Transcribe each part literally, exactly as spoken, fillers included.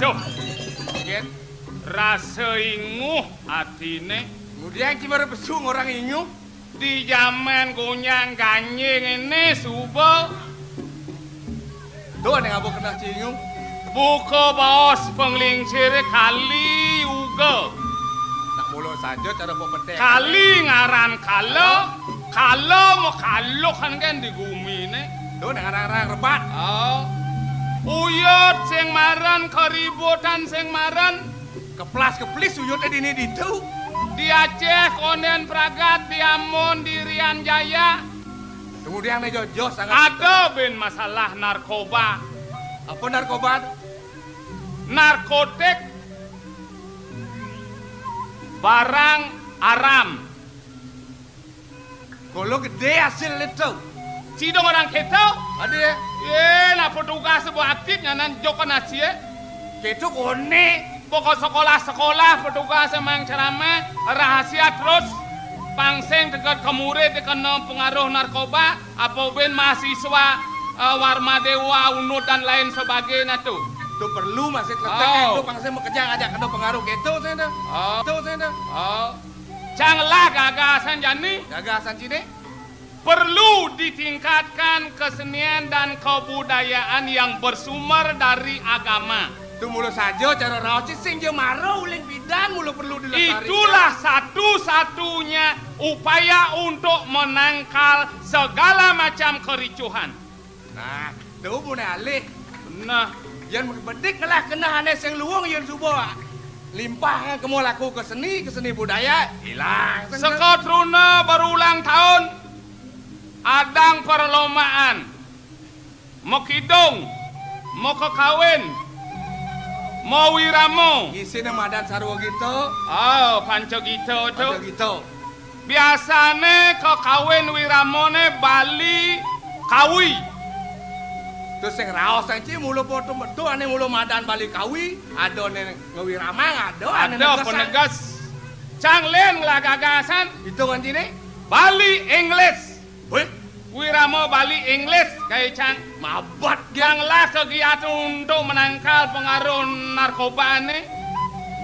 Duh. Gét. Rasa inguh atiné. Ngudiang ci mara pesu ngorang inguh. Di jaman gonjang-ganjing ené suba. Tuh, ané ngaba keneh ci inguh. Buka baos panglingsiré kali uga. Nak mula saja cara pepetek. Kali ngaran kala, kala makaluhan kan di guminé. Tuh, nak ngarang-ngarang rebat. Oh. Uyut sing maren, keributan sing maren. Keplas-keplis uyuté dini ditu. Di Aceh, Konden Pragat, di Ambon, di Irian Jaya. Kemudian né jojo sangat. Ada bin masalah narkoba. Apa narkoba? Narkotik. Barang aram. Kala gedé hasilné to. Ci dong orang kéto? Ada ya? Yé, nah petugas buat atit nyanan joko nasié. Kéto koné. Pokok sekolah-sekolah petugas emang ceramah rahasia terus. Pang sing tegad ka murid dikena pengaruh narkoba, apa bin mahasiswa, eh, Warma Dewa, Unud dan lain sebagainya tuh. Tuh perlu masih tetep. Oh. Kéto pang sing makejang ajak kena pengaruh kéto sing dah. Oh. Kéto sing dah. Oh. Cang lah gagasan jani. Gagasan ciné. Perlu ditingkatkan kesenian dan kebudayaan yang bersumber dari agama. Tuh mula saja cara raos ci sing ja mara uling pidan mula perlu dilestarikan. Itulah satu-satunya upaya untuk menangkal segala macam kericuhan. Nah, tuh puné alih. Nah, yén bedik ngelah keneh ané sing luung yén suba limpah kemu laku ke seni, ke seni budaya, ilang. Sekatruna berulang tahun adang perlombaan makidung, makakawin, mawirama. Isiné madan sarwa gita. Oh, panca gita to. Panca gita. Biasané kakawin wiramané Bali Kawi. Terus sing raos sing ci mula foto metu ané mula madan Bali Kawi, ada ané ngawiramang, ada ané. Ada negesan. Penegas. Cang lén ngelah gagasan. Hitungan ciné? Bali English. Wih. Wirama Bali English, kaé cang. Mabat, Gét. Cang lah kegiatan untuk menangkal pengaruh narkoba né.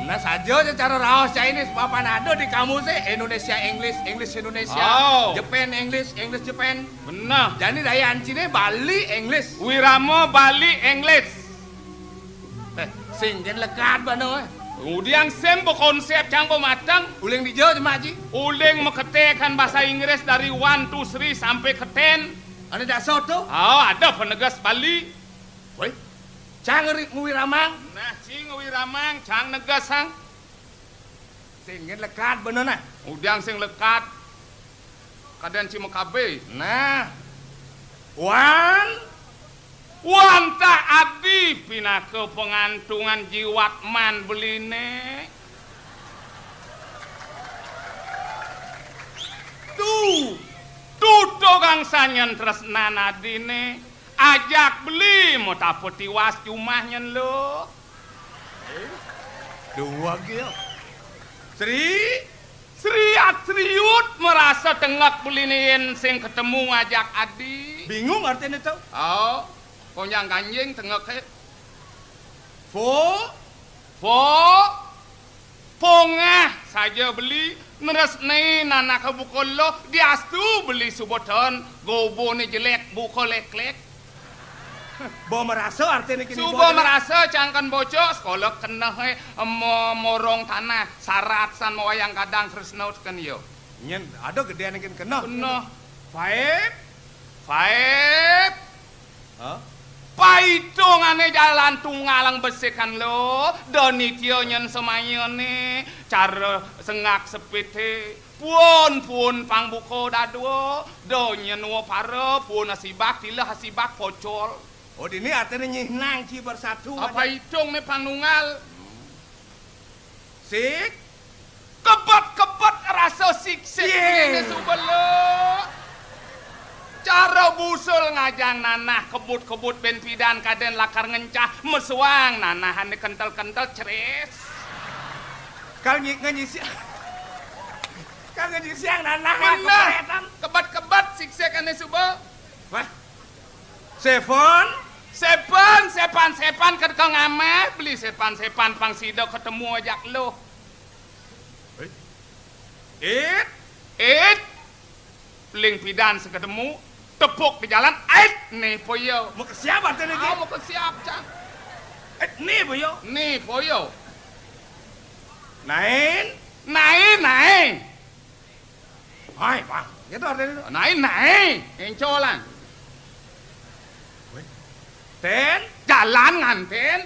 Nah, saja secara raos Chinese, papan ada di kamusé Indonesia English, English Indonesia, oh. Japan English, English Japan. Benar. Jani daya anciné Bali English. Wirama Bali English. Eh, sing gén lekad bana, eh. Ngudiang sing bakonsep cang bamateng. Uling dija, Mak Ji? Uling maketékan bahasa Inggris dari one, two, three sampai ke ten. Ada dasar to? Oh, ada penegas Bali. Woi, cang ri-, ngawiramang. Nah, ci ngawiramang, cang negasang. Sing gén lekad bana nah. Ngudiang sing lekad. Kadén ci makabé. Nah. Wan. Wantah adi pinaka pangantungan jiwatman beliné. Tu, tutugang sanyan tresnan adiné. Ajak beli mau tapa tiwas jumah nyén lo. Dua gé. Sri, Sri Atriut merasa tengek beliné yén sing ketemu ngajak adi. Bingung artiné to? Oh, konjang ganjing tengeké. Fo, fo, pongah saja beli nresné nanaka buka lo, diastu beli suba ten goboné jelék buka léklék. Ba merasa artiné kini suba ba merasa cangken bocok, sekolah keneh, eh, mo-, morong tanah, sarat san mawayang gadang tresna teken ya. Nyén ada gedéan kén keneh. Keneh. Faib, faib. Hah? Paitungané jalan tunggalang besikan lo, da nitya nyén semayané, cara sengak sepité, puun-puun pang buka dadua, da nyén wa para, puun asibak, tilah asibak pocol. Oh, dini artiné nyihnang ci bersatu. Apa aja. Itung né pang nunggal? Sik. Kebet-kebet rasa siksik. Yé. Ini suba lo. Cara busul ngajang nanah kebut-kebut ben pidan kadén lakar ngencah mesuang nanahané kentel-kentel cres. Kal nyi-, ngenyisiang. Kal ngenyisiang nanah. Bener. Kebetan. Kebet-kebet siksik ini suba. Wah. Seven. Seven, seven. Sepan-sepan ka ngamah, beli sepan-sepan pang sida ketemu ajak luh. It, it, ling pidan seketemu, tepuk di jalan, ait, ni poyo. Mau ke siap artinya? Ah, mau ke siap, Cang. Eh, ni poyo. Ni poyo. Nain. Nain, nain. Hai, Bang. Gitu artinya. Nain, nain. Encolan. Weh. Ten, jalan nganten.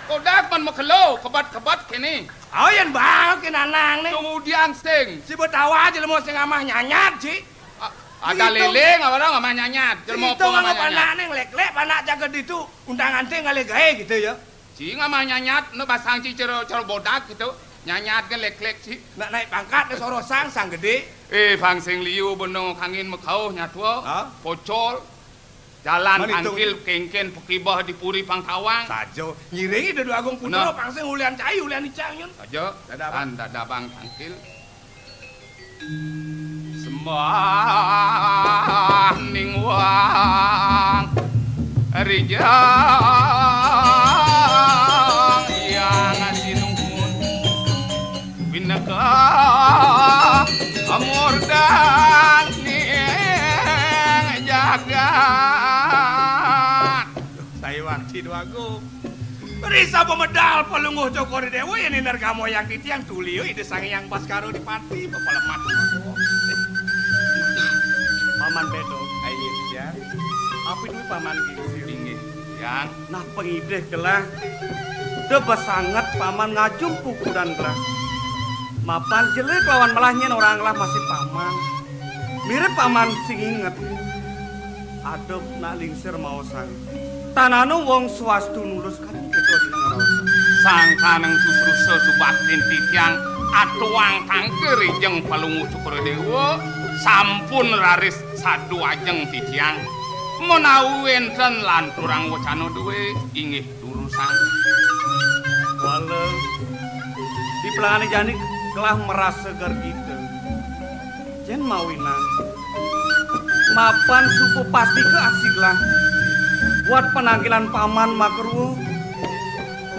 Kodak man makelo, kebat-kebat kene. Oh, yan bang, kinanang nih. Kemudian sing. Si betawa aja lu mau sing amah nyanyat, Ci. A-, ada lele, nggak orang ngamah nyanyat. Jelema itu ngamah nyanyat. Anak nih, lek-lek, anak jaga ditu. Undangan teh ngalih gae gitu ya. Ci ngamah nyanyat, nu basang ci cero, cero bodak gitu. Nyanyat kan lek-lek, Ci. Nak naik pangkat, nih sorosang, sang gede. Eh, bang sing liu, benung kangin mekauh, nyatua. Hah? Pocol. Jalan tangkil kengken pekibah di puri pangtawang. Sajo, ngiringi Dedu Agung Putra, pang sing ulian cai, ulian icang, nyun. Sajo, dadabang. Dadabang tangkil. Sembah ning wang rijang yang sinuhun. Pinaka amurdaning jagat. Saiwang Sidoagung. Risa pemedal pelungguh Cokor Dewa yang inergamo yang titiang tulio Ida Sang Hyang Baskara Dipati, Bapak lemah. Paman Bedo. Ayo, ya. Api duit paman gigi. Inggih, yang. Nah, pengidih gelah. Deba sanget paman ngajum pukudan gelah. Mapan jelek lawan melah nyen orang gelah masih paman. Mirip paman sing inget. Aduh, nak lingsir mau sang. Tanano wong swastu nulus kan gitu di ngeros. Sangkaneng susrusa subaktin titiang atuang tangke rijeng palungu Cokor Dewa sampun raris sadu ajeng titiang. Menawi wenten lanturang wacana duwe inggih durusang. Wala, di pelangane jani gelah merasa gergita. Jen mawinan. Mapan suku pasti ke aksi gelah. Buat penangkilan paman makerua.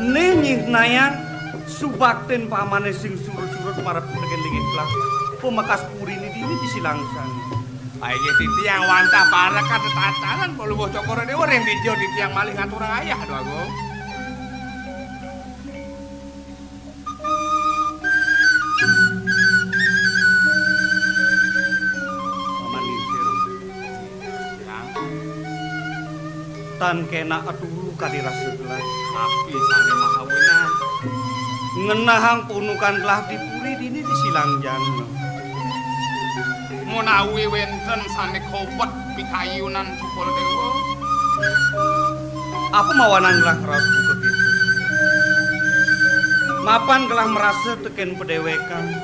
Nih nyih nayang subaktin pamane sing surut-surut marep tegen lingit gelah. Pemekas puri ni dini di silangsan. Ayo titiang wantah parekan tetatanan kalau bocah Cokor Dewa ring dija titiang malih ngaturang ayah, Aduh Agung. Paman lingsir. Yang. Tan kena aturu kadi rasa gelah. Napi sane mahawinan. Ngenahang punukan gelah di puri dini di silang jana. Menawi wenten sane kobet pikayunan Cokor Dewa. Apa mawanan gelah raos buka gitu? Mapan gelah merasa teken pedewekan.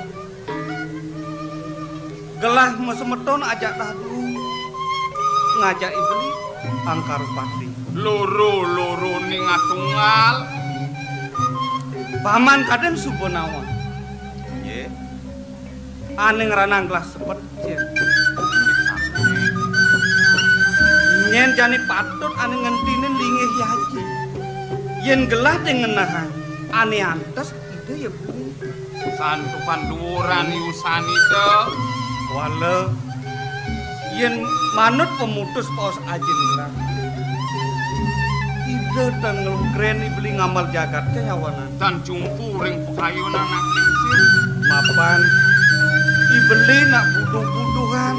Gelah masemeton ajak dadu ngajak ibeli angkar pati. Loro-loro ning atunggal. Paman kadang suba nawa. Nggih. Ane ngranang gelah sepet, Cen. Nyen jani patut ane ngentinin linggih yaji. Yen gelah de ngenahang, ane antes ide ya beli. Santukan duwuran yusan ide. Wala, yen manut pemutus paos ajin gelah. Ida tan ngelukren ibeli ngamal jagat kayawanan. Tan jumpu ring pakayunan anak lingsir. Mapan ibeli nak buduh-buduhan.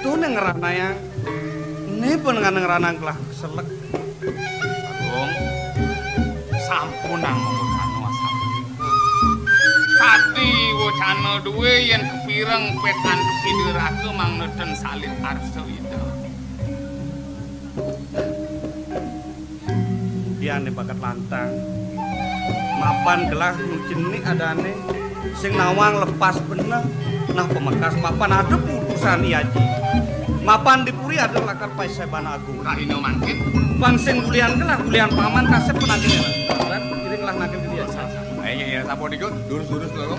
Tuh neng ranayang. Ini pun nganeng ranang gelah selek. Agung, sampunang mengutano asal. Kadi wacana duwe yen kepireng pet antuk Ida Ratu mangda ten salin arsa Ida. Diane bakat lantang. Mapan gelah nujenik adane sing nawang lepas bener. Nah, pemekas mapan ada putusan iaji. Mapan di puri ada lakar paiseban agung. Rahina mangkin. Pang sing ulian gelah, ulian paman kasep penagih. Kan, iring lah nagih dia. Ayo, ya, sapa niku? Durus-durus lho.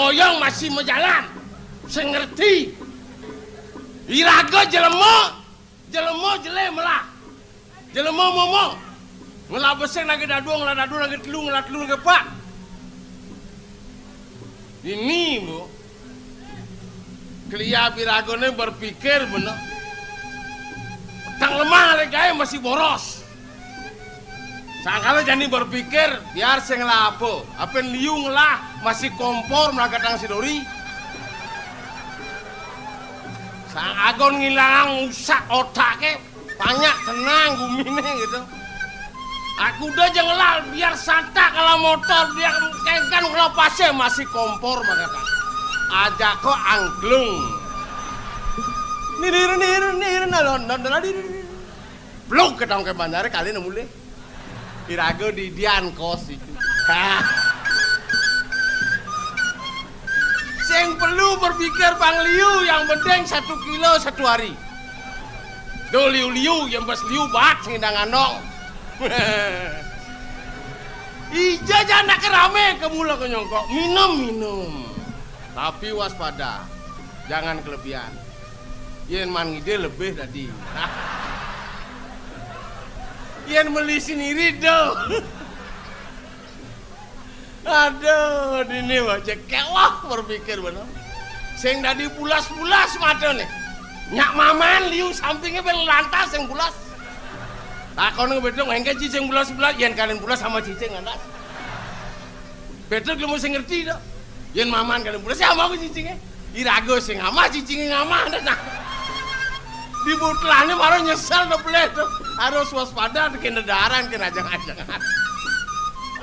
Oyong masih majalan. Sing ngerti. Iraga jelema, jelema jelé melah. Jelema momo. Ngelah besik nagih dadua, ngelah dadua nagih telu, ngelah telu nagih epat. Ini, Bu. Kliab iragané berpikir bener. Petang lemah alé gaé masih boros. Sangkala jani berpikir, biar sing ngelah apa. Apin liu ngelah masih kompor melagatang si Dori. Sang agon ngilangang usak otaké, banyak tenang guminé gitu. Aku udah aja ngelah, biar santak kalau motor, biar kengkan kalau pasé masih kompor melagatang. Aja kok angklung. Nirir, nirir, nirir, nalon, nalon, nalon, nirir. Pluk ke tangke bandar kali nemu lé. Iraga didian kos itu. Hah. Sing perlu berpikir pang liu, yang penting satu kilo satu hari. Do liu-liu, yang bas liu bat sing dang anong. Ija jana kerame ke mula ke nyongkok. Minum, minum. Tapi waspada. Jangan kelebihan. Yén man ngidih lebih tadi. Yén meli sendiri do. Aduh, dini wajah kewah berpikir bener. Sing dadi bulas-bulas mata nih. Nyak maman liu sampingnya ben lantas sing bulas. Takon ke bedong engke ci sing bulas-bulas, yén kalian bulas sama cicing lantas. Betul kamu sing ngerti to. Yén maman kalian bulas sama aku cicingnya. Iraga sing amah, cicingé ngamah, nah. Di butlahné malah nyesel to, Blé, to. Harus waspada, kena daran, kena ajang-ajangan.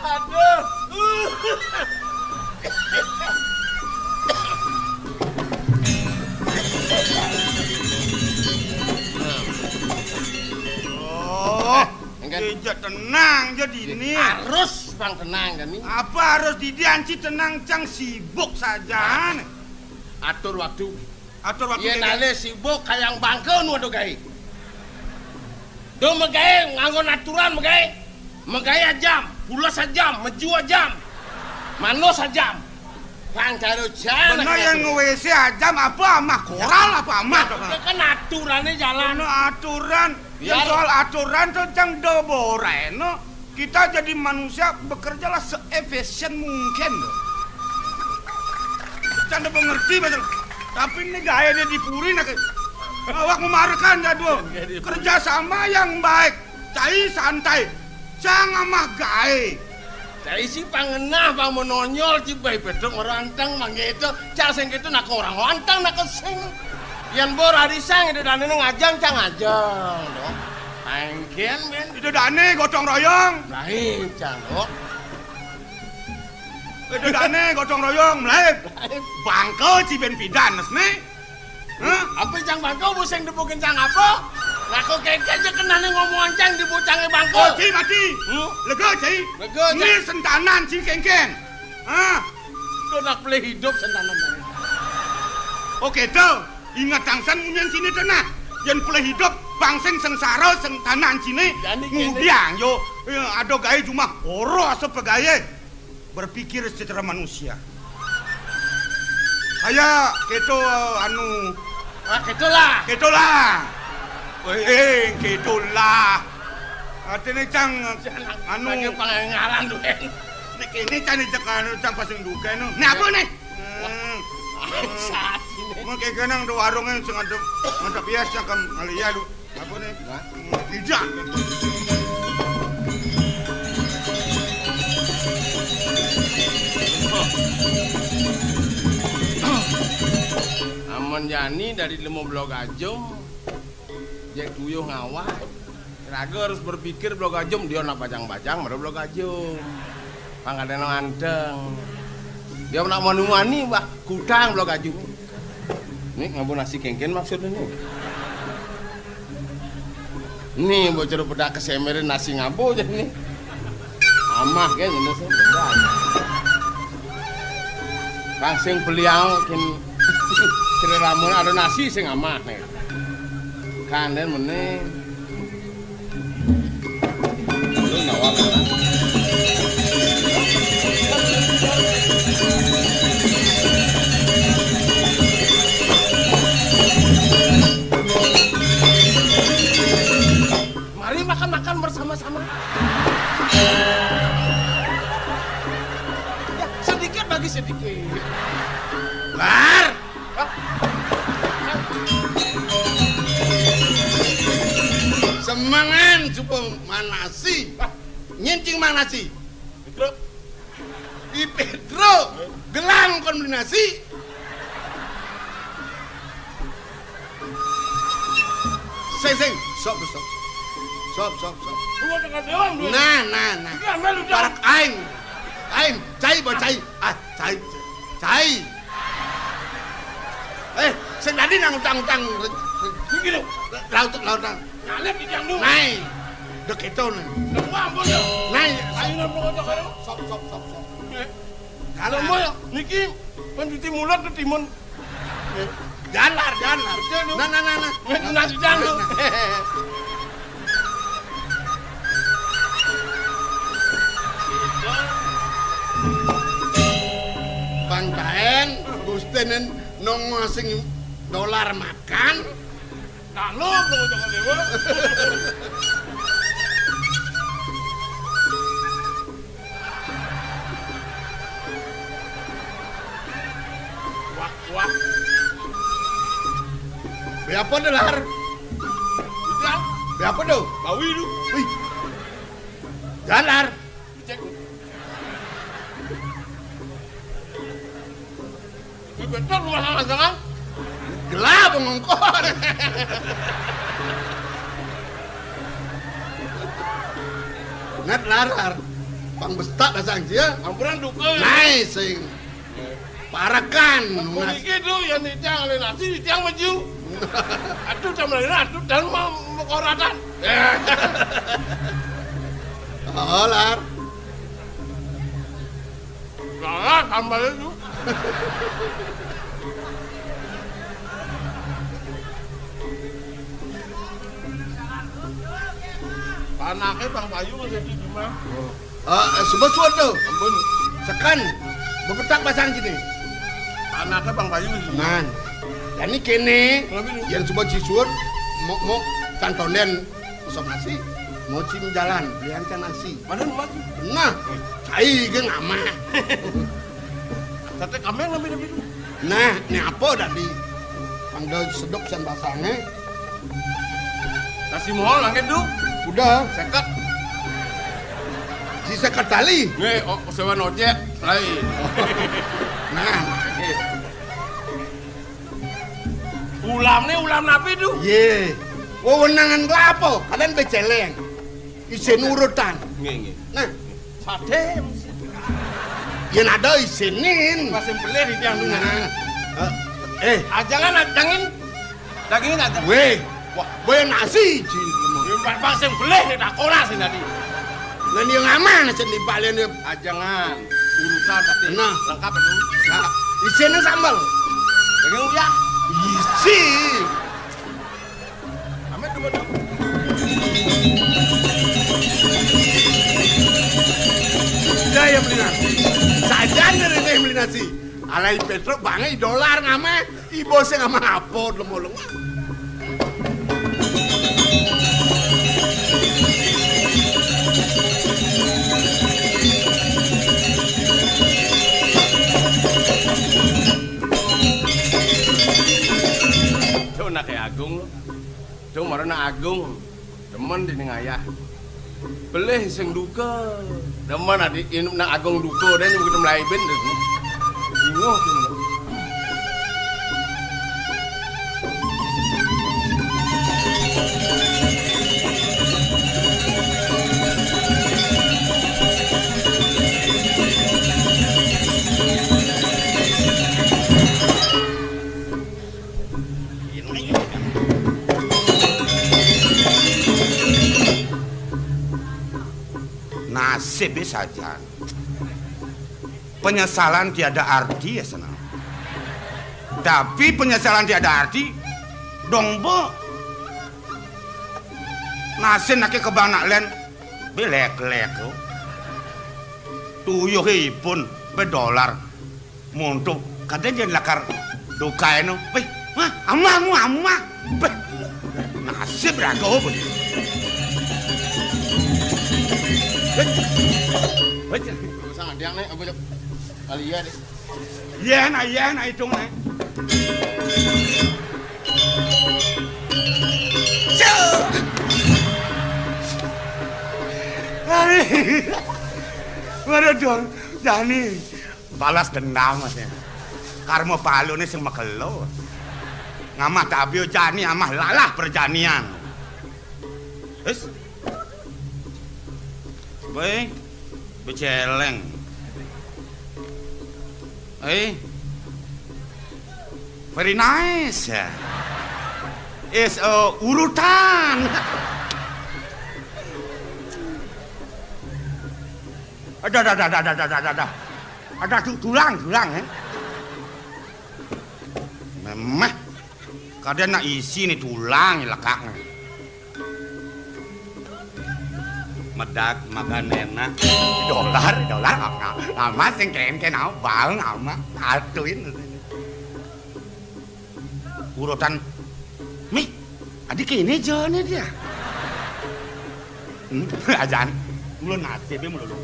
Aduh. Oh, eh, enggak. Iya, tenang, jadi ini. Harus, Bang, tenang, kan, ini. Apa harus didianci tenang, cang sibuk saja, nih. Atur waktu. Atur waktu. Yén alé sibuk kayang bangka nu ada gaé. Do magaé nganggon aturan magaé. Magaé ajam, pulas ajam, meju ajam. Manus ajam. Pang cara jan. Bener yang nge-W C ajam apa amah koral apa amah? Itu kan aturané jalan. Bener aturan. Yang soal aturan tuh cang do borai no. Kita jadi manusia bekerjalah seefisien mungkin. Canda mengerti betul. Tapi ini gaya dia di puri nak. Awak memarekan jadwal. Kerja sama yang baik. Cai santai. Jangan mah gae. Cai si pangenah bang menonyol ci bai bedok meranteng bang gitu. Cak sing gitu nak orang wantang nak kesing. Yang bor hari sang itu dana ngajang cang ngajang. Pangkian men. Itu dane gotong royong. Lain cang lo. Itu dane gotong royong lain. Bangko ci ben pidan nih. Hah? Apa cang bangko bu sing debukin cang apa? Lah kok kengken aja kenane ngomongan cang di bucange bangko. Oh, ci mati. Hmm? Lega ci. Lega ci. Ini sentanan ci kengken. Hah? Kok nak pelih hidup sentanan cang. Oke tuh. Ingat tangsan munyen sini tenah. Yang pelih hidup bang sing sengsara sentanan sini. Ngudiang yo. Ada gawe cuma oro asa pegawe. Berpikir secara manusia. Saya keto anu. Ah, ketolah. Ketolah. Eh, eh, ketolah. Artinya cang anu. Lagi pengaran tuh. Nek ini cang cek anu cang pasang duka anu. Ini apa nih? Saat ini. Mau kayak kenang do warungnya sing ngadep ngadep biasa kan kali ya lu. Apa nih? Tidak. Aman jani dari lima belas gajum, jek tuyuh ngawah. Raga harus berpikir belas gajum, dia nak bajang-bajang, baru belas gajum. Pangkatnya anteng. Dia nak manu-mani, bah, kutang belas gajum. Nih ngabo nasi kengken maksudnya nih. Nih bocor bedak kesemerin nasi ngabo aja nih. Amah kan ini sih bedak. Bang sing beliau kin cerita ada nasi sing amah nih. Kanden meneh. Lu nyawa apa? Lar. Semangan suba manasi. Nyén cing manasi? Pétruk. I Pétruk, gelang kon beli nasi. Sing, sing. Sop, sop. Sop, sop, sop. Nah, nah, nah. Parak aing. Aing, cai ba cai. Ah, cai. Cai. Eh, sing tadi nang utang-utang. Iki lho. Laut, laut, laut. Ngalih di jang dulu. Nai. Dek itu nih. Semua ampun ya. Nai. Ayo nang mau karo. Sop, sop, sop, sop. Kalau mau ya, niki pencuci mulut ketimun. Jalar, jalar. Betul, tuh. Nah, nah, nah, nah. Nasi jang tuh. Bang Taen, Gusten nongo sing dolar makan. Nah, lu, lu, jangan dewa. Wah, wah. Be apa, Delar? Udah. Be apa, do? Bawi lu. Wih. Jalar. Cek. Ini betul rumah sama jangan. Gelap ngongkon. Ngat larar. Pang bestak dasang sia. Ampunan duka. Nai sing. Parakan. Puniki tuh yang nitang alih nasi, nitang maju. Aduh, tambah lagi, aduh, dan mau mekoratan. Oh, lar. Nah, tambah itu. Panake Bang Bayu masih di rumah. Eh, eh, suba suud to. Ampun. Seken. Bepetak pasang sini. Anake Bang Bayu sini. Nah. Jani kene, yén suba sisuud, mau, mau can tondén, usah nasi. Mau cim jalan, belian can nasi. Mana lu maju? Nah, cai ge ngamah. Sate kameng ngambil dulu. Nah, ini apa tadi? Pangda sedok can basangnya. Nasi mohol mangkin, Du? Udah. Seket. Si seket tali. Nggih, oh, sewa nojek, lain. Nah, nggih. Ulamne ulam napi, Du? Yé. Wewenangan kelapa, kalian beceleng. Isin urutan. Nggih, nggih. Nah, Sadé mesti. Yén ada isinin. Pas sing belih iki anu. Nah. Eh, eh. Ajangan, ajangin. Dagingin aja. Wéh. Wah, wéh nasi, Ji. Mbak, pas sing belih nek tak ora sing tadi. Lah, dia ngaman sing dibalen. Ajangan. Urusan tadi. Nah. Lengkap itu. Nah, isinnya sambal. Daging uyah. Isi. Amit, amit. Udah ya, beli nasi. Sajan dari ini beli nasi. Alai Petruk bangai dolar ngamai. Ibu saya ngamai apa, lemolong. Cuk, nake Agung. Cung marana Agung, demen dening ayah. Pelih sing duka. Demen adi inup nang Agung duka, dene mung mlaibin. Bingung cung. Nasib saja. Penyesalan tiada arti ya sana. Tapi penyesalan tiada arti, dong be. Nasib nake kebang nak len, belek-lek tu. Tuyuh ipun bedolar. Monto, kadén yén lakar dukaéno. Wéh, wah, amah, amah, amah. Béh, nasib raga, béh. Béh. Béh. Usah ngandiang, Nek, apa, Cok? Kali ya, Nek. Yén, ah, yén, ah, itung, né. Cuk. Aduh. Waduh, dong, jani. Balas dendam, Mas, ya. Karma paluné sing makelo. Ngamah tabia jani, amah lalah perjanian. Wis. Baé, becéléng. Eh, very nice, ya. Is, eh, urutan. Ada, ada, ada, ada, ada, ada, ada. Ada tu-, tulang, tulang, eh. Memeh. Kadén nak isi né tulang lekak né. Medak makan enak. Dolar, dolar, ama, ama sing kénkén, ama bang, ama atuin. Urutan, mi, adi kéné jani dia. Hmm, ajan, mula nasibé mula lu.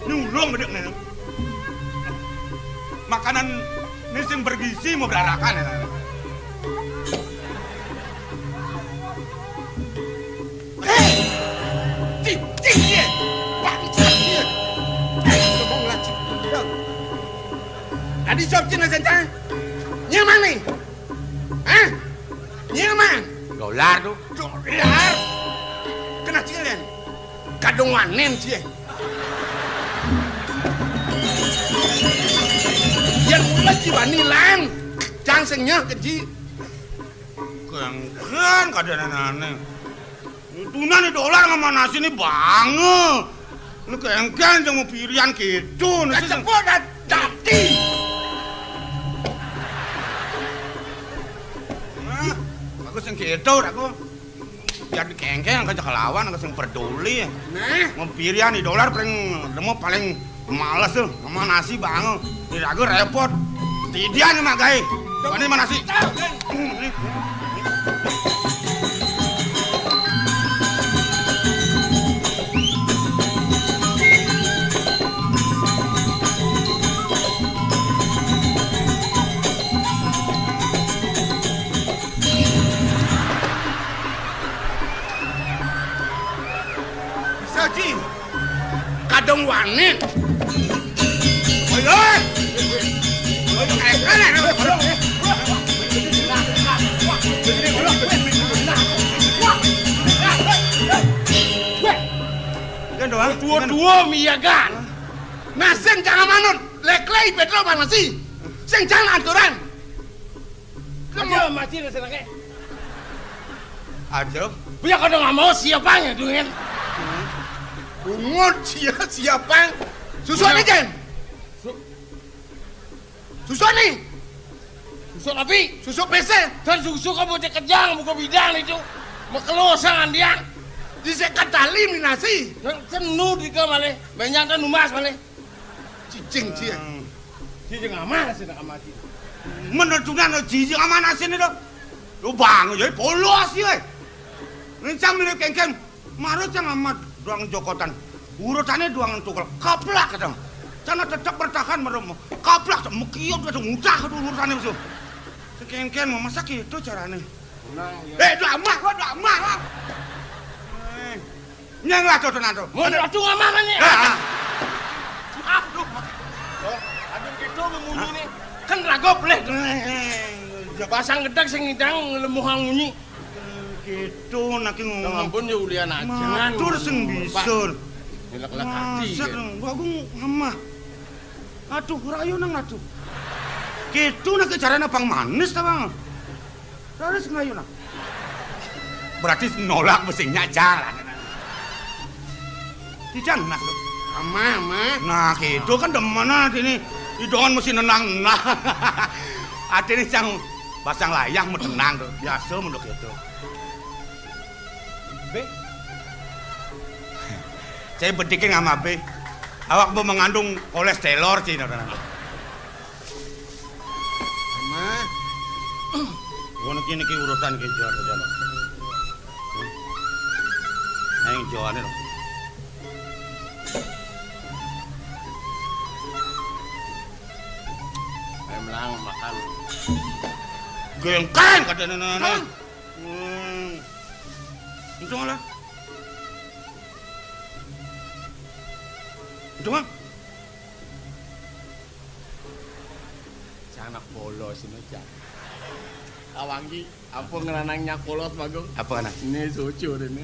Nyulung bedek né. Makanan né sing bergizi mau berarakan ya. Eh, cicing dia. Bangsat dia. Eh, ngomong lagi. Tadi jawab Cina saja. Nyaman nih. Hah? Nyaman. Dolar tuh. Dolar. Kena cilen. Kadung wanen cie. Yén mula ci bani lan. Jang sing nyah keji. Kéngkén kadén ané. Tunan né dolar ngamah nasi né bangé. Né kéngkén jang mau pirian kéto, né sing cepet dat-, dadi. Nah, aku sing kéto, aku. Yén kéngkén, aku aja kelawan, aku sing peduli. Nah. Mau pirian né dolar paling, paling males tuh, ngamah nasi bangé. Né raga répot. Tidian né mak gaé. Bani mana sih? Bisa, Ji. Kadung wanin. Ayo. Ayo, ayo, ayo. Wéh. Kan doang. Dua-dua miyagan. Nah, sing jangan manut. Leklé Pétruk manasi. Sing jangan aturan. Aja mati lah senengé. Aja. Biar kau nggak mau siapa yang dungin. Bungut sia siapa? Susu Iya. Nih, Jen. Su- Susu nih. Susu apa? Susu P C. Dan susu kau bocah kejang, buka bidang itu. Makelo sang andian. Di sekat tali minasi. Senu di kau malé. Banyak kan numas malé. Cicing cia. Hmm. Cicing aman sih nak aman cicing. Menentukan cicing aman asin itu. Lu bang, jadi polos ya. Rencang beli kengkeng. Maru cang amat doang jokotan. Urutannya doang tukul. Kaplak kadang. Cana tetap bertahan merem. Kaplak mekiok ada mudah tuh urutannya musuh. Sekengkeng mah masa gitu caranya. Nah, iya. Eh, doa mah, gua doa mah, Bang. Eh. Nyang lah tuh tenan tuh. Mun atuh ngamah mah nya. Nah. Aduh. Aduh gitu memunyi nih. Kan ragop leh. Eh, ya pasang gedeg sing ngidang lemuhang munyi. Gitu nak Nah, ngomong. Ampun ya ulian aja. Matur sing Pak. Bisur. Lelak-lelak hati. Masak ya. Dong, gua gua ngamah. Aduh, rayu nang aduh. Gitu nak carana pang manis ta, Bang? Terus ngayuna. Berarti nolak mesti nyak jalan. Tidak masuk. Ama, ama. Nah, gitu kan demenan ini. Idongan mesti nenang. Nah. Artinya cang pasang layang mau tenang tuh. Biasa menurut itu. Be, Cai bedike ngamabé. Awak mbok mengandung kolesterol, Ci, nah, nah. Mah. Ngono ki niki urusan ki jor, jor. Ayo, jawane lho. Ayo, melang makan. Gengkang, katanya nenek. Hah? Hmm. Untung lah. Untung, ah. Cang anak polos ini, Cang. Kawangi, apa ngeranang nyak polos, Bagong? Apa, anak? Ini cucu ini.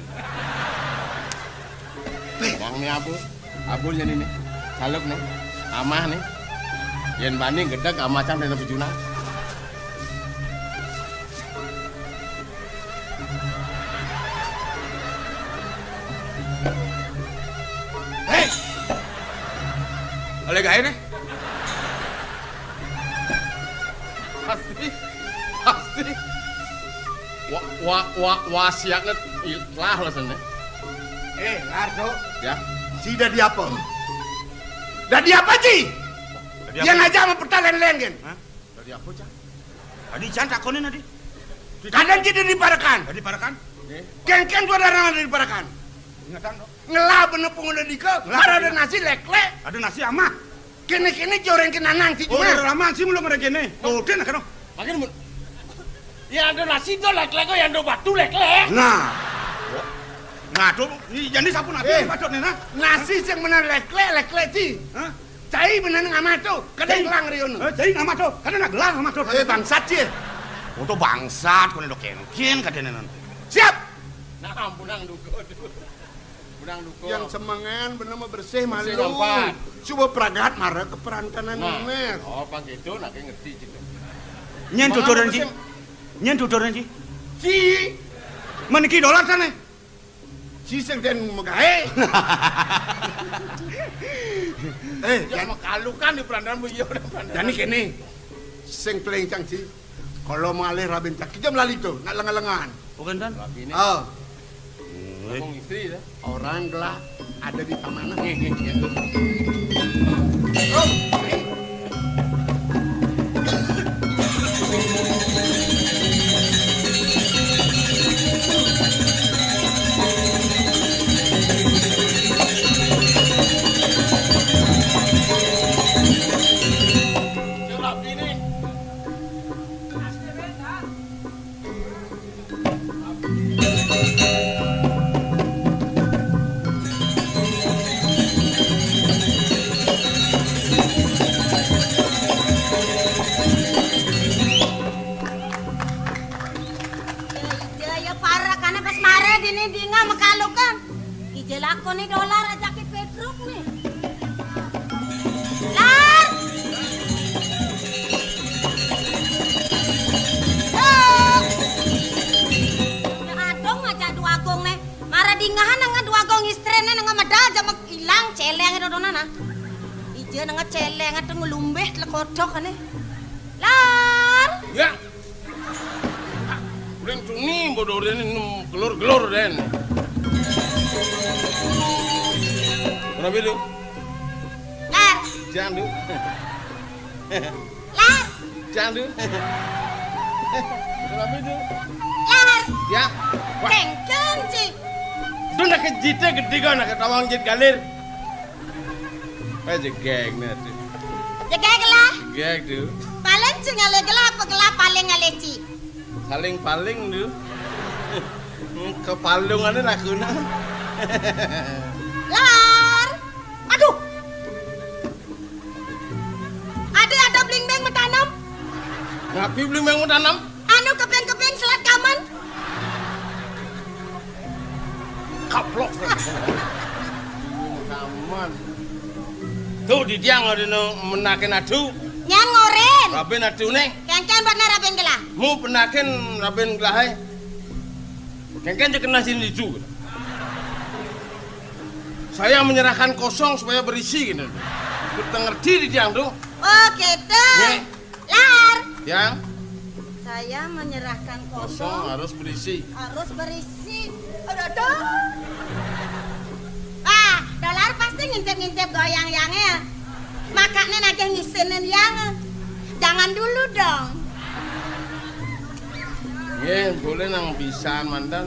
Weh, yang ini apa? Abul nih, nih. Saluk nih. Amah nih. Yen bani gedeg amah, Cang, tetep bujuna. Hei! Oleh gawe nih. Pasti, pasti. Wa, wa, wa, wasiatnya i-, lah lah sana. Eh, Lardo. Ya. Ci dadi apa? Dadi apa, Ci? Dadi apa? Yang aja sama peta leng-leng, kan? Hah? Dadi apa, Cang? Tadi Cang takonin tadi. Kadang Ci dadi parekan. Dadi parekan? Nggih. Kengken tuh ada orang dadi parekan. Ingetan, dong. Ngelah bener pengelola dika, ngelah ada nasi leklek. Ada nasi amah. Kene-kene joreng kenanang, Ci. Oh, cuma. Udah lama sih belum ada kene. Tuh, dia nak, dong. Makin mun-, ya ada nasi tuh leklek kok, yang ada batu leklek. Nah. Nah, tuh, i-, jadi sapu nanti. Eh, patut nih, nah. Nasi sing bener leklek, leklek, Ci. Hah? Cai bener ngamah tuh, kadang gelang riono. Eh, cai ngamah tuh, kadang nak gelang ngamah tuh. Eh, bangsat, Ci. Untuk bangsat, kau nih dok kengkin, katanya, non. Siap. Nah, ampunang duko tuh. Menang duko. Yang semengan bener mah bersih. Bersih malu. Gampang. Coba pragat mara ke perantanan. Nah, Mes. Oh, pang gitu, nak ngerti gitu. Nyen tuturan, Ci. Nyen tuturan, Ci. Ci. Meniki dolar sana. Ci sing den megawe. Eh, ya, jan mekalukan di perantanan bu, iya, udah perantanan. Jani kene. Sing pelencang, Ci. Kalau malih Raben Cak, kita melali tuh, nak lengan-lengan. Bukan, Tan? Rabi ini. Oh. Ngomong istri ya. Orang gelah ada di taman. Nggih, nggih, nggih. Oh, eh. Rabi ini. Ya, ya, para kana pas mare dini dinga mekalukan. Ije lakone dolar ajake Petruk nih. Lar! Lar! Ya adong aja Duagung nih. Mara dingahan nang Duagung istrene nang medal jamek ilang celeng dodonana. Ije nang celeng ate nglumbeh lekodok ane. Lar! Ya. Uling tuni bodoh den nem gelur-gelur den. Kenapa itu? Lar. Jangan dulu. Lar. Jangan dulu. Kenapa itu? Lar. Ya. Wah. Kengkeng, Ci. Itu nak kejite gede kan, nak ketawang jit galir. Eh, jegeg nih, tuh. Jegeg lah. Jegeg, tuh. Paling Ci ngalih gelah apa gelah paling ngalih Ci? Saling paling, tuh. Kepalungannya laguna. Lar. Aduh. Ada, ada blimbing metanam. Ngapi blimbing metanam? Anu keping-keping selat kaman. Kaplok. Kaman. Tuh di tiang ada nu menakin adu. Nyan ngoren. Rabin adu nih. Kengkeng buat Rabin gelah. Mu penakin Rabin gelah, eh. Kengkeng cek kena sini itu. Saya menyerahkan kosong supaya berisi gitu. Kita ngerti di tiang tuh. Oh, gitu. Nih. Lar. Yang? Saya menyerahkan kosong. Kosong harus berisi. Harus berisi. Aduh, aduh. Ah, Ngintip-ngintip goyang yangé. Makané nagih ngisinin yang. Jangan dulu dong. Nggih, boleh nang pisan manten.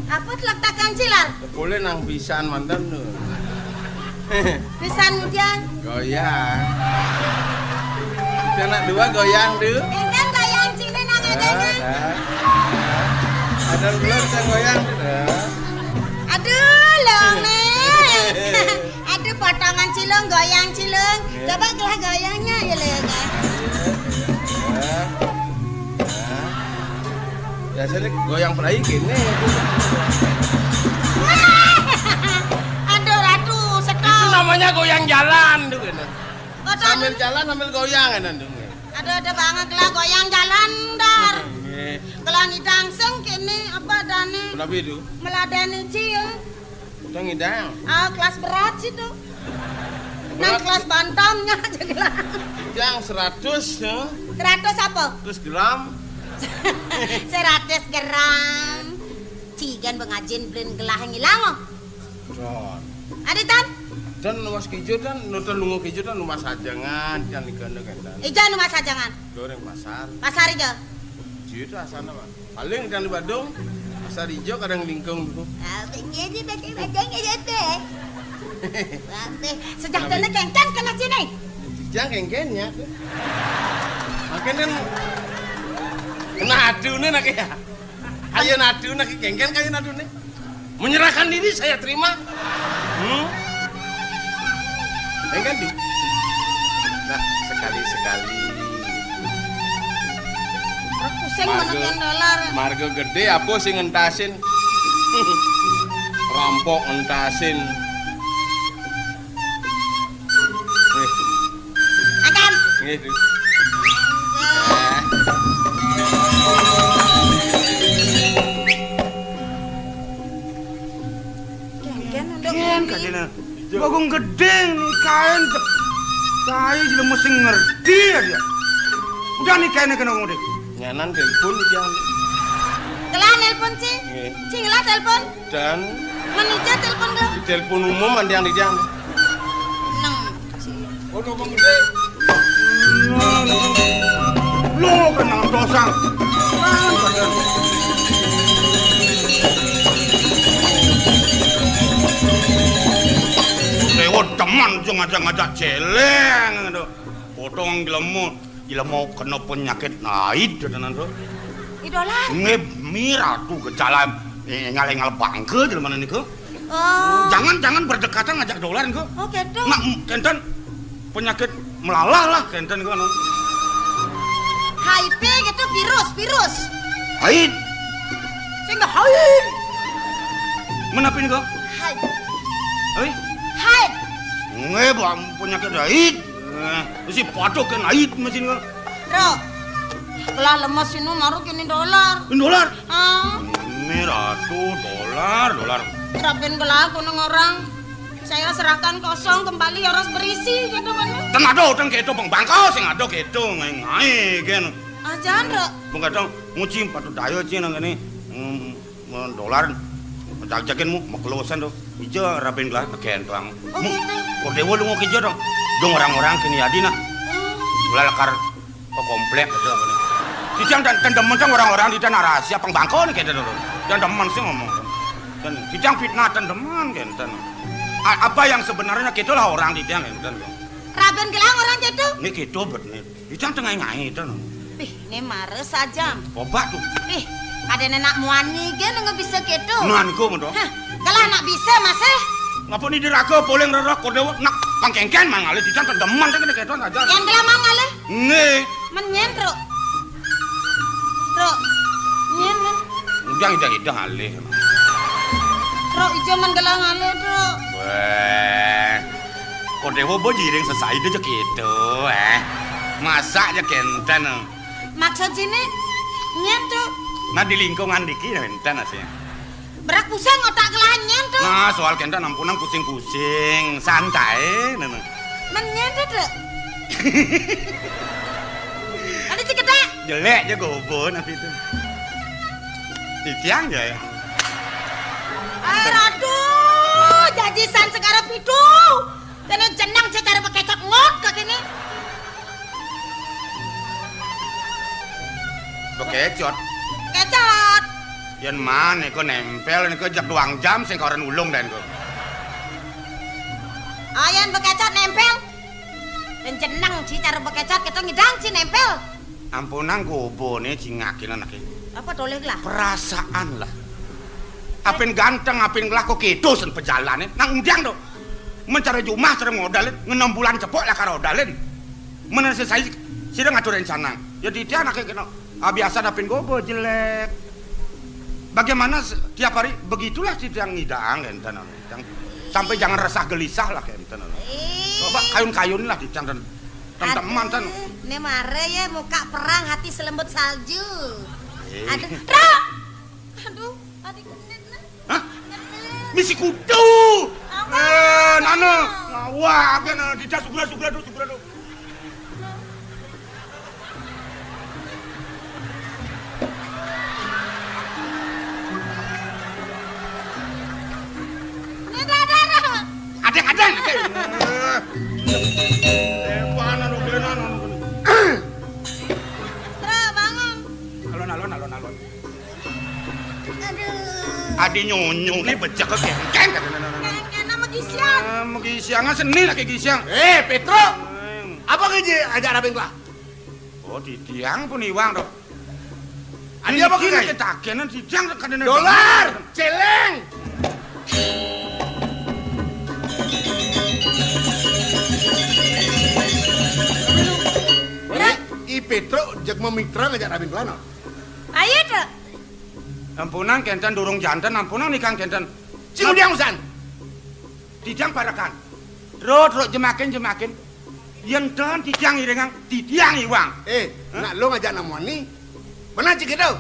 Apa telektakan cilar? Boleh nang pisan manten lho. Pisan ujan. Goyang. Anak dua goyang, Du. Éngkén goyang ciné nang adanya. Ada dua bisa goyang, Du. Aduh, Long, nih. Aduh, potongan cilung, goyang cilung. Coba gelah goyangnya, ya, Long. Biasanya goyang pelai gini. Aduh, aduh, setel. Itu namanya goyang jalan, tuh, gitu. Sambil jalan, sambil goyang, kan, tuh. Aduh, ada banget lah goyang jalan, Dar. Nggih. Kalau nyidang sing kene apa dane? Kenapa itu? Meladani cium. Udah ngidang. Ah, kelas berat sih tuh. Nang kelas bantamnya aja lah. Yang seratus, ya. Seratus apa? Seratus gram. Seratus gram. Cigan bengajin belin gelah ngilang, oh. Ron. Adi, Tan? Dan was kijo dan, nutan lungo kijo dan rumah sajangan, kan ikan dengan dan. Ijo rumah sajangan. Goreng pasar. Pasar ijo. Ciyo itu asana, Pak. Paling kan di Badung, pasar ijo kadang lingkung tuh. Ah, jadi, jadi, jadi, jadi, jadi. Wah, teh, sejahtera kengkén kena sini. Jangan kengkén ya. Makanya kan kena aduh nih nak ya. Ayo nadu nak kengkén kayo nadu nih. Menyerahkan diri saya terima. Hmm? Kengkén, Du. Nah, sekali-sekali. Pusing. Marga, meneken dolar. Marga gedé apa sing ngentasin? Rampok ngentasin. Nggih. Akan. Nggih, Du. Kengkén untuk kengkén kene. Bagong gedeng nih kain. Saya jelema sing ngerti aja. Udah nih kainnya kena ngomong deh. Nyanan telepon iki. Kelah nelpon, Ci. Nggih. Ci ngelah telepon. Dan menija telepon ke? Telepon umum andang di jam. Neng. Oh, telepon gede. Lo kenal dosa. Lewat teman aja ngajak-ngajak celeng gitu. Potong gelemut. Ila mau kena penyakit naid tenan to. Idolan. Nggih, mi ratu kecalan, eh, ngalih-ngalih bangke jelemane niku. Oh. Jangan, jangan berdekatan ngajak dolar niku. Oh, gitu. Nak, m-, kenten penyakit melalah lah kenten niku anu. H I V gitu, virus, virus. Haid. Sing haid. Menapi niku? Haid. Haid. Haid. Nggih, Bang, penyakit haid. Nah, si patok kan ait mesin kok. Bro, kelah lemes ini naruh kini dolar. Ini dolar? Ah. Ini ratu dolar, dolar. Rapin kelah kunung orang. Saya serahkan kosong kembali harus berisi gitu kan. Ten ada utang gitu, Bang. Bangkau sing ada gitu, ngai-ngai kan. Ah, jangan, Bro. Bang kadang nguci patut daya sih nang kene. Hmm. Mun dolar, jajakin mu, maklusan to. Ija rapin gelah, negentang. Oh, mu, gitu. Kok dewa lu ngoki aja dong. Dong orang-orang kini adi nah. Oh. Gelah lekar ke komplek gitu apa nih. Dijang dan tendemen dong orang-orang di tanah rahasia, pang bangko nih gitu dong. Dan demen sih ngomong. Dan dijang fitnah tendemen gitu. A-, apa yang sebenarnya gitulah orang di tiang gitu. Raben gelang orang gitu. Ini gitu bet nih. Ijang tengah ngai to. Ih, ini mare saja. Coba tuh. Ih, kadene nak muani ge nang bisa gitu. Muani ku mondo. Hah, kalau anak bisa masih. Ngapa ni diraga poling rerok kodewa nak pangkengken mangalih ijang tendeman kan kena keton aja. Yang gelah mangalih. Nggih. Menyen, Truk. Truk. Nyen, men. Ujang ijang ijang alih. Truk ijang men gelah ngalih, Truk. Weh. Kodewa bo jiring sesai aja gitu, eh. Masak aja kenten. Maksud sini, nyen tuh. Nah, di lingkungan diki enten asih. Berak pusing otak kelanyem tuh. Nah, soal kenten ampunan pusing-pusing, santai, nah, nah. Men nyen tuh, Truk. Ada cikedak. Jelek aja gobo napi itu. Titiang ya, ya. Air aduh. Jisan segara pitu. Kene jeneng je cara bekecot ngot ka kene. Bekecot. Kecot. Yen mane ko nempel niku jak duang jam sing koren ulung den ko. Ayen bekecot nempel. Yen jeneng ji cara bekecot kita ngidang ji nempel. Ampunang gobone cingakina nake. Apa toleh lah? Perasaan lah. Apin ganteng, apin ngelah kok kedo sen pejalane. Nang undiang to. Men cara jumah, cara modalin, ngenom bulan cepok lah karo odalin. Men selesai sira ngatur rencana. Ya titiang nake kena. Ah, biasa apin gobo jelek. Bagaimana se- tiap hari begitulah titiang ngidang enten. Sampai jangan resah gelisah lah enten. Coba kayun-kayun lah titiang dan teman-teman tan. Aduh, ne mare ya muka perang hati selembut salju. Eh. Aduh, Bro. Aduh, tadi genit nah. Hah? Genit. Misi kutu. Apa? Eh, nana. Wah, apa na? Dija sugra sugra do, sugra do. Ini dadar. Adeng, adeng. Eh. Depan anu kena anu. Tra, bangun. Alon, alon, alon, alon. Aduh. Adi nyonyo ni becek ke kengkeng. Kengkeng nama gisian. Ah, magisiang seni lagi gisiang. Eh, Petro. Apa kerja ajak rabing lah? Oh, titiang pun iwang to. Adi apa kita? Kita kena titiang kadene. Dolar, celeng. Ini I Petro jak memitra ngajak rabing lah no. Ayo, Dek. Ampunang kenten durung janten, ampunang nikang kenten. Sing udiang usan. Titiang parekan. Terus, terus jemakin, jemakin. Yen ten titiang iringang, titiang iwang. Eh, hah? Nak lo ngajak namoni. Benar cik itu.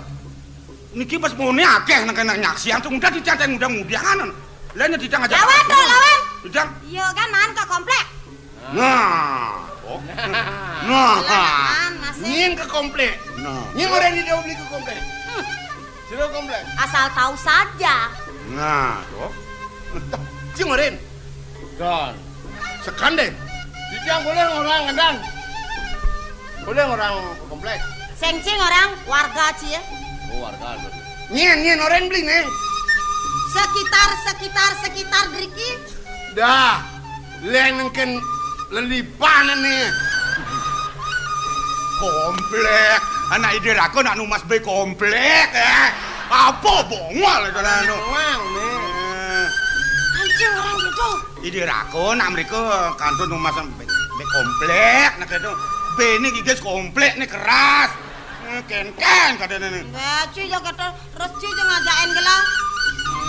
Niki pas moni akeh nang kena nyaksian tuh udah titiang teng udah ngudiangan. Lainnya titiang ngajak. Lawan, Dek, lawan. Titiang. Iya kan, man ke komplek. Nah, oh. Nah. Nah. Nyin ke komplek. Nah. Nyin orang di beli ke komplek. Hmm. Sira komplek. Asal tahu saja. Nah, to. Sing oren. Don. Sekande. Titiang boleh orang ngendan. Boleh orang komplek. Sing sing orang warga cie. Oh, warga. Nyen, nyen oren beli ne. Sekitar, sekitar, sekitar driki. Dah. Len engken lelipan ne. Komplek. Anak ide rako nak numas be komplek, eh. Apa bongol itu anu? Wang, ne. Eh. Anjing orang gitu. Ide rako nak mereka kantor numas be, be komplek, nak itu. Be ini gigis komplek ne keras. Eh, ken-ken kadene ne. Enggak, cuy, ya kata terus cuy je ngajakin gelang.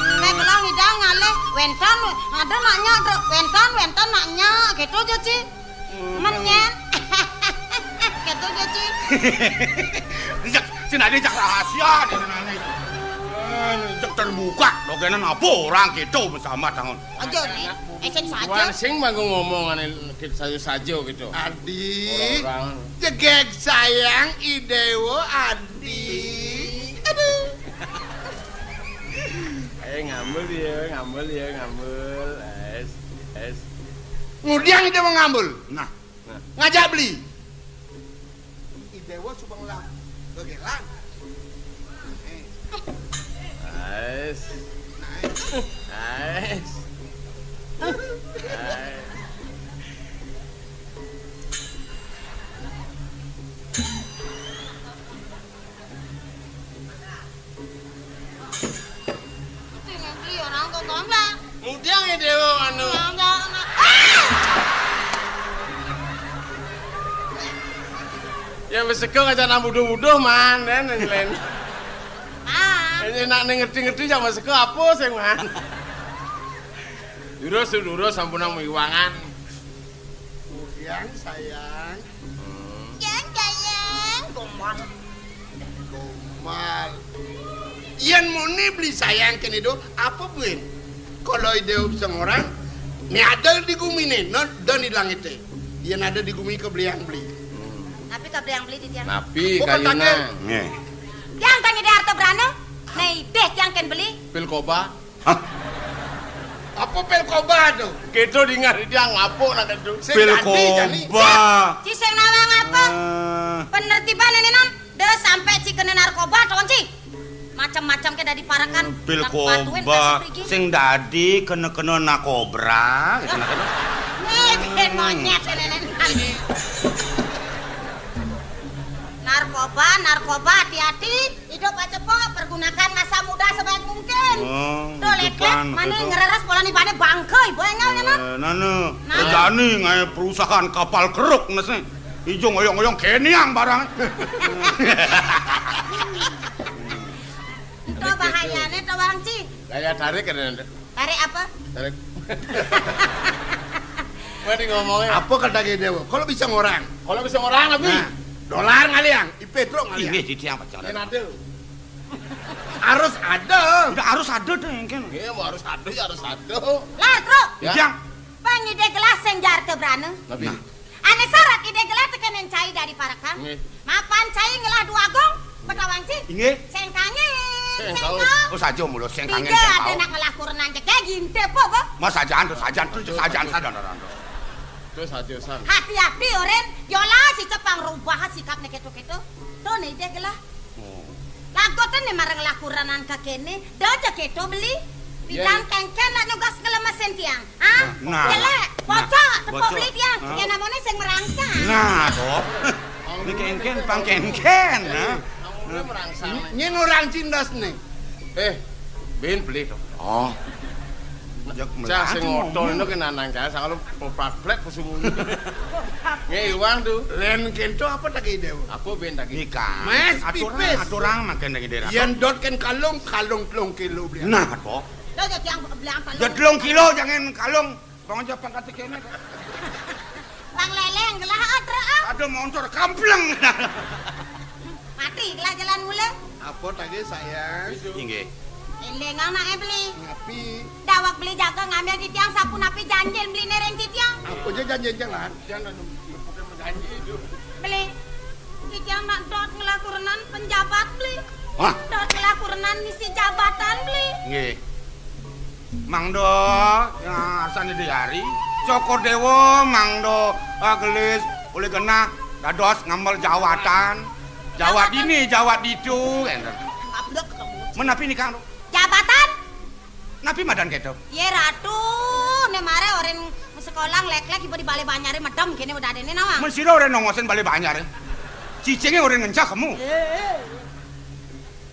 Nek gelang idang ngalih, wenten, ada nak nyak, Dek. Wenten, wenten nak nyak, gitu aja, cuy. Hmm. Men nyen. Gitu aja, cuy. Cek, sing ade cek rahasia, cek nane. Eh, cek terbuka, dogenan apa orang gitu bersama tangan. Aja, Dek. Esek saja. Wan sing mangko ngomong ane saja-saja gitu. Adi. Orang-orang. Jegeg sayang idewo Adi. Aduh. Eh, ngambul ya, ngambul ya, ngambul. Es, es. Ngudiang ide mau ngambul. Nah. Nah. Ngajak beli. Idewo subeng lah. Begelan. Ais. Ais. Ais. Ngudiang ya dewa anu. Ya wis sego aja nang buduh-buduh man, den lain. Ini nak ning ngerti-ngerti ya wis sego apa sing man. Durus, durus, sampun nang iwangan. Ngudiang sayang. Hmm. Yang sayang. Gombal. Gombal. Yen muni beli sayang kene do, apa buin? Kalau ide sengorang, ne ada di gumi ne, no, dan di langit ne. Yen ada di gumi ke beli yang beli. Hmm. Tapi ke beli yang beli di tiang. Napi kayuna. Nggih. Tiang kan ide harta berana, ne ide tiang ken beli. Pil koba. Hah? Apa pil koba to? Kéto dingeh tiang ngapuk nak kéto. Sing Pil dadi jani. Koba. Ci sing nawang apa? Ah. Penertiban ini non. Deh sampai ci kena narkoba to, Ci. Macam-macam ke dadi parekan. Pil koba. Sing dadi kena-kena nakobra, gitu, nah, gitu. Nih, bikin monyet ini, ini, ini. Narkoba, narkoba, hati-hati. Hidup aja, Pok. Pergunakan masa muda sebaik mungkin. Oh, tuh, leklek, mana ngereres pola nih, pada bangke, ibu enggak, ya, Nang? Eh, nana. Nah. Jani ngaé perusahaan kapal keruk, nasi. Ijo ngoyong-ngoyong keniang barang. Itu bahayanya, tuh, Bang Ci. Gaya tarik kan, Nanda? Tarik apa? Tarik. Mending ngomongnya. Apa kata gede, Wo? Kalau bisa ngorang. Kalau bisa ngorang, lebih. Nah, dolar ngaliang, ipe truk ngaliang. Ini di tiang pacang. Ini nanti. Harus ada. Udah harus ada tuh yang kan. Iya, mau harus ada, ya harus ada. Lah, truk. Ya. Tiang. Pang ide gelas sing jar te brana. Lebih. Nah. Ane syarat ide gelas tekenen cai dari parekan. Nggih. Mapan cai ngelah dua gong, Betawang Ci. Inggih. Sengkange. Sengkau. Sengkau. Oh, saja mulu sengkange. Tiga sengkau. Ada nak ngelah kurenan cek kayak ginte po, po. Mas sajaan tuh, sajaan tuh, sajaan, sajaan, sajaan. Terus aja san. Hati-hati, Oren. Yola si cepang rubah sikapnya keto-keto. Tuh nih, ide gelah. Oh. Lagotan nih marang lakurenan ka kene, da aja keto beli. Iya, bidan iya. Kengken nak nyugas ngelemesin tiang. Hah? Nah. Jelek, nah, bocok, tepuk beli tiang. Hah? Ya namanya sing merangsang. Nah, to. Ini kengken, pang kengken, nah. Namanya merangsang. Ini orang cindas nih. Eh, bin beli to. Oh. Cah sing ngotol itu kena nang cah, sangalo poplak-plek pesungu. Nggih, iwang tuh. Len kento apa tak ide? Apa ben tak ide? Nika. Mas, aturang, pipis. Aturang makan dengan daerah. Yen dot kan kalung, kalung telung kilo beli. Nah, to. Lo jadi yang bilang kalung. Ya telung kilo jangan kalung. Bang aja pangkat kene. Bang Leleng, gelah, ah, truk, ah. Ada motor kampleng. Mati, gelah jalan mula. Apa tadi, sayang? Inggih. Leleng, anaknya beli. Ngapi? Dawak beli jaga ngambil titiang sapu napi janjil beli nereng titiang. Apa aja janjil jalan? Jangan janji itu. Beli. Titiang nak dot ngelakurenan penjabat beli. Hah? Dot ngelakurenan ngisi jabatan beli. Nggih. Mangdo, ya, arsane diari. Cokor Dewa, mangdo, ah, gelis, oleh genah, dados ngamel jawatan. Jawat ini, jawat ditu, enten. Menapi nika, Ratu? Jabatan? Napi madan keto? Ye, Ratu, ne mare oren sekolah lek-lek ibu di Bale Banyare medem kene udah dene nawang. Men sira oren nongosen Bale Banyare. Cicenge oren ngencak kamu.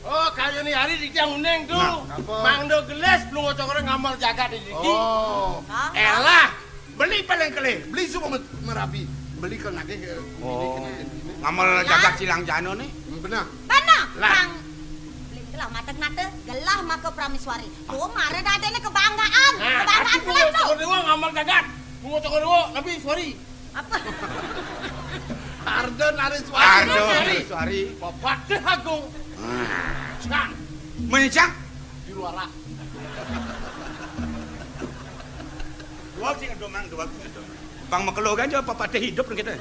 Oh, kayane hari di tiang uning tu. Nah, apa? Mangdo gelis, belum ngocok orang ngamel jagat di sini. Oh. Hah? Elah, beli paling kelih, beli semua met-, merapi. Beli ke nagih ke. Oh. Ini, ini, ini. Ngamel jagat silang jano nih. Hmm, benar. Benar. Lah. Bang, beli gelah mata-mata, gelah maka Prameswari. Oh, mare dadene kebanggaan. Nah, kebanggaan aku kelas tu. Ngocok orang ngamel jagat. Ngocok orang, tapi sorry. Apa? Ardo Nariswari. Ardo Nariswari. Bapak Deh Agung. Hmm. Cang. Mencang? Di luar. Dua sing domang, dua sing domang. Bang makelo kan jawab Bapak Deh hidup kita.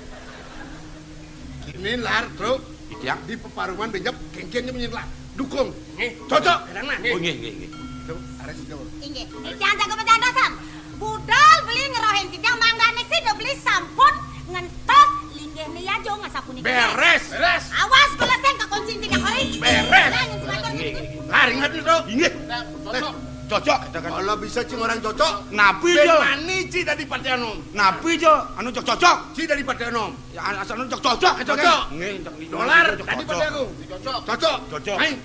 Ini lar, truk. Itiang. Di peparuman benjep, kengkengnya menyerlah. Dukung. Nggih. Cocok, kadang nah. Oh, nggih, nggih, nggih. Tuh, arek sing jawab. Inggih. Itiang jago pecantosan. Budal beli ngerohin titiang manggane sida beli sampun ngentos linggih ne yajo ngasapunika. Beres. Beres. Awas kula sing kekunci titiang ori. Beres. Lah, nyusul atur. Nggih, nggih, nggih. Lari ngerti to? Inggih. Cocok. Cocok katakan. Kalau bisa cing orang cocok. Napi ben jo? Mani ci dari Partai Anom. Napi jo? Anu cocok-cocok. Ci dari Partai Anom. Ya, asal cocok-cocok gitu kan? Cocok. Nggih, cocok. Dolar, cocok, tadi cocok. Pada aku. Cocok. Cocok. Cocok. Ayo.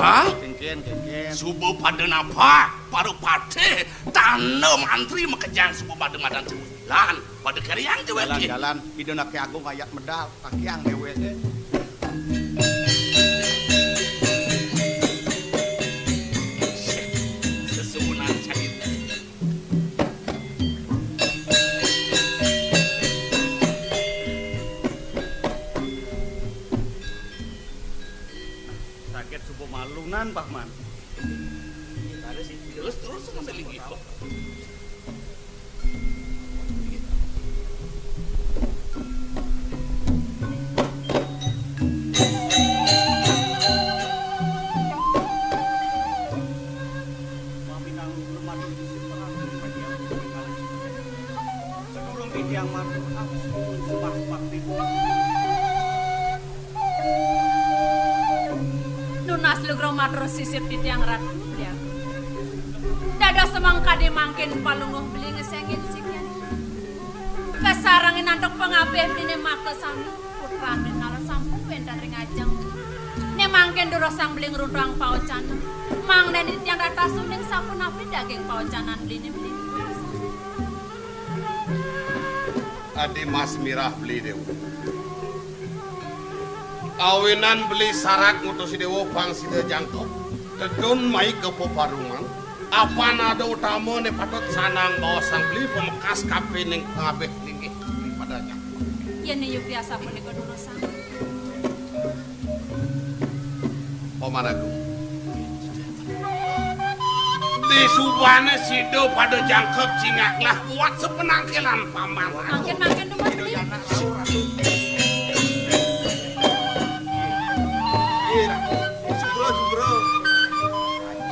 Hah? Kengken, kengken. Suba pada napa? Para patih, tanda mantri makejang suba pada madan jalan. Pada keriang je. Jalan, weti. Jalan. Ida nake agung ayat medal. Pakiang deweke. Saged suba malunan, Paman. Terus, terus sambil linggih. Sadurung titiang matur, ah, sumpah bakti. Nunas lugra matur sisip titiang Ratu Beli Agung. Dados semeng kadi mangkin Palungguh beli ngesengin sikian. Kasarengin antuk pangabih beliné makasami, putran beli nala sampun wénten ring ajeng. Né mangkin durus sang beli ngruntuhang paocanan. Mangdané titiang tatas uning sapunapi daging paocanan beliné beli. Adi Mas Mirah beli Déwa. Awinan beli sarat ngutus Déwa pang sida jangkep. Tedun mai ka peparuman. Apan ada utama né patut sanang baosang beli pamekas kapining pangabih linggih beli pada jangkep. Yén yupi asapunika durusang. Paman Agung. Disubané sida pada jangkep cingak lah buat sepenangkilan Paman Agung. Mangkin, mangkin, Paman. Iya, Ratu. Subro, subro.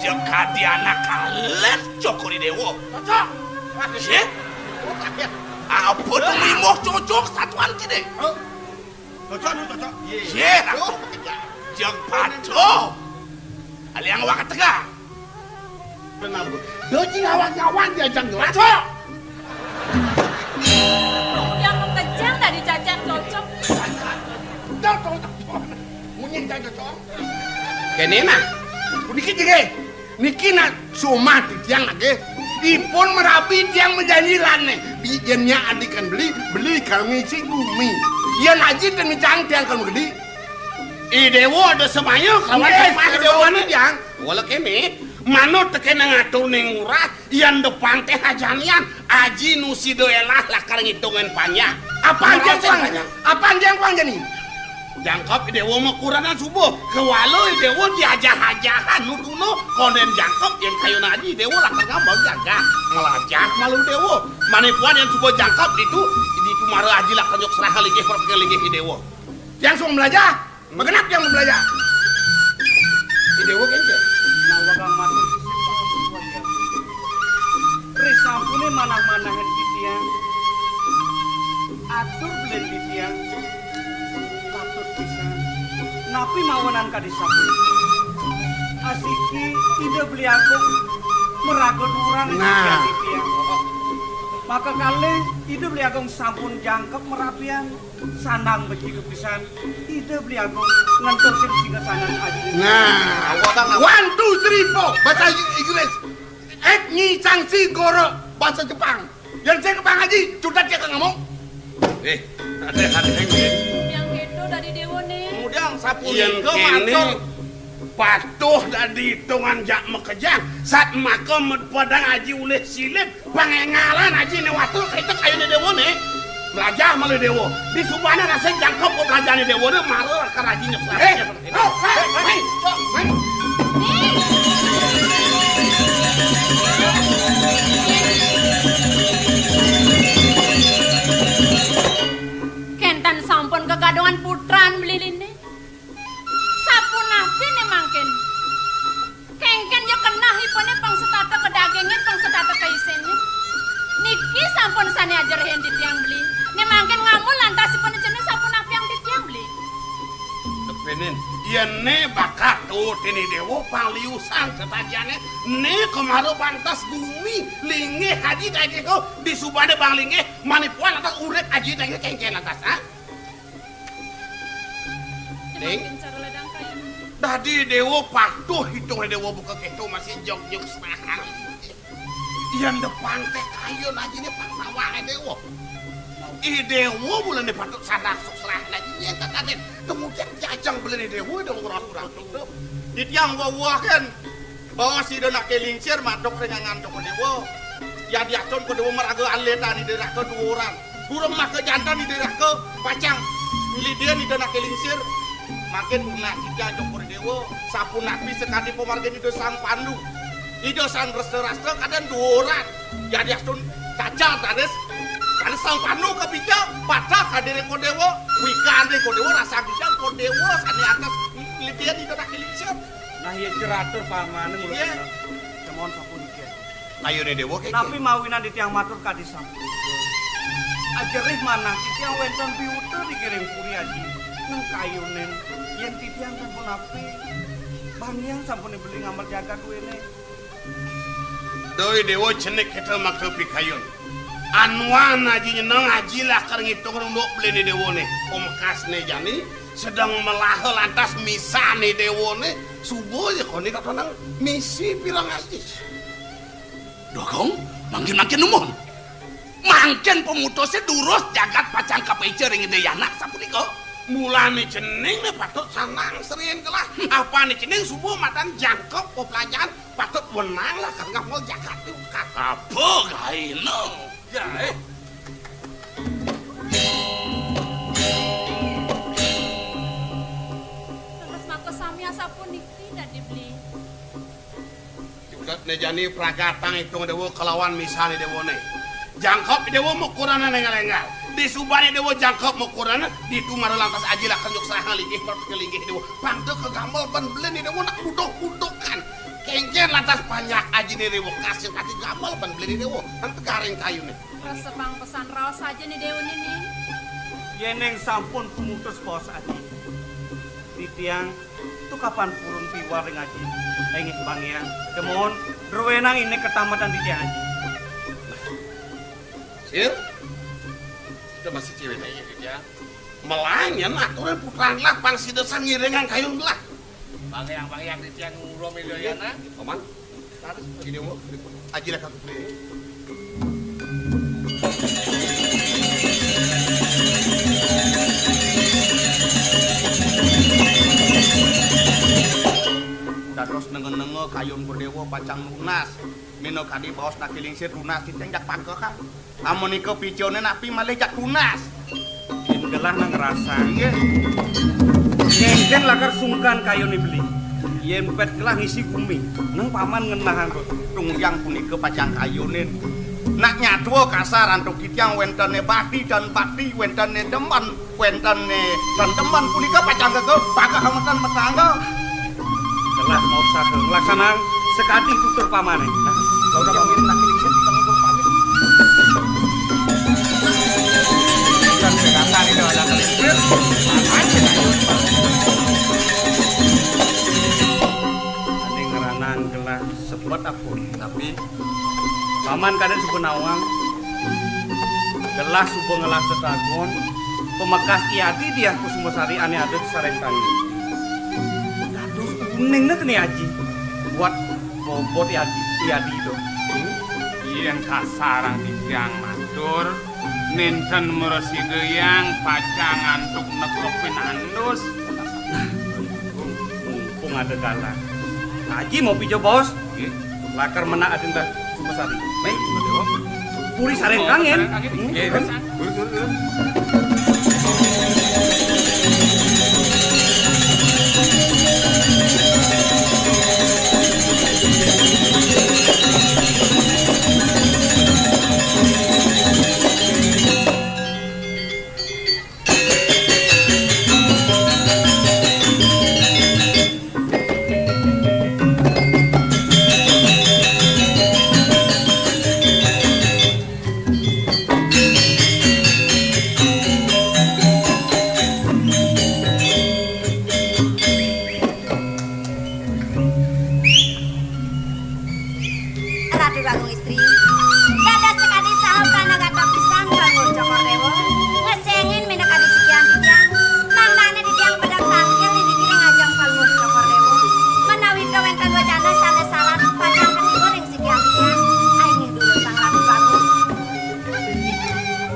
Jeng kadi anak alit cokor i Déwa. Cocok. Sip. Apa tuh mimoh cocok satuan kini? Cocok, nu cocok. Yé, Ratu. Jeng patuh. Aliang wakat tega. Tenang, Bu. Doji ngawak-ngawak diajang jelas. Cocok. Yang kejang tadi cacat cocok. Cocok, cocok. Munyi cocok. Kéné nah. Puniki jege. Niki nak sumah titiang nggih. Ipun merabi tiang majanji lané. Bi-, yén nyak adikan beli, beli kal ngisi gumi. Yén aji ten ngicang tiang kal magedi. I Déwa ada semaya kawan. Nggih, sumah Déwa Déwa ni. Tiang. Wala kéné, manut tekéné ngatur ning ngurah, yén depang téh ajanian, aji nu sida elah lakar ngitungin panjang. Apaan tiang panjang? Apaan tiang panjang ni? Jangkep i Déwa makuranan suba. Kewala i Déwa diajah-ajahan nu tuna. Kondén jangkep yén kayun aji i Déwa lakar ngambek gagah. Melajah malu Déwa. Mané puan yén suba jangkep ditu, ditu mara aji lakar nyuk serah linggih, perpingan linggih i Déwa. Tiang suba melajah. Magenap tiang melajah. I Déwa kéngkén. Nawagang matur sisip. Risampuné manah-manahan titiang. Atur belin titiang. Patut pisan. Napi mawanan kadi sapunika? Asiki Ida Beli Agung maraga duran. Nah. Titiang. Maka kalih Ida Beli Agung sampun jangkep merabian. Sandang becik pisan. Ida Beli Agung ngentosin singasanan aji. Nah. One, two, three, four. Bahasa Inggris. Ek nyicang si goro. Bahasa Jepang. Yén sing kebang aji, cutet ya kang ngomong. Eh, ada ada yang lain. Yang gitu dari Déwa nih. Kemudian sapunika. Yén kéné matur. Patuh dadi hitungan jak makejang. Sat maka med padang aji ulih silip. Pangéngalan aji né watu, kéto kayuné Déwa né. Mlajah malih Déwa. Disubané rasa jangkep pelajahané Déwa né, mara karaji nyeprak. Eh, oh, eh, eh, eh. Kénten sampun kegadungan putran beliné. Sapunapi né mangkin? Kéngkén ya keneh ipuné pang setata kedagingin, pang setata keisinin. Niki sampun sané ajerehin titiang beli. Né mangkin ngamul lantas ipuné cening sapunapi yang titiang beli. Tepinin, yén né bakat tutin i Déwa pang liusan tetajané, né kemara pantes gumi linggih aji daging ko, disubané pang linggih, manipuan lantas urip aji daging kéngkén lantas, ha? Ning. Dadi Déwa patuh, hitung Déwa buka kéto masih jog-jog serahan. Yén depang téh kayun ajiné pang nawangé Déwa. I Déwa bulan patut sadar sok serahan aji nyéntat adén. Kemudian jajang beliné Déwa dong urang-urang. Titiang wewehken. Baos Ida Anaké Lingsir madok ring angan Cokor Déwa. Yadiastun Cokor Déwa maraga aletan Ida Raka duuran. Durung maka janten Ida Raka pacang nglidihin Ida Anaké Lingsir. Mangkin nunas Ida Cokor Déwa. Sapunapi sakadi pamargin Ida Sang Pandu. Ida Sang Drestadrasta kadén duuran. Yadiastun cacat raris, raris Sang Pandu kapica, patah kadiri Kodewa, wikan ring Kodewa, rasang titiang Kodewa sané antos lipian Ida Naki Lingsir. Nah, iya, ceratur pamané mula. Iya. Kena. Kemon sapunika. Kayuné Déwa kéngkén. Napi mawinan titiang matur kadi sampun? Ajerih manah titiang wénten piutuh dikiring puri aji. Nang kayuné, yén titiang sampun napi, bangiang sampun beli ngamel jagat duéné. Duh Déwa, cenik kita makta pikayun. Anuan aji nyeneng, aji lakar ngitung unduk beliné Déwané. Pamekasné jani sedeng melaha lantas misané Déwané, suba ya koné katonang misi pirang aji. Dogong, mangkin-mangkin numun. Mangkin pamutusé durus jagat pacang kapaica ring Ida Yana sapunika. Mulané cening né patut sanang srien kelah. Apané cening suba madan jangkep peplajahan patut wenang lah kan ngamel jagat ukat. Apa gaéna? Ya, eh. Terus maka sami asapuniki dadi beli. Juketné jani pragatang itung Déwa kalawan misané Déwané. Jangkep Déwa makurenan énggal-énggal. Disubané Déwa jangkep makurenan, ditu mara lantas aji lakar nyuksrahang linggih linggih Déwa. Pang té kagamel ban beliné Déwa nak buduk-budukan. Kéngkén lantas panjak ajiné Déwa kasih ati gamel ban beliné Déwa. Kan tegaring kayuné. Rasa pang pesan raos saja nih Déwa nih. Yéning sampun pumutus baos aji. Titiang tu kapan purun piwar ring aji. Inggih bangiang. Kemon, druénang ini ketamatan titiang aji. Sir, kita masih cewek aja ya. Melah nyén aturan putrang lah pang sida san ngiringang kayun lah. Bangiang-bangiang titiang ngurum Ida Yana. Paman, terus begini, Bu. Aji lah kagum. Dados nenga-nenga kayun Déwa pacang nunas. Minakadi baos Naki Lingsir tunas titiang jak pangkehang. Amunika picané napi malih jak tunas. Yén gelah nang ngrasang. Inggih. Kéngkén lakar sungkan kayuné beli. Yén pét gelah ngisi gumi. Nang paman ngenahang to. Tungyang punika pacang kayuné. Nak nyadua kasar antuk titiang wéntené bakti dan bakti wéntené demen. Wénten, eh, tenteman punika pacang gagah, pagah ametan matangga. Telah mau saha nglaksanang sakadi tutur pamané. Nah, kalau udah pamit, laki lingsir kita mau pamit. Dan sekarang itu ada kelinci. Apaan sih? Ané ngranang gelah sebet apa? Tapi Paman kadén suba nawang. Gelah suba ngelah tetagon, pamekas I Adi Diah Kusumasari ané ada di sareng tangi. Dados uningné kéné aji. Buat bobot I Adi, I Adi to. Yén kasarang titiang matur, nénten mrasidayang pacang antuk nekepin andus. Mumpung ada galah. Aji mau pija, Bos? Nggih. Lakar menak adin dah Sumasari. Baik, Pak Dewa. Puri sareng kangen. Sareng kangen. Hmm? Nggih, terus. Terus, terus, terus. Ratu Agung Istri, dados sakadi saha pranagata pisan Palungguh Cokor Dewa, ngesengin minakadi sikian titiang, mangdané titiang pedang tangkil di diring ajeng Palungguh Cokor Dewa, menawi wénten wacana sané salah pacang katiba ring sikian titiang, ainggih durus Sang Ratu Agung.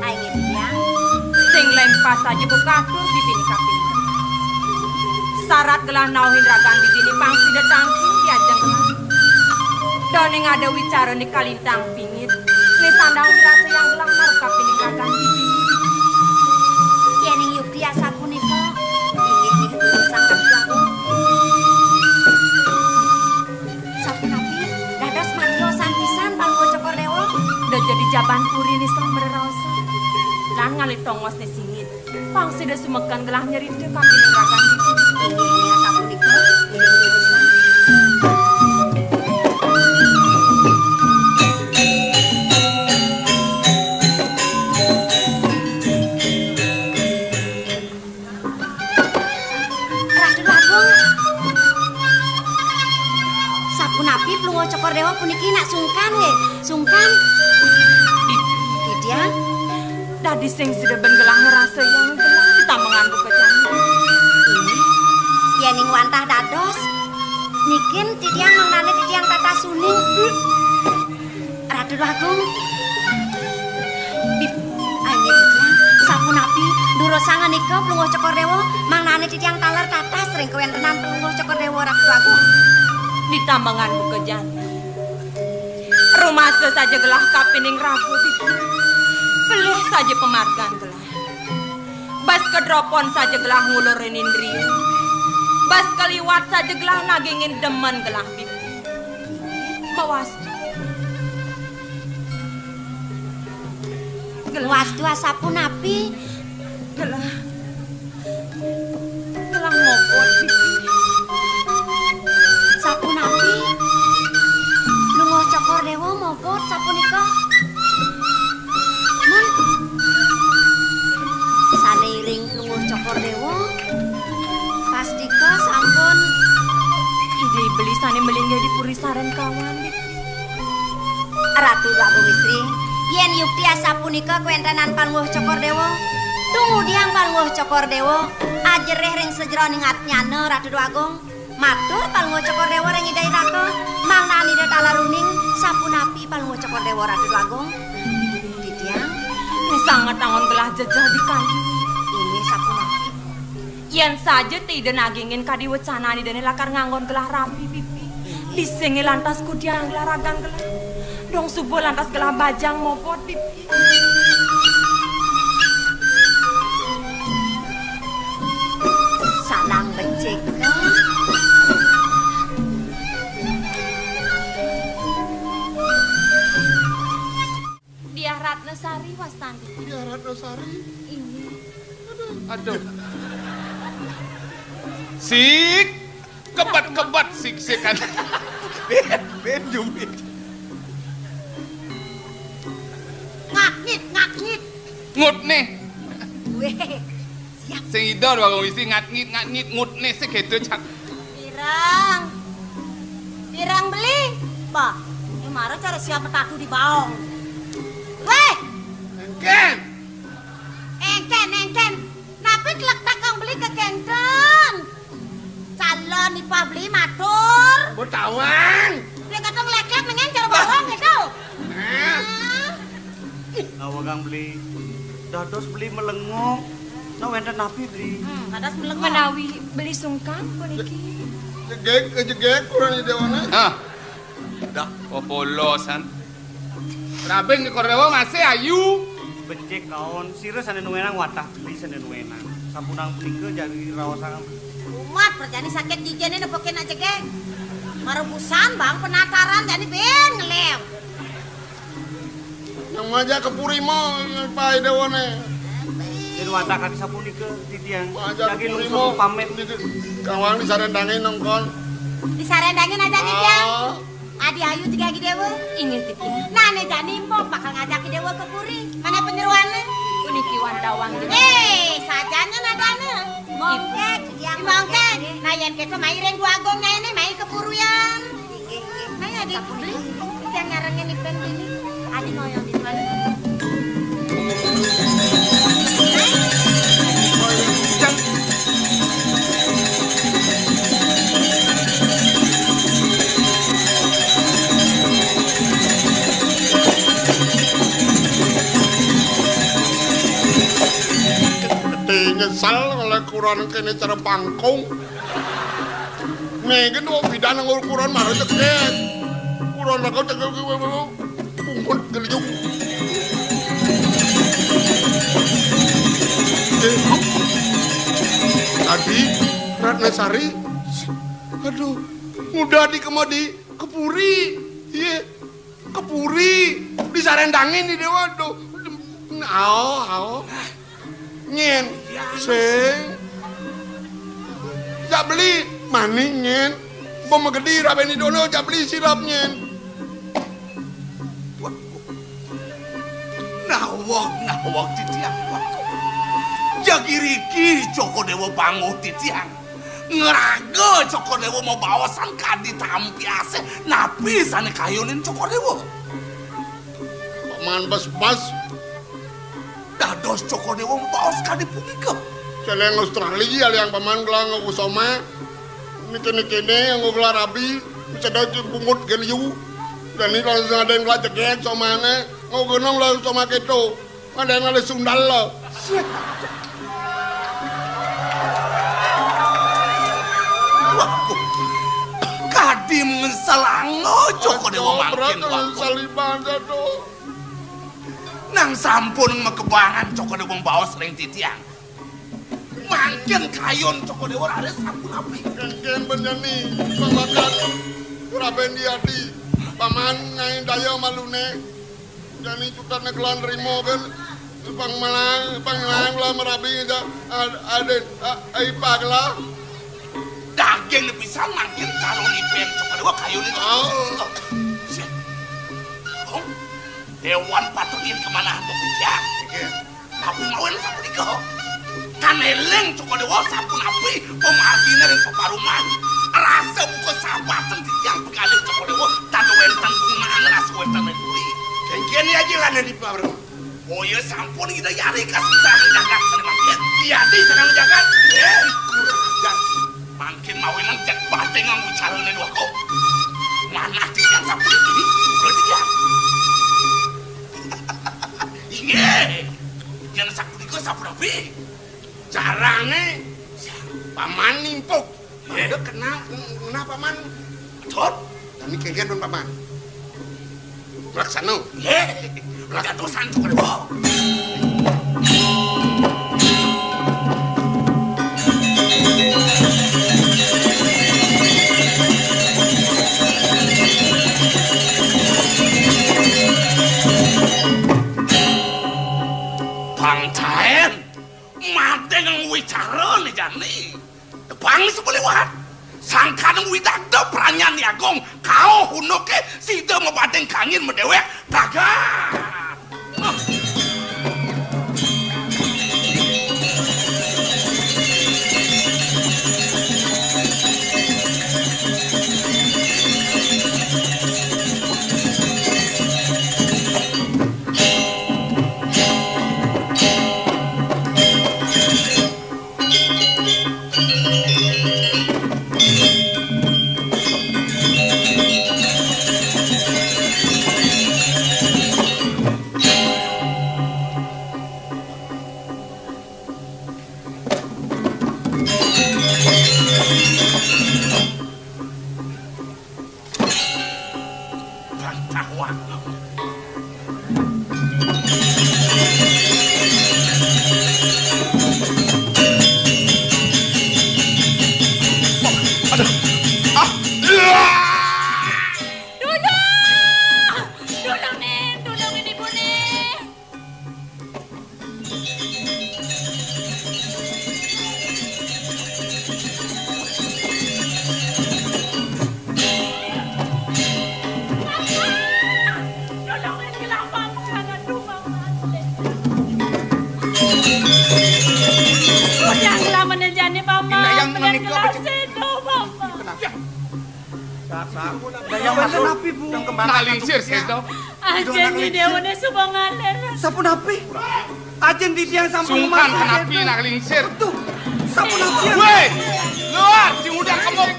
Ainggih titiang. Sing lempas saja buka atur bibiné kaping. Sarat gelah nauhin ragan bibiné pang sida tangkil di ajeng gelah. Dané ngada wicara ni kalintang pingit, ni sandang wirasa yang gelah marep kapining ragan bibiné. Yéning yukti asapunika, inggih nih durus Sang Ratu Agung. Ini samreraosan. Lan ngalih tongosné singit. Pang sida sumeken gelah nyerita kapining ragan. Inggih, inggih sapunika, inggih durusang. Ratu Agung. Sapunapi Plunguh Cokor Déwa puniki nak sungkan nggih? Sungkan. Titiang. Dadi sing sida ben gelah ngrasayang gelah ditamengan buka jani. Inggih. Yéning wantah dados, niki titiang mangdané titiang tatas uning. Ratu Agung. Bib-, inggih titiang. Sapunapi durusang nika Plunguh Cokor Déwa, mangdané titiang taler tatas ring kawéntenan Plunguh Cokor Déwa, Ratu Agung. Ditamengan buka jani. Rumasa saja gelah kapining raga, Bibi. Pelih saja pamargan gelah. Bas kadropon saja gelah ngulurin indria. Bas kaliwat saja gelah nagingin demen gelah, Bibi. Mawastu. Gelah. Wastu asapunapi? Gelah. Gelah mobot, Bibi. Sapunapi? Plunguh Cokor Déwa mobot sapunika. Men. Sané iring Plunguh Cokor Déwa. Pastika sampun. Inggih beli sané melinggih di Puri Sarengkawan, Bibi. Ratu Agung Istri, yén yukti asapunika kawéntenan Palungguh Cokor Déwa, tumudiang Palungguh Cokor Déwa ajerih ring sajeroning atnyana, Ratu Agung. Matur Palungguh Cokor Déwa ring Ida Raka, mangdané Ida taler uning, sapunapi Palungguh Cokor Déwa, Ratu Agung? Titiang. Sanget anggon gelah jejeh di kayu. Inggih sapunapi? Yén saja té Ida nagingin kadi wecanan Idané lakar nganggon gelah rabi, Bibi. Disingé lantas kudiang gelah ragan gelah. Dong suba lantas gelah bajang mobot, Bibi. Sanang becik. Diah Ratnasari wastan. Diah Ratnasari? Inggih. Aduh. Sik, kebet-kebet sik-sikan. Ben, ben jumit. Ngakngit, ngakngit. Ngutné. Wéh. Siap. Sing ida warung isi ngat-ngit, ngat-ngit, ngutné sing kéto, Cak. Pirang. Pirang beli? Bah, ini mara cara siap petatu di baong. Wéh! Éngkén. Éngkén, éngkén. Napi tlektak kang beli kekénten? Calon ipah beli matur. Mbok tawang. Dia kata ngelek-lek nengen cara bawang gitu. Nah. Nah, wagang beli. Dados beli melengok. Nah, wénten napi, Bli? Hmm, kadas melengok. Menawi beli sungkan puniki. Jegég, jegég kurang di déwané. Ah. Dah, popolosan. Rabing di Korewa masih ayu. Becik kaon, sira sané nuwénang watah beli sané nuwénang. Sampunang punika jari raosangan. Umat perjani sakit giginé nepukin aja, geng. Marebusan bang penataran jani ben ngelem. Yang majak ke puri mah, yang paé déwané. Yén watakane sapunika, titiang. Majak ke jagi puri nungsu mah. Pamit. Kang Wang disaréndangin nongkon. Disaréndangin aja, titiang. Ah. Adi ayu jegé Agi Déwa. Inggih, titiang. Nah, né jani mpok bakal ngajak Agi Déwa ke puri. Mana penyeruané? Puniki wantawang. Eh, sajanya nadana. Mongkek, ya, mongkek. Nah, yén kéto mai ring Dwagung nyainé, mai ke purian. Mai, Adi. Yang nyarengin ipen dini. Adi ngoyong di mana? Nyesal oleh kuran kéné cara pangkung. Né gén wong bidan nang ukuran mara cekek. Ukuran aku cekek kuwi, kuwi, kuwi. Pungut geliung. Eh, tadi Ratnasari. Aduh, muda di kemudi kepuri. Iya. Ka puri, disaréndangin di déwa, duh. Ao, ao. Nyén, sing. Jak beli manik, nyén. Bom gedé rabén di dono, jak beli sirap, nyén. Nawang, nawang titiang. Jak iriki Cokor Déwa banguh titiang. Ngraga Cokor Déwa mabaosan kadi tampiasé, napi sané kayunin Cokor Déwa? Paman bas-bas. Dados Cokor Déwa mabaos kadi punika. Céléng Australia liang paman gelah ngusoma. Niki-niki né nganggo gelah rabi, cedek bungut gén liu. Dani langsung ada yang gelah jegég somané, nganggo genong langsung soma kéto. Ada yang ada sundal lo. Waduh. Kadi mengsel ango Cokor Déwa mangkin, waduh. Saliban satu. Nang sampun makebangan Cokor Déwa mabaos ring titiang. Mangkin kayun Cokor Déwa raris sapunapi? Kénkén ben jani, pang bakat. Rabén diadi, paman nyai daya maluné. Jani cutet negelan rima kan. Pang menang, pang menang lah marabi aja. Ad-, adin, a-, ai pagla. Daging pisan mangkin calon ipin Cokor Déwa kayuné. Oh. Sih. Oh. Déwan patut yen kemanah antuk titiang. Nggih. Tapi mawen sapunika. Kan éling Cokor Déwa sapunapi pamarginé ring peparuman. Rasa buka sahabatén titiang pingalih Cokor Déwa tan wénten gunaan rasa wénten neguri. Kénkén ya jilane di paruman. Oh ya sampun Ida Yari kasita jagat sané mangkin. Yadi sareng jagat. Nggih. Mangkin mawinan jak baté nganggo carané dua kok. Manah titiang sapunika. Kula titiang. Inggih. Yen sapunika sapunapi? Carané paman nimpuk. Nggih. Ada kena, kena paman. Betul. Kami kénkén pun paman. Laksana. Nggih. Laksana santuk. Bang Caen, maté ngwicara né jani. Tebang sebeliwat. Sangkan widagda pranyan agung, kauh unuké sida mabading kangin madéwék. Tagar. Bantah wak. Aduh. Ah. Tulung! Tulung, Ning! Tulungin ibu, Ning! Udah ngelamun jani, Paman. Dayang menika becek- Sedo, Paman. Dayang maksud napi, Bu? Nak lingsir, Sedo. Ajin di déwané suba ngalér. Sapunapi? Ajin titiang sampun sungkan mangsa, kenapi Sedo. Nak lingsir? Betul. Sapunapi? Wéh, luar, sing udah kemuk.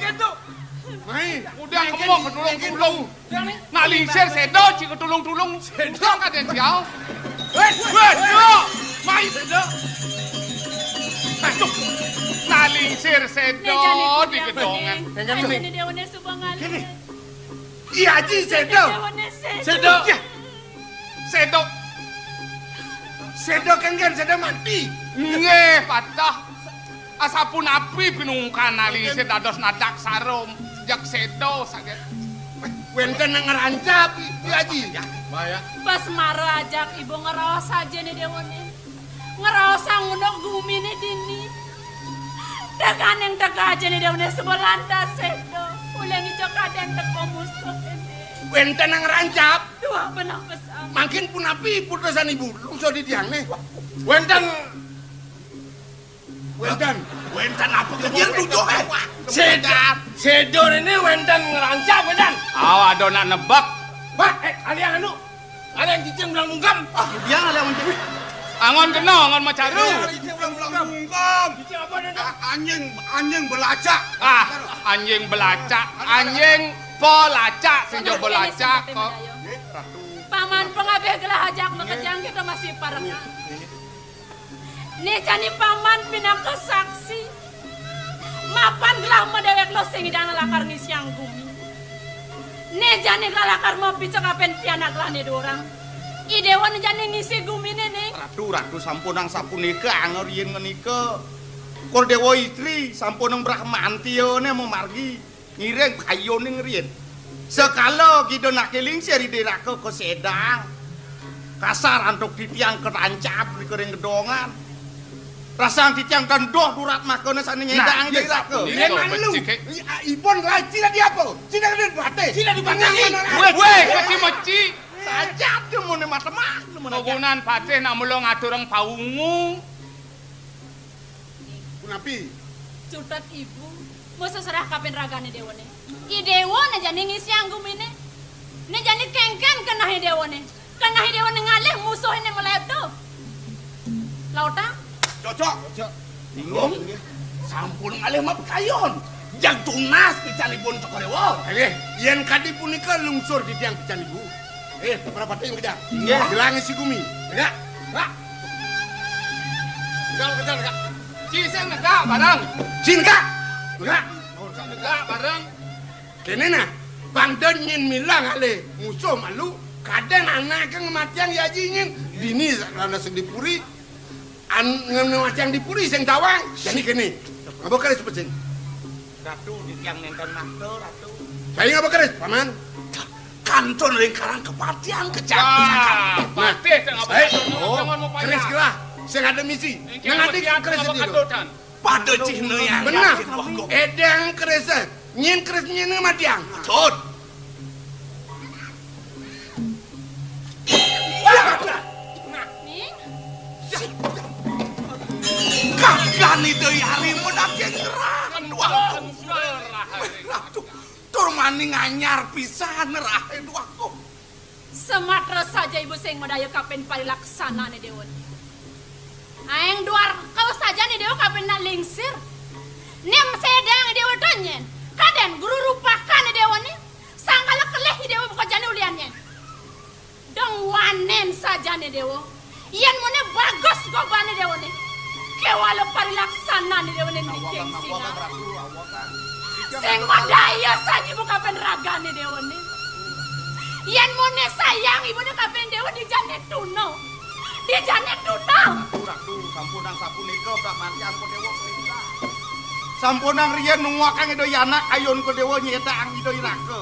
Mai, udah kemuk, tulung-tulung. Nak lingsir, Sedo, cik tulung-tulung. Sedo kadén siau. Wéh, wéh, yo. Mai, Sedo. Aduh, nak lingsir, Sedo, di gedongan. Ajin di déwané suba ngalér. Iya, Ji, Sedo. Sedo. Iya. Sedo. Sedo kénkén, Sedo mati. Nggih, patah. Asapunapi pinungkan alih Sedo dados nadak sarum. Jak Sedo saged. Wénten ngrancap, Ki Aji. Pas mara ajak ibu ngraos ajine déwané. Ngraosang unduk guminé dini. Teganing teka ajine déwané sebelanta séda. Uling ijo kadén teka musuh ini. Wénten ngrancap. Duh, benah pesan. Mangkin punapi putusan ibu, lungsur titiang né. Wénten Wénten. Wénten apa? Dia tujuh, eh. Séda, séda ini wénten ngrancap, wénten. Aw, ada nak nebak. Pak, eh, kalian anu. Kalian cicing belang bungkam. Ah, dia kalian mencari. Angon kena, angon macaru. Cicing belang bungkam. Cicing apa nih? Ah, anjing, anjing belacak. Ah, anjing belacak, anjing pelacak, sing jo belacak kok. Paman pengabih gelah ajak makejang kita masih parengan. Né jani paman pinaka saksi. Mapan gelah madéwék lo sing idana lakar ngisiang gumi. Né jani gelah lakar mapica kapén pianak gelah né dorang. I déwa né jani ngisi guminé né. Ratu, ratu sampunang sapunika angger yén ngenika. Kor déwa istri sampunang brahmantiané mamargi. Ngiring kayuning riin. Sekala Ida Naké Lingsir Ida Raka kasédang. Kasar antuk titiang kerancap di kering gedongan. Rasang titiang kendoh durat makana sané nyédang Ida Raka. Riin malu. Ipun laci lagi apa? Sida gedé baté. Sida di baté. Wéh, wéh, keci meci. Sajat demen mata mah, demen aja. Kegunan patih nak mula ngaturang paungu. Punapi? Cutet ibu, masa serah kapin ragané déwané. I déwa né jani ngisi anggum ini. Né jani kéngkén kenah i déwané. Kenah i déwané ngalih musuh ini meleb tu. Lautang? Cocok. Cocok. Bingung. Sampun ngalih mah pekayon. Jag tunas pican ibun cokor déwa. Nggih, yén kadi punika lungsur titiang pican ibu. Eh, prapati yang kejang. Nggih. Bilang isi gumi. Enggak. Enggak. Enggak, enggak, enggak. Ci sing negak bareng. Ci negak. Enggak. Ci negak bareng. Kéné nah, pang da nyén milang alé musuh malu, kadén anaké ngamatiang yaji nyén, dini rana sing di puri, an-, ngamatiang di puri sing tawang, jani kéné. Ngapa keris pecing? Ratu, titiang nénten makta, Ratu. Saya ngapa keris, Paman? Kantun ring karang kepatihan kejati. Wah, nah, patih tengah baik. Oh, jangan mau keris payah. Gelah, sing ada misi. Nang ati keris itu. Pada cihna yang benar. Yakin, wah, kok. Édang keris, nyén keris nyén matiang. Tut. Ning. Kagani deui ari medake ngerang. Wah, Ratu. Tur mani nganyar pisan rahe duaku. Sematra saja ibu sing madaya kapin parilaksanané déwa. Aéng duarka saja né déwa kapin nak lingsir. Nim sedang déwa to nyén. Kadén guru rupakan déwa né. Sangkala kelih déwa buka jani ulian nyén. Dong wanén sajané déwa. Yén moné bagus gobané déwané. Kéwala parilaksanané déwané niki sing sinah. Sing madaya saja buka ragané déwané. Yén moné sayang ibuné kapin déwa dijané tuna. Dijané tuna. Ratu, ratu, sampunang sapunika, Brak Marjan Déwa perintah. Sampunang riyen nuwakang Ida Yana kayun Déwa nyedang Ida Iraka.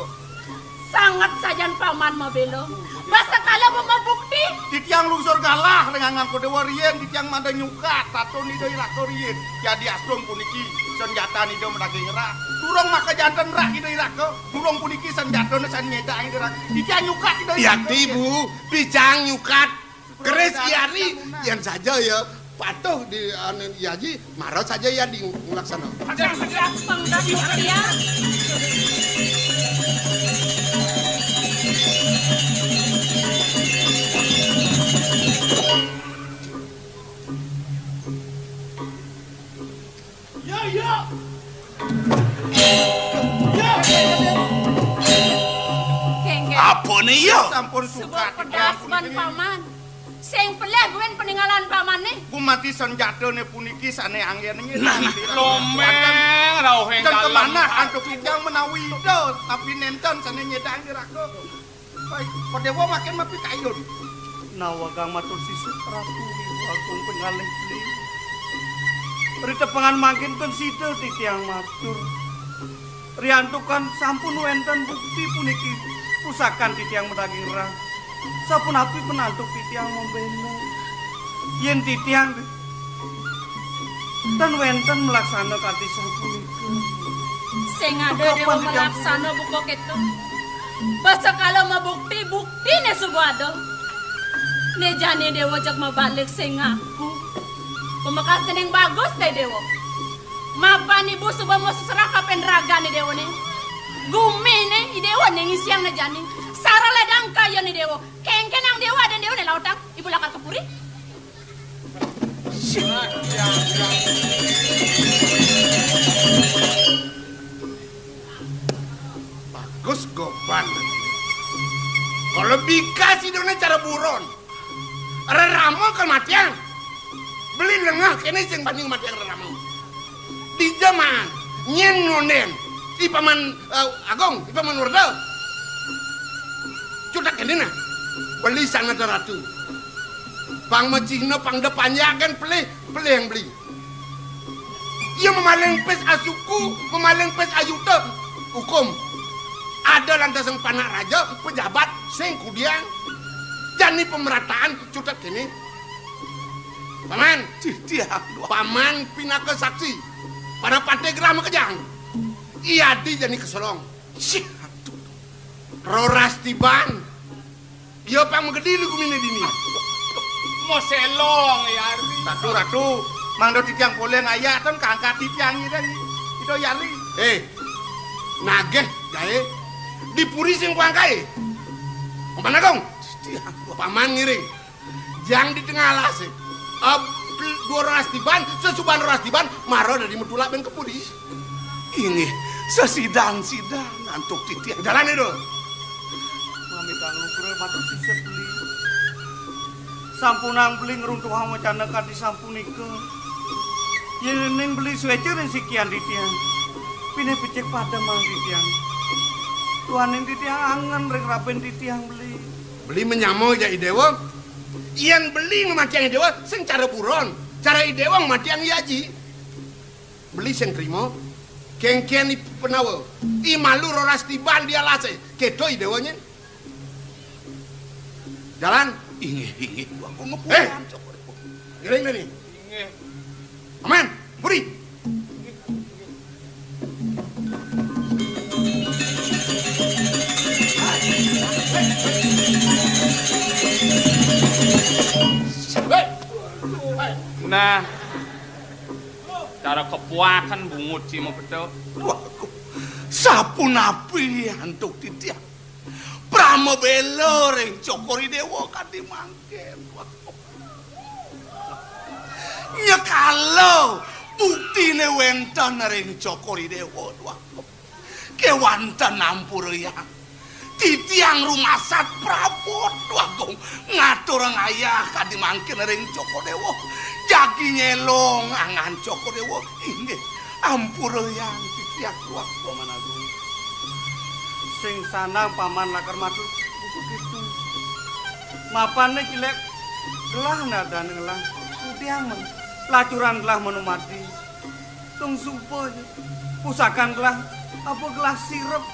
Sanget sajan paman mabéla. Bas sekala mabukti. Titiang lungsur galah ring anggan Déwa riyen, titiang mada nyukat tatun Ida Iraka riyen. Jadi astung puniki senjatan Ida madaging rak. Durung maka janten rak Ida Iraka. Durung puniki senjatane sane nyedang Ida Iraka. Titiang nyukat Ida Iraka. Yakti, Bu, picang nyukat. Keris i ari, yan saja ya patuh di, anu, i aji, mara saja ya di nglaksana. Pangkat ya. Ya, ya. Ya. Kengken. Apa nih ya? Sampun suka pedas ban paman. Sing pelih buin peninggalan pamane. Kumati senjatane puniki sane anggen nggih. Nah, nah, lomeng rauhing dan dalem. Kemanah antuk titiang menawi Ida, tapi nenten sane nyedang diraka. Baik, Padewa makin mapikayun. Nawagang matur sisip Ratu Ibu Agung Pengalih Beli. Ritepengan mangkin ten sida titiang matur. Riantukan sampun wénten bukti puniki pusakan titiang madaging rah. Sapunapi penantuk titiang membénda? Yén titiang tan wénten melaksana kanti sapunika. Sing ada kapan déwa titiang melaksana buka kéto. Basa kala mabukti, buktiné suba ada. Né jani déwa jeg mabalik sing ngaku. Pamekas cening bagus dé déwa. Mapan ibu suba mau seserah kapan ragané déwané. Guminé i déwané ngisiang né jani. Sara ledang kaya né déwa. Kéngkén ang déwa ada déwané lautang. Ibu lakar ka puri. Bagus goban. Kalau bika sida né cara buron. Rerama kan matiang. Beli lengah kéné sing banding matiang rerama. Dija maan nyén ngondén. I Paman, eh, Agung, i Paman Werda. Cutet kéné nah. Beli sanget ratu. Pang macihna, pang da panjagan pelih, pelih yang beli. Ia mamaling pis asuku, mamaling pis ayuta. Hukum. Ada lantasang panak raja, pejabat, sing kudiang. Jani pemerataan cutet kéné. Paman. Titiang, Dua. Paman pinaka saksi. Para patih gerah makejang. Iadi jani keserong. Sih, aduh. Roras tiban. Ia pang magedi lu guminé dini. Moselong, ya, Ri. Ratu, ratu. Mangda titiang polih ngayah, tan kangkat titiang ida. Ida, ya, Ri. Eh, nagih gaé. Di puri sing kuangkaé. Paman Agung. Titiang, Dua. Paman ngiring. Jang di tengah alasé. Ab-, dua roras tiban, sesuban roras tiban, mara dadi matulak bén ka puri. Inggih, sesidan-sidan antuk titiang. Jalan itu. Mamitang lugra matur sisip beli. Sampunang beli ngruntuhang wacana kanti sampunika. Yéning beli suéca ring sikian titiang. Pinih becik padem ang titiang. Duaning titiang angen ring rabin titiang beli. Beli manyama jak I Déwa. Yén beli ngamatiang I Déwa, sing cara buron. Cara I Déwa ngamatiang I Aji. Beli sing trima. Kéngkén I Pandawa. I malu roras tiban di alasé. Kéto I Déwa nyén. Jalan. Inggih, inggih. Aku ngepuan, eh. Cokor. Ngiring dah nih. Inggih. Aman. Puri. Nah, cara kepuakan bungut si mau betul. Wah, sapunapi antuk titiang. Pramabéla ring Cokor I Déwa kadi mangkin. Nyekala buktiné wénten ring Cokor I Déwa, Dua Agung. Kéwanten ampurayang. Titiang rumasat prabot, Dua Agung, ngaturang ayah kadi mangkin ring Cokor Déwa. Jagi nyelong angan Cokor Déwa. Inggih, ampurayang titiang, Dua Agung. Paman Agung. Sing sanang Paman lakar matur buka kéto. Mapané jelék gelah nadané ngelah. Kudiang men. Lacuran gelah manumadi. Tung suba ja. Pusakan gelah apa gelah sirep.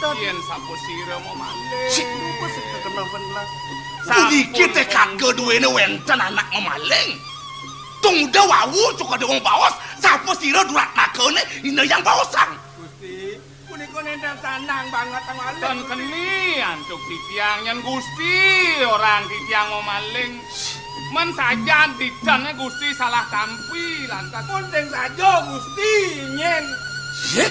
Dadi yén sapa sira mamaling. Sik rupa sing kakena pen gelah. Puniki tekadé duéné wénten anak mamaling. Tung udah wau cukup ada wong baos, sapa sira durat nakané, ina yang baosang. Gusti, punika nénten sanang banget, Tan Wali. Tan keni antuk titiang nyén Gusti, orang titiang mamaling. Men sajan ditené Gusti salah tampi, lantas. Pun sing saja, Gusti, nyén. Yé?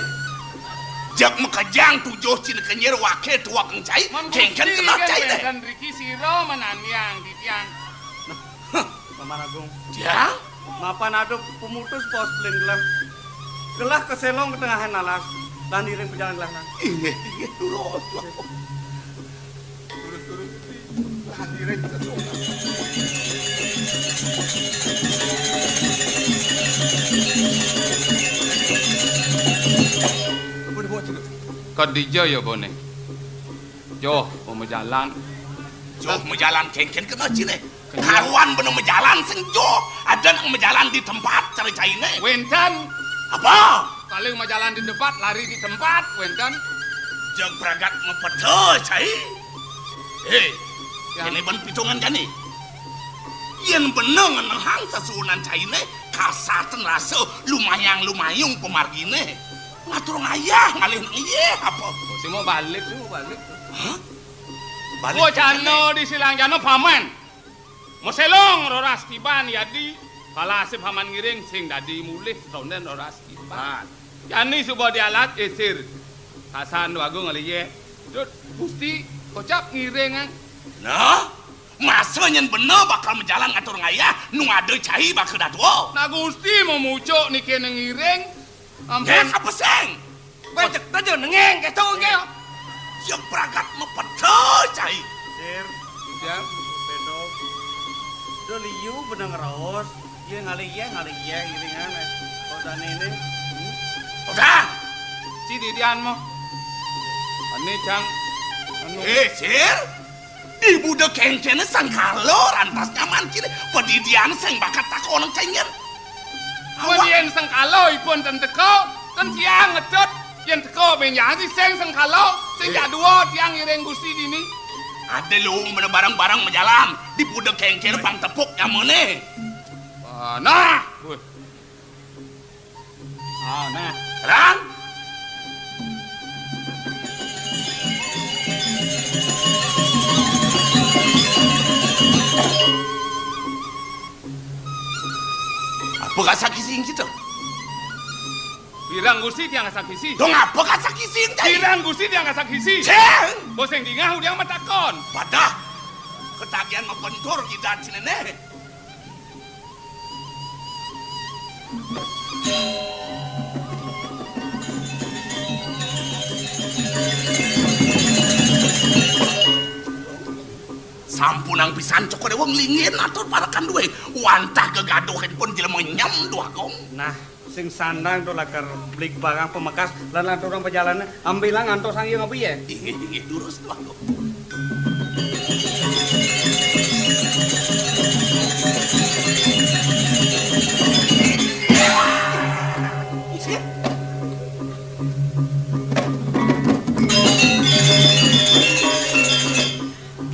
Jak makejang tujuh cina kenyir waké tuak cai, men kéngkén Gusti kena kan cai deh. Wénten riki sira menaniang titiang. Nah, huh. Paman Agung. Ya? Mapan ada pemutus pos belin gelah. Gelah keselong ke tengahan alas. Lan iring pejalan gelah nang. Inggih, inggih, durus. Durus, durus, Gusti. Lan iring sesuai. Apa dibawa, Cik? Kadija ya, Bone? Joh, pamajalan. Joh, majalan kéngkén kena ciné. Kena. Karuan bener majalan sing joh. Ada nak majalan di tempat cara cainé. Wénten. Apa? Paling majalan di tempat, lari di tempat, wénten. Jeg pragat mapeda cai. Hé, ya. Kéné bén pitungan jani. Yén bena ngenehang sesuunan cainé, kasarten rasa lumayang-lumayung pamarginé. Ngatur ngayah ngalih nang yéh apa? Oh, sing mau balik, sing mau balik. Hah? Balik. Wacana di silang jana paman. Maselong roras tiban yadi, palasé paman ngiring sing dadi mulih tondén roras tiban. Jani suba dialat isir. Hasan Wagung ngalih yéh. Dut, Gusti, kocap ngiring, ah. Nah, masa nyén bena bakal majalan ngatur ngayah, nu ada cai baka datua. Nah, Gusti mamucuk niki ngiring. Ampun. Ngék apa sing? Bajek taja nengeng kéto engké. Sia pragat mapeda cai. Sir, Ujang, Pedog. Udah liu benang raos. Iya ngalih iya, ngalih iya, iringan, eh. Kok dane ini? Hmm? Udah. Ci didian mo. Ane cang. Anu. Eh, Sir. Di buda kéngkéné sengkala rantas nyaman kini. Padidian sing bakat takonang cai nyén. Mun awak yén sengkala ipun ten teka, ten tiang ngetut. Yén teka benjang si sing sengkala, sing eh. Jak dua tiang ngiring Gusti dini. Ada luung bener bareng-bareng majalan. Di buda kéngkéné pang tepuk nyamané. Ah, nah. Wih. Ah, nah. Terang. Apa kasakising kita? Pirang Gusti tiang kasakisi. Dong apa kasakising tadi? Pirang Gusti tiang kasakisi. Ceng! Boseng dingah udiang matakon. Padah ketagihan mabentur idan cinené. Sampunang pisan Cokor Déwa nglingin atur parekan dué. Wantah gegaduhin pun jelema nyem duh agung. Nah, sing sandang to lakar beli barang pamekas lan lanturang pajalané. Ambilang antos sang iya ngapi ya? Inggih, inggih, durus tuh aku.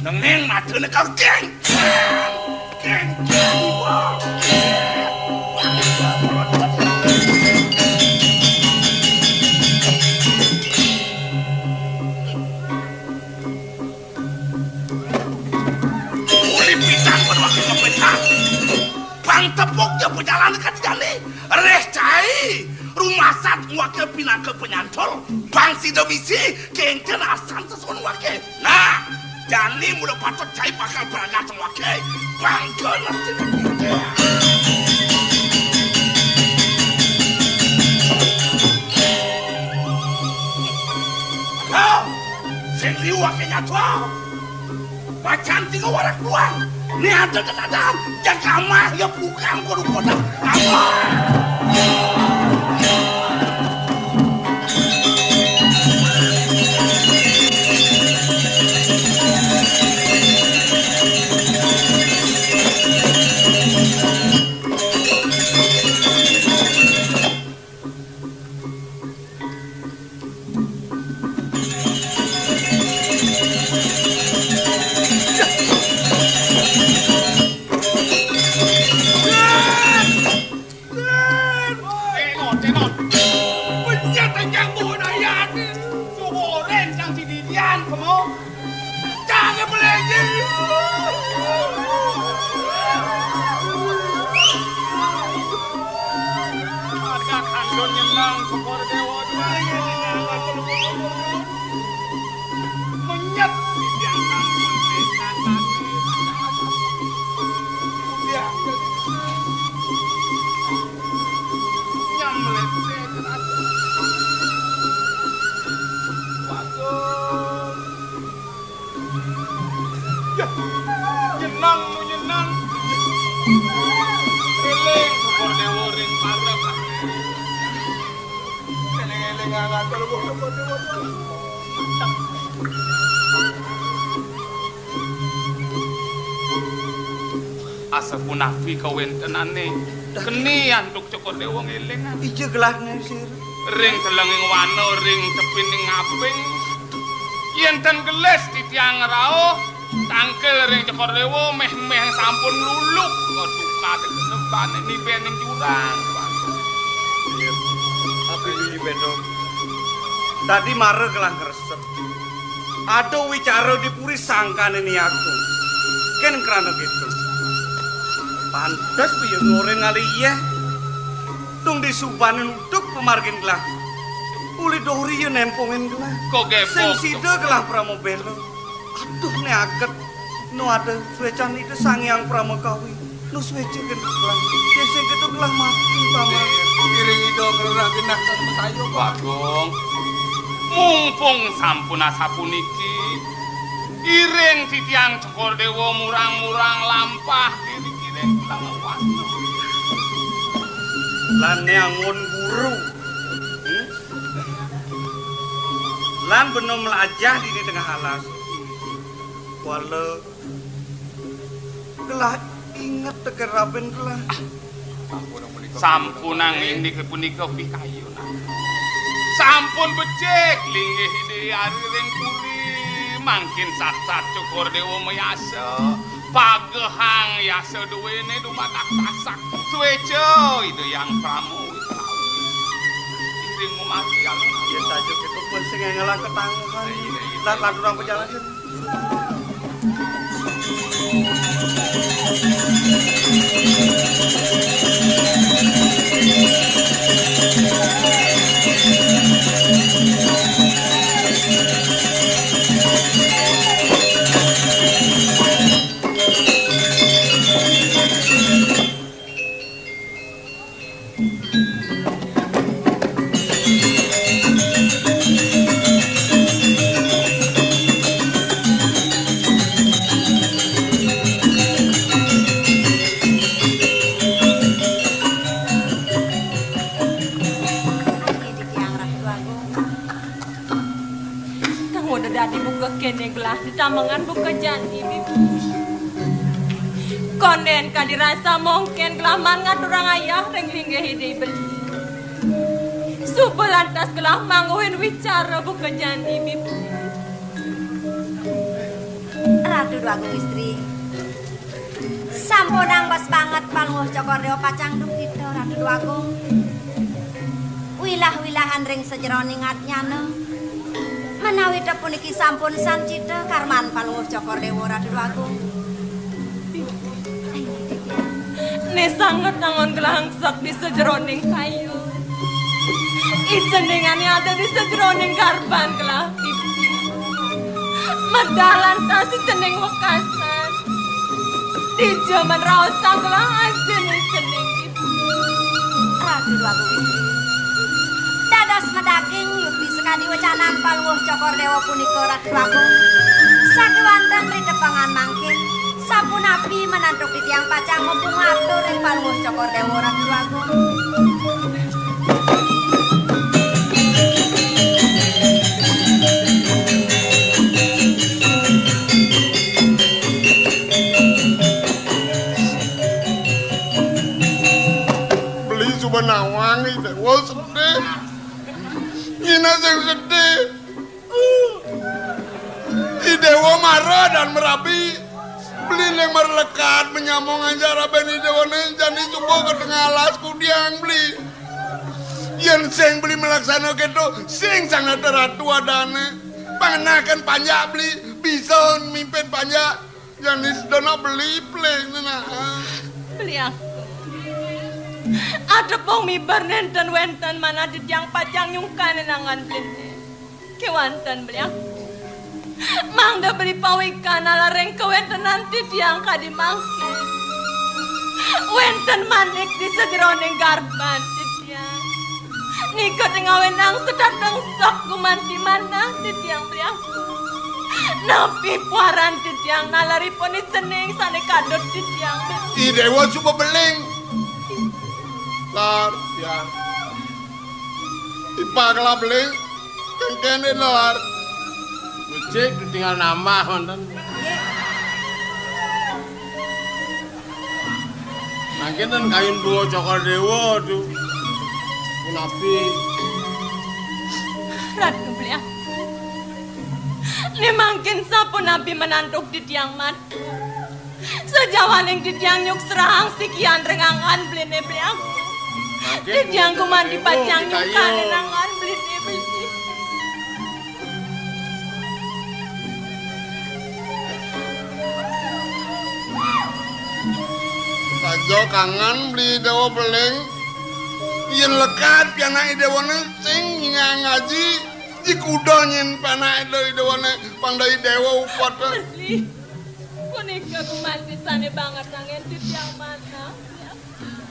Nengeng mata nekal geng. Geng, geng, wah. Uli pitang berwakil pemecah. Bang tepuk ya pejalan ka dijani. Reh cai. Rumasat ngwakil pinaka penyantol. Bang sida misi. Kéngkén asan sesuun wake. Nah, jani mula patut cai bakal berangkat wake. Bangga nasi. Aduh, sing liu wake nyatua. Macan tiga warak buang. Ni ada tetadam. Jaga mah ya bukan kudu kodak. Apa? Tenot, tenot. Penyet yang buhun ayat. Subuh oren sang si Didian, kamu. Jangan belajar. Ada kandun nyenang, Cokor Dewa. Menyet. Nyam melecet. Waduh. Ya, nyenang, nu nyenang. Eling, Cokor Dewa ring parep. Eling-eling ngatur Cokor Dewa. Asa punapi kawéntenané. Keni antuk Cokor Dewa ngélingang. Ija gelahné, Sir. ring telenging wana, ring tepining ngaping. Yen ten gelis titiang ngrauh, tangkil ring Cokor Dewa meh-meh sampun luluk, duka tegesebane nibening jurang. Iya. Tapi Beli Bendong, dadi mara gelah ngresep. Ada wicara di puri sangkane ni aku. Ken krana gitu. Pantes piye ngoren ngalih iya. Tung disubanin uduk pamargin gelah. Uli dori ya nempungin gelah. Kok gepok? Sing sida gelah pramobela. Aduh, ne aget. No ada suecan Ida Sang Hyang Pramakawi. No sueca gendut gelah. Dese gitu gelah mati, Paman. Iring Ida ngrerah genah satu sayup. Bagong. Mumpung sampun asapuniki, iring titiang Cokor Dewa murang-murang lampah kiri-kiri gelah. Lan ne angon guru. Hmm? Lan bena mlajah dini tengah alas. Kuala gelah inget teker raben gelah. Sampunang indik punika pikayunan. Sampun becik linggih Ida Ari ring puri, mangkin saksat Cokor Dewa mayasa, pagehang yasa duwene dumadak tasak. Sueca Ida Hyang Pramu. Iring mumati alun-alun. Ya saja kita pun sing ngelah ketangguhan. Iya, iya. Lan lanturang perjalanan. Kang udah dadi buka kene gelah ditamengan buka jani, Bibi. Konden kadi rasa mongken gelah man ngaturang ayah ring linggih Ida Beli. Suba lantas gelah mangguhin wicara buka jani, Bibi. Ratu Dwagung Istri. Sampunang bes banget Palungguh Cokor Dewa pacang duhita, Ratu Dwagung. Wilah-wilahan ring sajeroning adnyana. Menawi te puniki sampun sancita karman Palungguh Cokor Dewa, Ratu Dwagung. Ne sanget angon gelangsek di sajeroning kayu. Iceningane ada di sajeroning garban gelah. Medal lantas icening wekasan. Dija men raosang gelah ajin icening. Ratu Dwagung Istri. Dados medaging yukti sekadi wecanan Palungguh Cokor Dewa punika, Ratu Dwagung. Sakewanten ritepengan mangkin, sapunapi menantuk titiang pacang mumpung atur ring Palungguh Cokor Dewa, Ratu Dwagung. Beli suba nawang, Ida Dewa sedih. Nyina sing sedih. Ida Dewa mara dan merabi. Beli ning merlekat menyambung anjar raben Ida Dewa ning jani suba ka tengah alas kudiang beli. Yen sing beli melaksana keto, sing sang nata ratu adane. Pangenaken panjak beli, bisa mimpin panjak. Jani sedana beli pling nah. Beli aku. Adepung miber nenten wenten manah titiang pacang nyungkanin angan beli. Kewanten beli aku. Mangda beli pawikan ala ring kawentenan titiang kadi mangkin. Wenten manik di sajeroning garban titiang. Nika tengawinang sedateng sok gumanti manah titiang beli aku. Napi puaran titiang nalaripun icening sane kadut titiang beli. I Dewa suba beling. Lar, ya. Ipak lah beling. Kengkene lar. Becik tinggal nambah wonten. Mangkin ten kayun bunga Cokor Dewa tu. Punapi. Ratu Beli Agung. Né mangkin sapunapi manantuk titiang mat. Sajawaning titiang nyuksrahang sikian ring anggan beliné Beli Agung. Mangkin titiang kumanti pacang nyukanin anggan beliné Beli. Saja kangen Beli Déwa Beling. Yén lekad pianak Idéwané sing nyingaang aji, dikuda nyén pianak Idéwané, pang da Idéwa upet. Beli. Punika gumanti sané banget anggén titiang manah.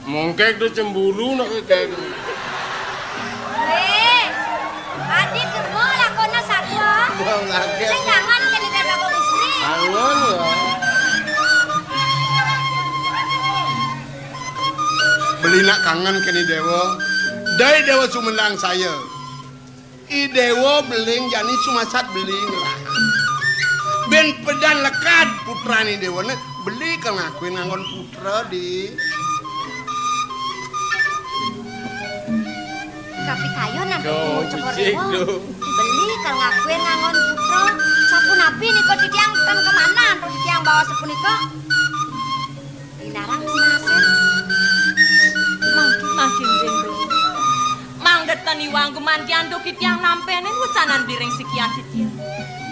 Mongkek to cemburu nak kek. Wéh, adi kebo lakona satua. Wah, ngaget. Sing kangen kene karo istri. Kangen ya. Beli nak kangen kene Déwa. Dai Déwa sumendang saya. Idéwa Beling jani sumasat Beli ngelah. Bén pedan lekad putrané Idéwané, Beli kal ngakuin nganggon putra, Di. Kapitayonan. Duh, Cokor Déwa. Beli kal ngakuin nganggon putra. Sapunapi nika titiang ten kemana, titiang bawa sapunika. Inarang sinasen. Mangkin, mangkin, Jeng Beli. Mangda tan iwang gumantian to titiang nampenin wecanan Beli ring sikian titiang.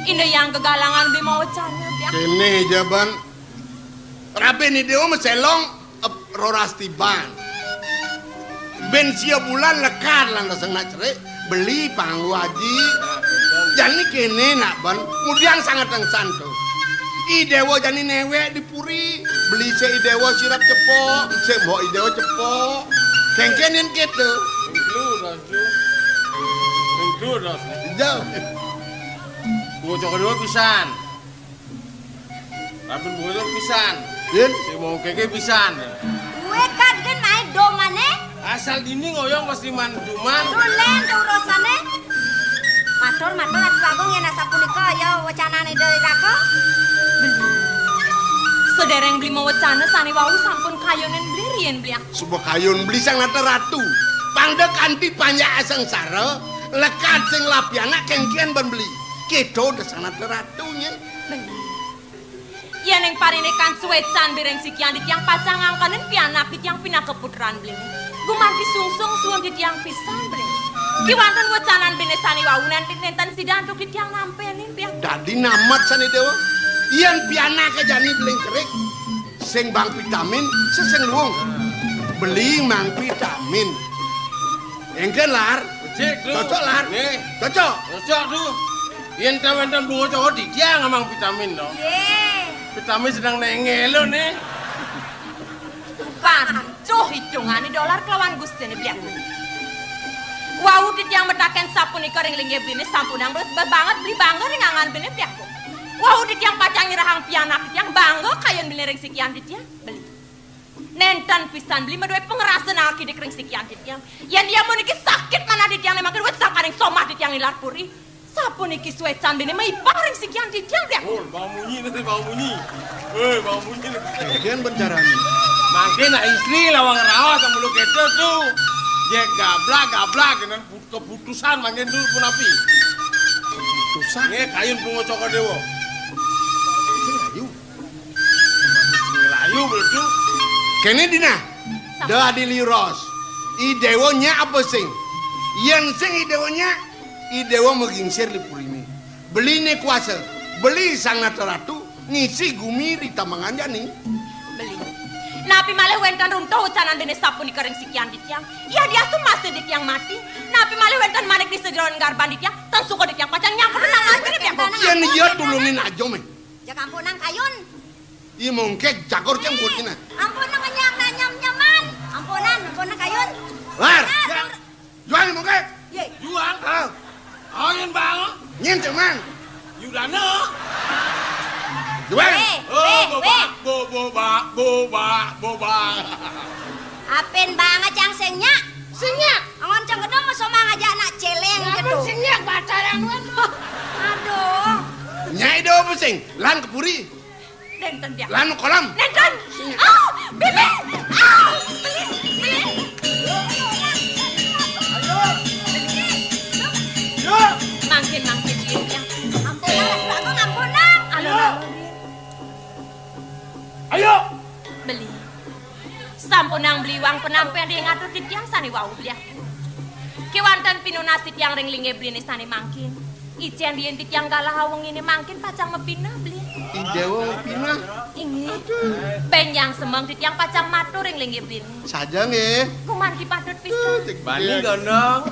Inda yang gegalangan Beli mawecana, Biak. Kene jaban. Rabin Idéwa maselong, ep, roras tiban. Bén sia bulan lekad lan reseng nak cerik. Beli panggu aji. Jani kene nak ban, ngudiang sanget engsan to. Idéwa jani newek di puri, Beli sik Idéwa sirep cepok, sik mbok Idéwa cepok. Kengken yen keto. Ringklu, Rasu. Ringklu, Rasu. Jauh. Bocah kedua pisan. Rabin bocah pisan. Yen? Sing mongkeke pisan. Kuwe kan gen main domane. Asal dini ngoyong mesti manduman. Dulen to urusane. Matur, matur, Ratu Agung, yen asapunika ya wacanane Ida Iraka. Beli. Sedereng Beli mawecana sane wau sampun kayunin Beli riyen, Beli. Suba kayun Beli Sang Nata Ratu. Pangda kanthi panjak asangsara, lekad sing lapianak kengkian ban Beli. Keto da Sang Nata Ratu, nyen. Beli. Yen ing parinikan suecan Beli ring sikian titiang pacang ngangkenin pianak titiang pinaka putran Beli. Gumanti sungsung suun titiang pisan Beli. Kiwanten wecanan Beli sane wau nenten sida antuk titiang nampenin pian. Dadi namet sane Dewa. Yen pianake jani Beli kerik, sing bang pitamin, sesing luung. Beli mang pitamin. Engken, Lar? Becik, Tru. Cocok, Lar? Nggih. Cocok? Cocok, Tru. Yen ta wenten bunga cokor titiang amang pitamin, to. Nggih. Pitamin sedang nengelo, nih. Pancuh idungane dolar kelawan gustine Beli Agung. Wau titiang metaken sapunika ring linggih Beli sampunang be-, bebanget Beli bangga ring angan Beli Agung. Wau titiang pacang nyerahang pianak titiang bangga kayun Beli ring sikian titiang. Beli. Nenten pisan Beli madué pangrasa nakidik ring sikian titiang. Yen dia muniki sakit manah titiang ne mangkin wit sangkaning somah titiang nilar puri. Sapuniki suecan Beli maipah ring sikian titiang dia. Oh, bang munyi nanti, bang munyi. Eh, bang munyi nanti. Kemudian bencarane. Mangkin nak istri lawang raos sambil keto tu. Dia gablak, gablak dengan keputusan mangkin dulu punapi. Keputusan? Nggih, kayun bunga cokor dewa. Sing ayu. Sing ayu, betul. Kene dina. Sapa? Da adi liros. I dewa nyak apa sing? Yen sing i dewa nyak, i dewa magingsir di purine. Beli ne kuasa. Beli sang nata ratu. Ngisi gumi di tambangan jani. Beli. Napi malih wenten runtuh ucanan dene sapunika ring sikian titiang? Yadiastu masih titiang mati. Napi malih wenten manik di sajeroning garban titiang? Tan suka titiang pacang nyangkut nang ajine titiang. Yen iya tulungin aja, men. Jak ampunang kayun. Iya mongkek jakor cem kucina. Ampunang nyam nanyam nyaman. Ampunan, ampunang kayun. Lar. Lar. Jual mungkin. Ye. Jual? Ah. Oh, yen bang. Nyen cuman. Yudana. Jual. Weh, oh, weh, boba, weh. Bo, boba, boba, boba. Apen bang cang sing nyak? Sing nyak. Angon cang gedong masoma ngajak anak celeng gitu. Sing nyak batar yang nuan. Aduh. Nyai do apa sing? Lan kepuri. Nenten dia. Lan kolam. Nenten. Ah, Beli. Ah, Beli. Beli. Ayo. Ayo. Mangkin, mangkin, Din, ya. Ampunang, Ratu Agung, ampunang. Alon, alon, Din. Ayo. Beli. Sampunang beli iwang penampén ring atur titiang sané wau, beli. Kéwanten pinunas titiang ring linggih beliné sané mangkin. Icén yén titiang galah awenginé mangkin pacang mapineh, beli. I Déwa mapineh. Inggih. Aduh. Bénjang semeng titiang pacang matur ring linggih beliné. Saja nggih. Gumanti patut pisan. Aduh, cek Bani dia. Gondong.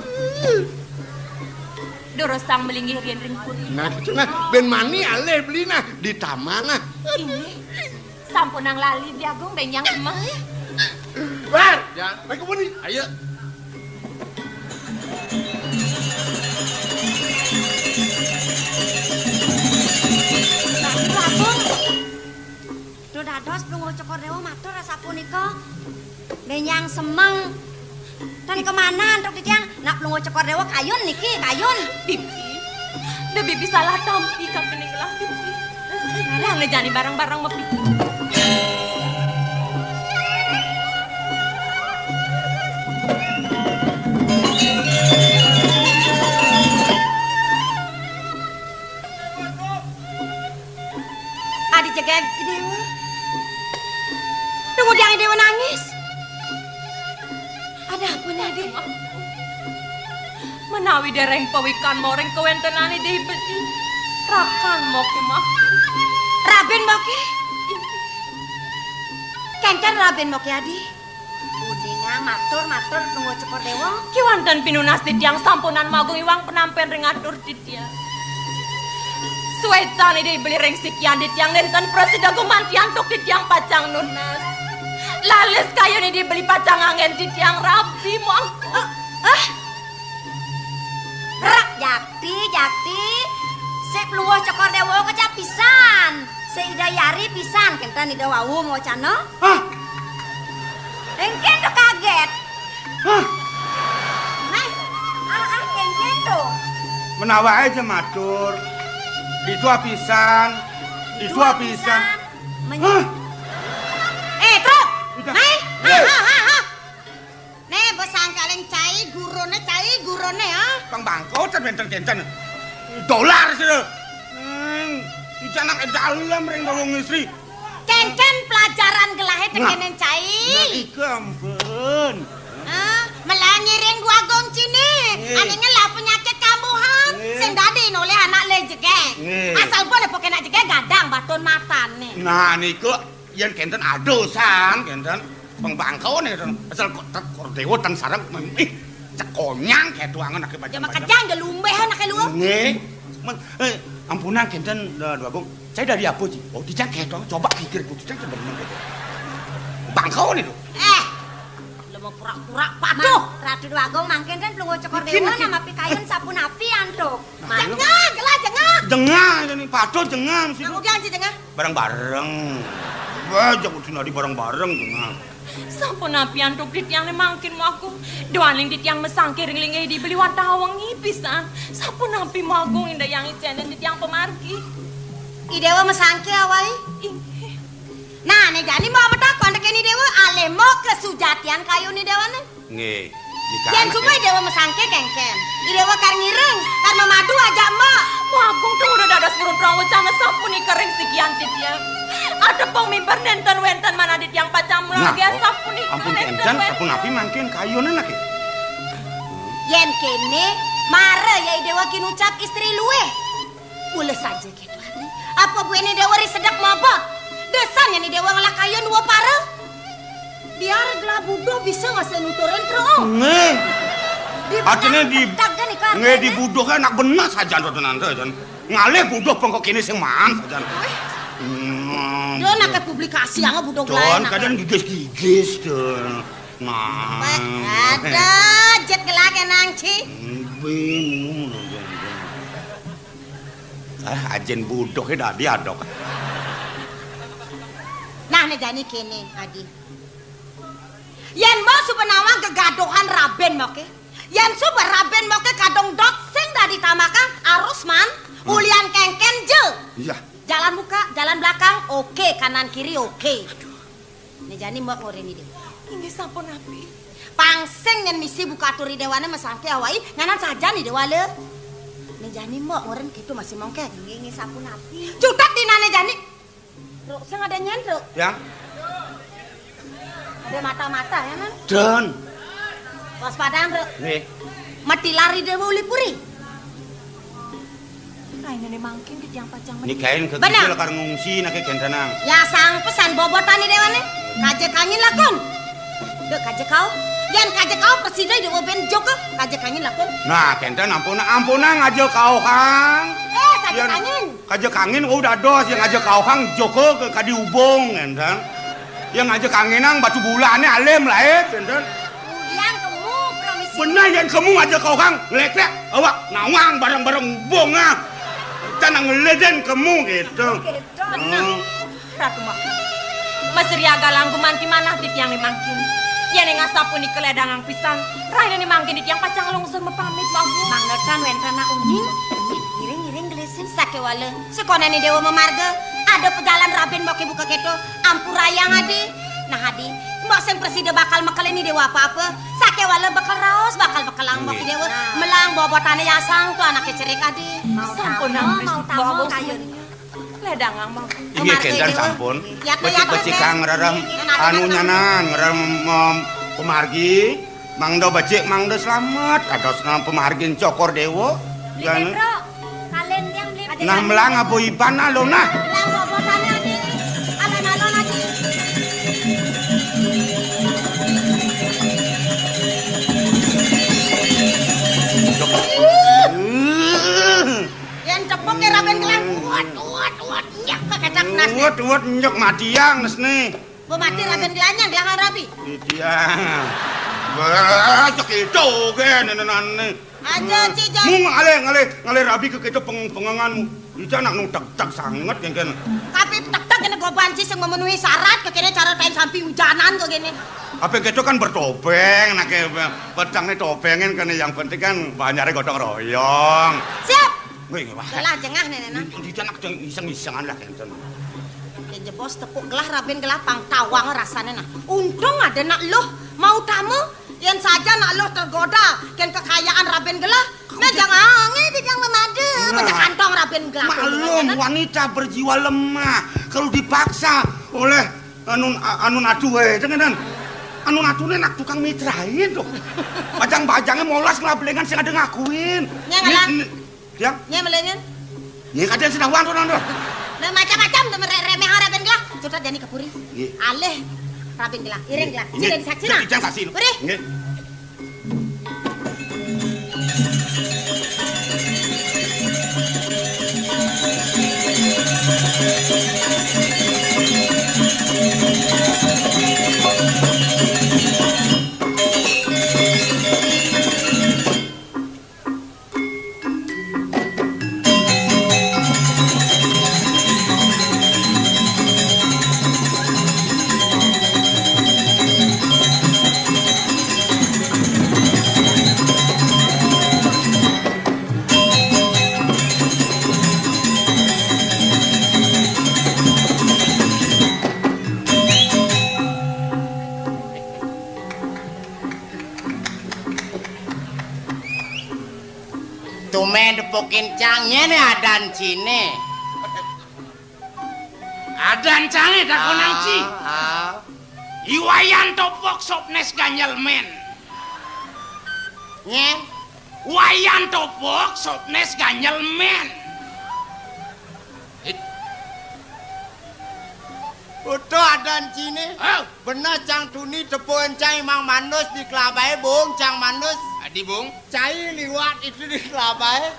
Durusang malinggih riin ring puri. Nah, gitu nah. Bén mani alih beli nah di taman nah. Inggih. Sampunang lali, Bli Agung, bénjang semeng, ya. Bar! Ya. Naik ke puri. Ayo. Bli Agung. Duh dados Plungguh Cokor Déwa matur asapunika. Bénjang semeng. Tan kemana antuk titiang? Nak Plungguh Cokor Déwa kayun niki, kayun. Bibi. Duh, Bibi salah tampi kang kene ngelah, Bibi. Lah ngejani barang-barang mah, Bibi. Adi jegég I Déwa. Kemudian I Déwa nangis. Ada apa nih, Adi? Menawi dereng pawikan moring kawentenan I Déwa beli. Rakan moke mah. Raben moke? Kenten raben moke, Adi. Uningang matur-matur Plungguh Cokor Déwa. Kiwanten pinunas titiang sampunang magung iwang penampen ring atur titiang. Suécan I Déwa beli ring sikian titiang nénten prasida gumanti antuk titiang pacang nunas. Lalis kayun I Déwa beli pacang anggén titiang rabi mangko. Ah, ah. Rak jakti, jakti. Sik Plungguh Cokor Déwa kecap pisan. Sik Ida Yari pisan, kenten Ida wau mawacana. Hah? Engkén to kagét. Hah? Nah, ah, ah, engkén to. Menawa aja matur. Itu apisan. Itu apisan. Hah? Eh, truk. Nah, ha, ha, ha, ha. Né, bos sangkaling cai gurune, cai gurune, ah. Pang bangko ten wénten kenten. Dolar sira. Hmm, ijanak dalem ring wong istri. Kenten pelajaran gelahe tekenen cai. Nah, ika ampun. Ah, melah ngiring gua gong cine. Ane ngelah penyakit kambuhan. Sing dadi nolih anak le jegeg. Asal gua nepuke nak jegeg gadang batun matane. Nah, niku Yén kenten adosan, kenten pang bangkaone, asal kok tet kor dewa ten sareng, ih, cekonyang ketuangan ake. Ya, bajang-bajang. Makejang, ya, lumbeh anake luwung. Nggih. Men, eh, ampunang kenten, eh, Dwagung. Saya dari apa, Ji? Oh, dijang ketuang, coba pikir ku, dijang sebenarnya gitu. Bangkaone lho. Eh, lho mau pura-pura patuh. Ratu Dwagung mangkin kan pelungguh cokor dewa, nama pikayun sapunapi antuk. Nah, jengah, gelah jengah. Jengah, ini patuh jengah mesti. Nah, udah, Ji, jengah. Bareng-bareng. Wah, jago sinadi bareng-bareng, jengah. Sapunapi antuk titiang ne mangkin magung. Duaning titiang masangke ring linggih Ida Beli wantah wengi pisan. Sapunapi magung Ida Hyang Icenen titiang pamargi. I Dewa masangke awai? Inggih. Nah, ne jani mau matakon tekén I Dewa, alih mau kesujatian kayun I Dewa ne. Nggih. Yén suba I Dewa masangke kengken. I Dewa kar ngiring, kar mamadu ajak Mbok. Magung tuh udah dados burung perahu cana sapunika ring sikian titiang. Ada pemimpin nénten wénten mana titiang pacang mulagi sapunika. Ampun kenten, sapunapi mangkin kayune nake. Yén kene, mara ya I Dewa kinucap istri luwih. Mula saja Apa buene Dewa ri sedek mabot? Desan yén Dewa ngelah kayun dua para. Biar gelah buduh bisa ngasih nuturin terus. Nggih. Artine di, nggih, di buduh anak bener sajan, Ratu Nanda, jan. Ngalih buduh pengko kene sing maan sajan. Hmm. Dia nak publikasi yang buduh lain. Kadang gigis-gigis, don. Nah. Ada jet gelah kenang, Ci. Bingung. Ah, ajin buduh dadi adok. Nah, né jani kéné, Adi. Yén Mbok suba nawang gegaduhan raben Mboké, yén suba raben Mboké kadung dot sing dadi tamakang, arus man, ulian kéngkén ja. Iya. Jalan muka, jalan belakang, oke, kanan kiri, oke. Né jani Mbok ngoréni Déwa. Inggih sampun, Abi. Pang sing yén misi buka atur I Déwané masangké awai, nyanan sajan I Déwa lé. Né jani mbok ngoren kéto masih mongkèk. Nggih, nggih, sapunapi. Cutet dinané jani. Ruk, sing ada nyén, Ruk. Yang? Ada mata-mata ya, Man. Don. Waspadaan, Ruk. Nggih. Mati lari Déwa uli puri. Nah, ini nih mangkin titiang pacang. Nikahin ke Bener. Kecil karo ngungsi naké gentenang. Ya sang pesan bobotané déwané. Kaja kangin lakon. Dek kaja kau. Yén kaja kau presida Déwa ben joko. Kaja kangin lakon. Nah, kenten ampun, ampun nang aja kau kang. Eh, kaja Yén kangin. Kaja kangin, oh, dados yang aja kau kang joko ke kadi ubung, kenten. Yang aja kanginang batu bulané alim laé, kenten. Udiang kemu, permisi. Bener yang kemu aja kau kang, lek-lek, awak nawang bareng-bareng ubung ah. Kita nang ngeleden kemu gitu. Gitu. Hmm. Ratu Mbok. Masria galang gumanti manah titiang né mangkin. Yén ing asapunika lédangang pisan, rahiné né mangkin titiang pacang lungsur mapamit, Mbok. Mangda tan wénten nak uning. Ngiring-ngiring gelisin. Sakéwala, sekonané Déwa mamarga, ada pejalan Rabin Mbok buka kéto, ampurayang Adi. Nah, Adi, Mbok sing presida bakal mekelin Déwa apa-apa. Sakéwala bekel raos, bakal bekelang Mbok Nggih. Déwa. Nah. Melang bobotané yasang tu anaké cerik Adi. Mau Sampun tamu, nang mau Mbok tamu, Bos. Kayun. Lédangang, Mang. Inggih, Mamargi kenten Déwa. Sampun. Yatna, yatna, becik-becik Déwa. Kang ngrerem Yatna, anu yatna. Nyanan, ngrerem, em, pemargi, mangda becik, mangda slamet. Kados nang pemargin Cokor Déwa. Beli Jane. Petro, kalian yang beli. Nah, melang apa iban alon, nah? Melang apa sana, Adi? Alon-alon, Adi. Yén cepuk ya Raben Gelang, uwet, uwet, uwet, nyek ke kecak nas. Uwet, uwet, nyek matiang nesné. Mbok mati Raben Gelang nyang gelangan rabi. Iya. Wah, cek itu ke nenenane. Aja, Ci, Jan. Mung ngalih, ngalih, ngalih rabi ke kita peng-, pengenganmu. Itu anak nu tek-tek sanget yang kena. Tapi tek-tek kena goban sih yang memenuhi syarat ke kene cara tain sampi hujanan ke kene. Apa kita kan bertopeng, nak ke pedang nih topengan kena yang penting kan banyaknya gotong royong. Siap. Wih, wah. Yalah, jengah, Nenek, nah. Di, di anak jeng-, iseng-isengan lah, kenten. Ya, jebos tepuk gelah, Raben Gelah, pang tawang rasane, nah. Untung ada nak luh, mau tamu, yen saja nak luh tergoda, ken kekayaan Raben Gelah, nah, jangan angin, jangan memadu, nah, baca kantong Raben Gelah. Maklum, nah. Wanita berjiwa lemah, kalau dipaksa oleh anu, anu natu, eh, jangan, anu natu ini nak tukang mitrain tuh. Bajang-bajangnya molas ngelabelengan sing ada ngakuin. Nyang alah. Ini, ini, Tiang? Nyé melengen. Nyé kadén sinawang to, Nanda. Lah macam-macam to mere-, remeh Raben Gelah. Cutat jani ke puri. Nggih. Alih Raben Gelah, iring Gelah. Nggih. Sini saksi nah. Ijang saksi lho. Puri. Nggih. Tumén depokin cang nyene adan Cine. Adan cange takonang ci. Ah, ah. I Wayan Topok sopnes ganjel men. Nyén? Wayan Topok sopnes ganjel men. Utuh adan Cine. Hah? Bener cang tuni tepukin cang Imang Manus di Kelabae, Bung, cang Manus. Adi, Bung. Cai liwat itu di Kelabae.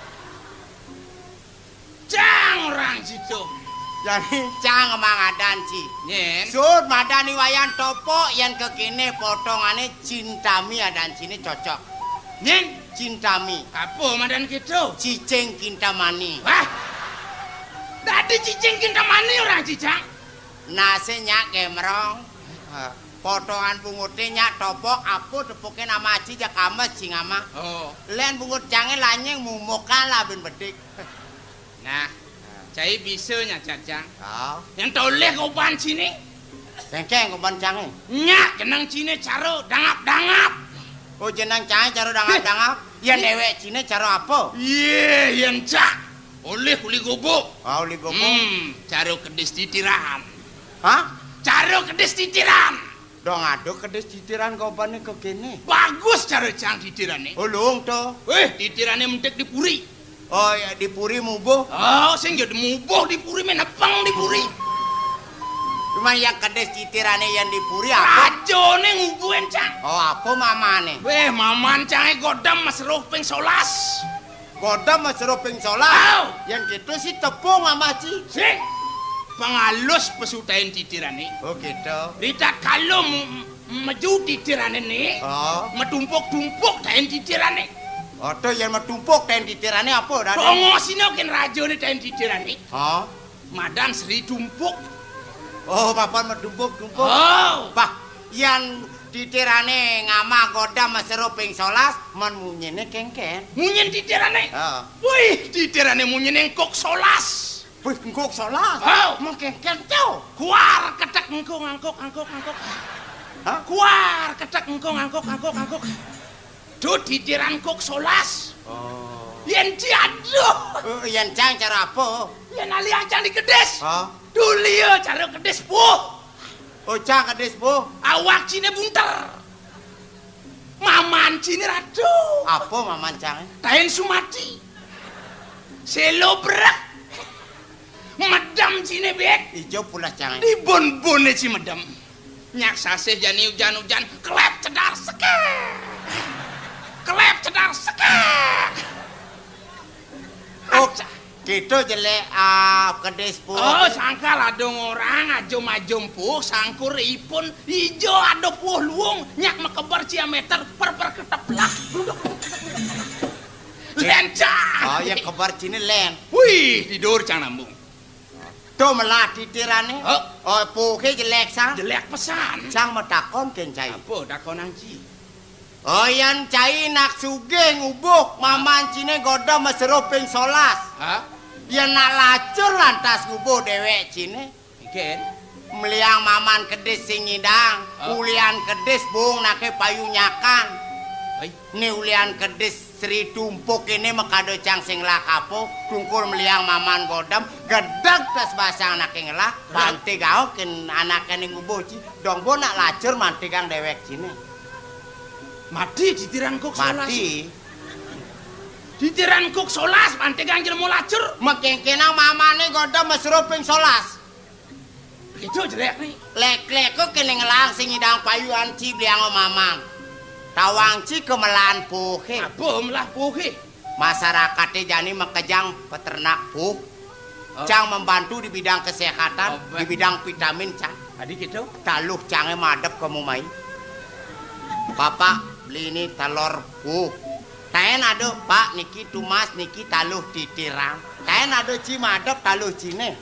Cang orang situ. Jadi cang emang adan ci. Nyen. Sud madani Wayan Topok yen kekene potongane Cintami adan Cine cocok. Nyen. Cintami. Apa madan gitu? Cicing Kintamani. Wah. Dadi Cicing Kintamani orang cicang. Nase nyak gemrong. Ha. Potongan bungute nyak topok apa tepuke nama aji jak ames cing ama. Oh. Len bungut cange lanyeng mumukan lah bin bedik. Nah, cai bisa nyak cacang. Oh. Yang toleh koban sini. Tengkeng koban cange. Nyak jeneng cine caro dangap-dangap. Oh, jeneng cange caro dangap-dangap. Yén déwék ciné cara apa? Yé, yén cak olih uli gubuk. Ah, uli gubuk. Hmm, cara kedis titiran. Hah? Cara kedis titiran. Dong ada kedis titiran gobané ka kéné. Bagus cara cang titirané. Oh, luung to. Wéh, titirané mentik di puri. Oh, ya, di puri mubuh. Oh, sing ya mubuh di puri, menepeng di puri. Cuma yang kedis titirané yang di puri apa? Rajané ngubuhin, cang. Oh, apa mamané? Wéh, maman cangé godam mesruh ping solas. Godam mesruh ping solas? Oh. Yang gitu sih tepung, Mama Ci. Sing. Pengalus pesutahin titirané. Oh, gitu. Ritat kalau mu-, meju titirané né. Oh. Metumpuk-tumpuk tahin titirané. Oh, to yang metumpuk tahin titirané apa, Raden? Tongosina kén rajané tahin titirané. Oh. Madan Sri Tumpuk. Oh, papan metumpuk-tumpuk. Oh. Bah, yan titirané ngamah godam mesruh ping solas, men munyiné kéngkén. Munyin titirané? Heeh. Wih, titirané munyiné engkuk solas. Wih, engkuk solas? Oh. Mengkéngkén to. Kuar ketek engkung angkuk angkuk angkuk. Hah? Kuar ketek engkung angkuk angkuk angkuk. Duh, titiran kok solas. Oh. Yén ci aduh. Oh, yén cang cara apa? Yén ali cang di kedis. Hah? Duh, liya cara kedis puh. Oh, cang kedis puh. Awak ciné bunter. Maman ciné ratu. Apa maman cangé? Tahin sumati. Selo brek. Medem ciné, Bét. Ijo pulas cangé. Di bun-buné ci medem. Nyak sasih jani ujan-ujan, kelep cedar sekek. Kelep cedar sekek. Oh, acah. Gitu jelék, ah, kedis puh. Oh, sangkal adung orang, ajum-ajum puh, sangkur ipun, ijo ada puh luung, nyak mekeber ciaméter, per-per keteplak. Lencah. Oh, ya keber ciné lén. Wih, tidur cang nambung. To melah titirané. Oh. Oh, puhé jelék, sang. Jelék pesan. Cang matakon kén cai. Apa takonan ci? Oh, yan cai nak sugih ngubuk, maman ciné godam mesruh ping solas. Hah? Yan nak lacur lantas ngubuk déwék ciné. Mungkin. Meliang maman kedis sing ngidang, oh, ulian kedis bung naké payu nyakan. Hai. Né ulian kedis Sri Tumpuk ini makada cang sing ngelah kapo, tungkul meliang maman godam, gedeg tas basang anaké ngelah, bante gaok kén anaké ning ubuh ci, dong bo nak lacur mantegang déwék ciné. Mati ditiran kok solas. Mati. Ditiran kok solas, mantegang jelema lacur. Makéngkénang mamané godam mesruh ping solas. Itu jelék né. Lék-lék kok kéné ngelah sing ngidang payuan ci bliang mamang. Tawang ci kemelan puhé. Apa melah puhé? Masarakaté jani makejang peternak puh. Oh. Cang membantu di bidang kesehatan, oh, di bidang vitamin, cang. Adi gitu? Taluh cangé madep kamu mai. Bapak beli ini telur puh. Taén ada, Pak, niki tumas, niki taluh titiran. Taén ada ci madep taluh ciné.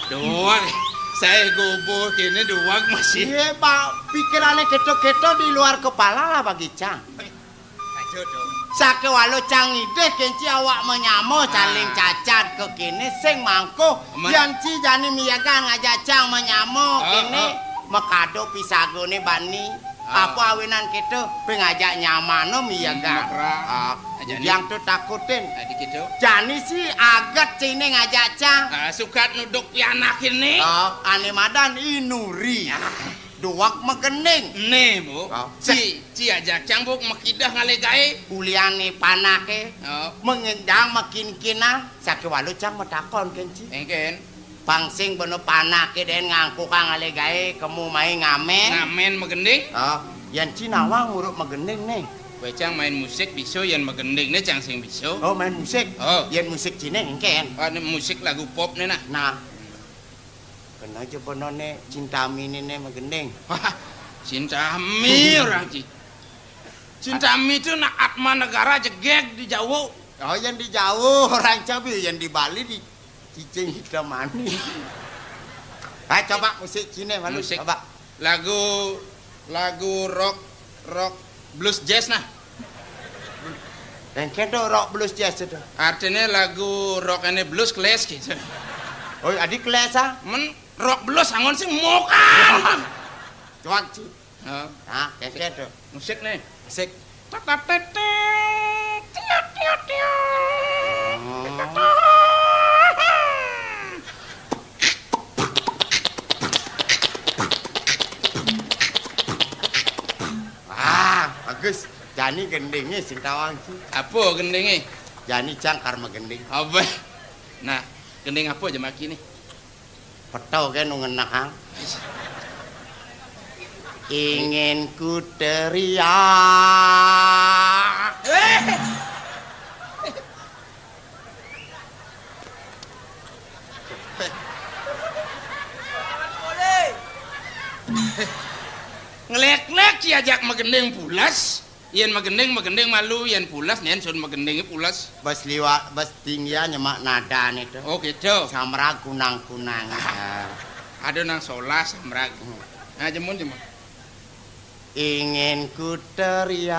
Duwag. Saya goboh kéné duwag masih. Iya, Pak. Pikirané kéto-kéto di luar kepala lah bagi cang. Aja dong. Sakéwala cang ngidih kén ci awak manyama, ah, saling cacat kékéné sing mangkuh. Aman. Yan ci jani miyagan ngajak cang manyama, ah, kéné, ah, makada pisagané bani. Ah. Apa awinan kéto, ping ajak nyamana miyagan. Hmm, makra. Ah, ajak yang ni. Tuh takutin. Adi gitu. Jani sih aget ciné ngajak cang. Ah, sukat nuduk pianak ini. Ah, ané madan inuri. Ah. Duwag magending. Né, Bu. Ah. Ci, ci ajak cang, Bu, makidah ngalih gaé. Uliané panaké. Oh. Mangidang makinkinan, sakéwala cang matakon kén ci. Éngkén. Pang sing bana panaké dén ngangkukang ngalih gaé, kemu mai ngamén. Ngamén magending? Ah, yan ci nawang uruk magending né. Kowe cang main musik bisa, yan magending né cang sing bisa. Oh, main musik? Oh. Yan musik ciné éngkén. Ah, né musik lagu pop né nah. Nah. Kena aja bana né Cintami né, né magending. Wah, Cintami orang ci. Cintami itu nak Atma Negara jegég di Jawa. Oh, yang di Jawa orang cabi, yang di Bali di cicing hitam manis. Ah, coba musik ciné malu, musik. Coba. Lagu, lagu rock, rock blues jazz nah. Éngkén to rock blues jazz to. Artinya lagu rock ini blues clash gitu. Oh, adi clash ah? Men rock blues angon sing mokan. Coba ci. Oh. Nah, kece tuh. Musik nih. Musik. Tatatetet, tiot, tiot, tiot. Oh. Ah, bagus. Jani gendinge sing tawang ki. Apa gendinge? Jani jangkar magending. Apa? Nah, gending apa aja maki nih? Petho ke nu ngenah. Ingin ku teriak. Ngelek-lek si ajak magending pulas. Yen magending, magending malu, yen pulas, yen sun magending pulas. Bas liwat, bas tinggi nyemak nadane to. Oh, gitu. Samrag kunang-kunang. Ah. Ada nang solas samrag. Hmm. Nah, jemun, jemun. Ingin ku teriak.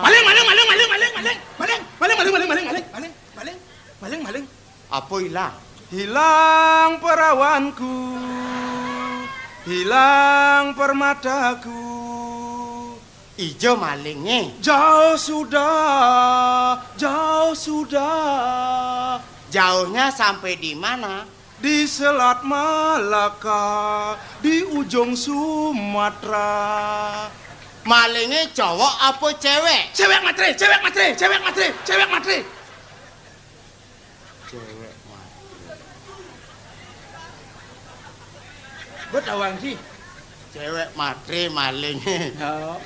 Maling, maling, maling, maling, maling, maling. Maling, maling, maling, maling, maling, maling, maling. Maling, maling, maling. Apa ilang? Hilang perawanku, hilang permataku. Ijo malinge. Jauh sudah, jauh sudah. Jauhnya sampai di mana? Di Selat Malaka, di ujung Sumatera. Malinge cowok apa cewek? Cewek matre, cewek matre, cewek matre, cewek matre. Cewek matre. Mbok tawang sih. Cewek matre malinge. Oh.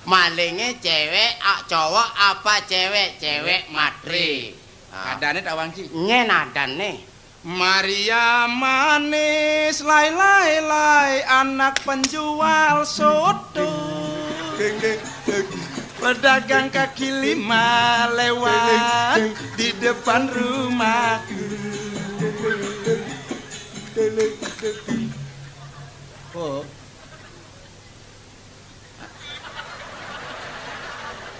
Malinge cewek, a, cowok apa cewek? Cewek matre. Ah. Nadane tawang sih. Nye nadane. Maria manis, lai, lai, lai, anak penjual soto. Pedagang kaki lima lewat di depan rumahku. Oh.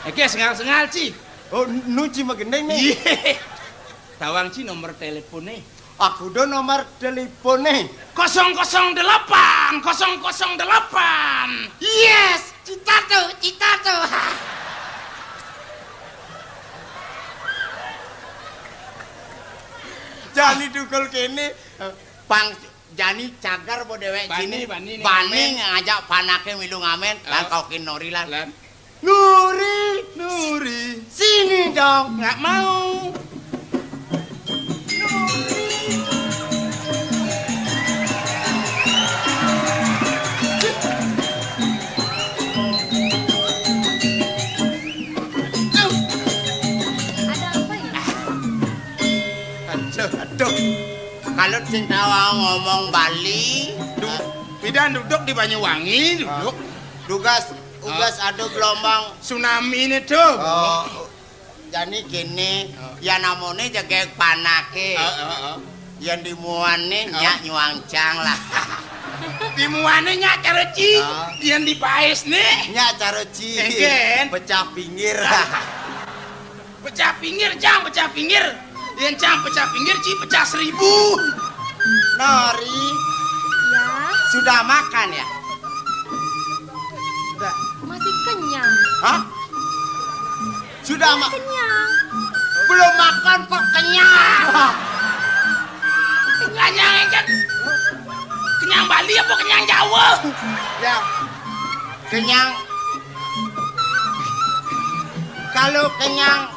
Oke, sengal-sengal, Ci. Oh, nu Ci magending nih. Iya. Tawang, Ci, nomor telepone. Aku do nomor telepone. Kosong kosong delapan, kosong kosong delapan. Yes, cita tuh, cita tuh. Jani dukul kene, pang jani cagar bo dewek bani, jini. Bani nih, bani ngamen. Ngajak panake milu ngamen, lan. Oh. Kau kin Nori lan. Lan. Nuri, Nuri, sini dong. Nggak mau. Ada apa ya? Aduh, aduh. Kalau sing tawa ngomong Bali, du-, pidan duduk di Banyuwangi, duduk. Ah. Dugas, ugas ada gelombang tsunami nih tuh. Oh, jani kene, oh, ya namone jegeg panake. Oh, oh, oh. Yang dimuane, oh, nyak nyuang cang lah. Dimuane nyak cara ci, oh, yang dipaes nih. Nyak cara ci. Egen. Pecah pinggir. Pecah pinggir, cang, pecah pinggir. Yen cang pecah pinggir, ci pecah seribu. Nori. Ya. Sudah makan ya? Sudah. Masih kenyang. Hah? Sudah ma- Kenyang. Belum makan kok kenyang. Kenyang, kenyang. Kenyang Bali apa kenyang Jawa? Ya. Kenyang. Kalau kenyang.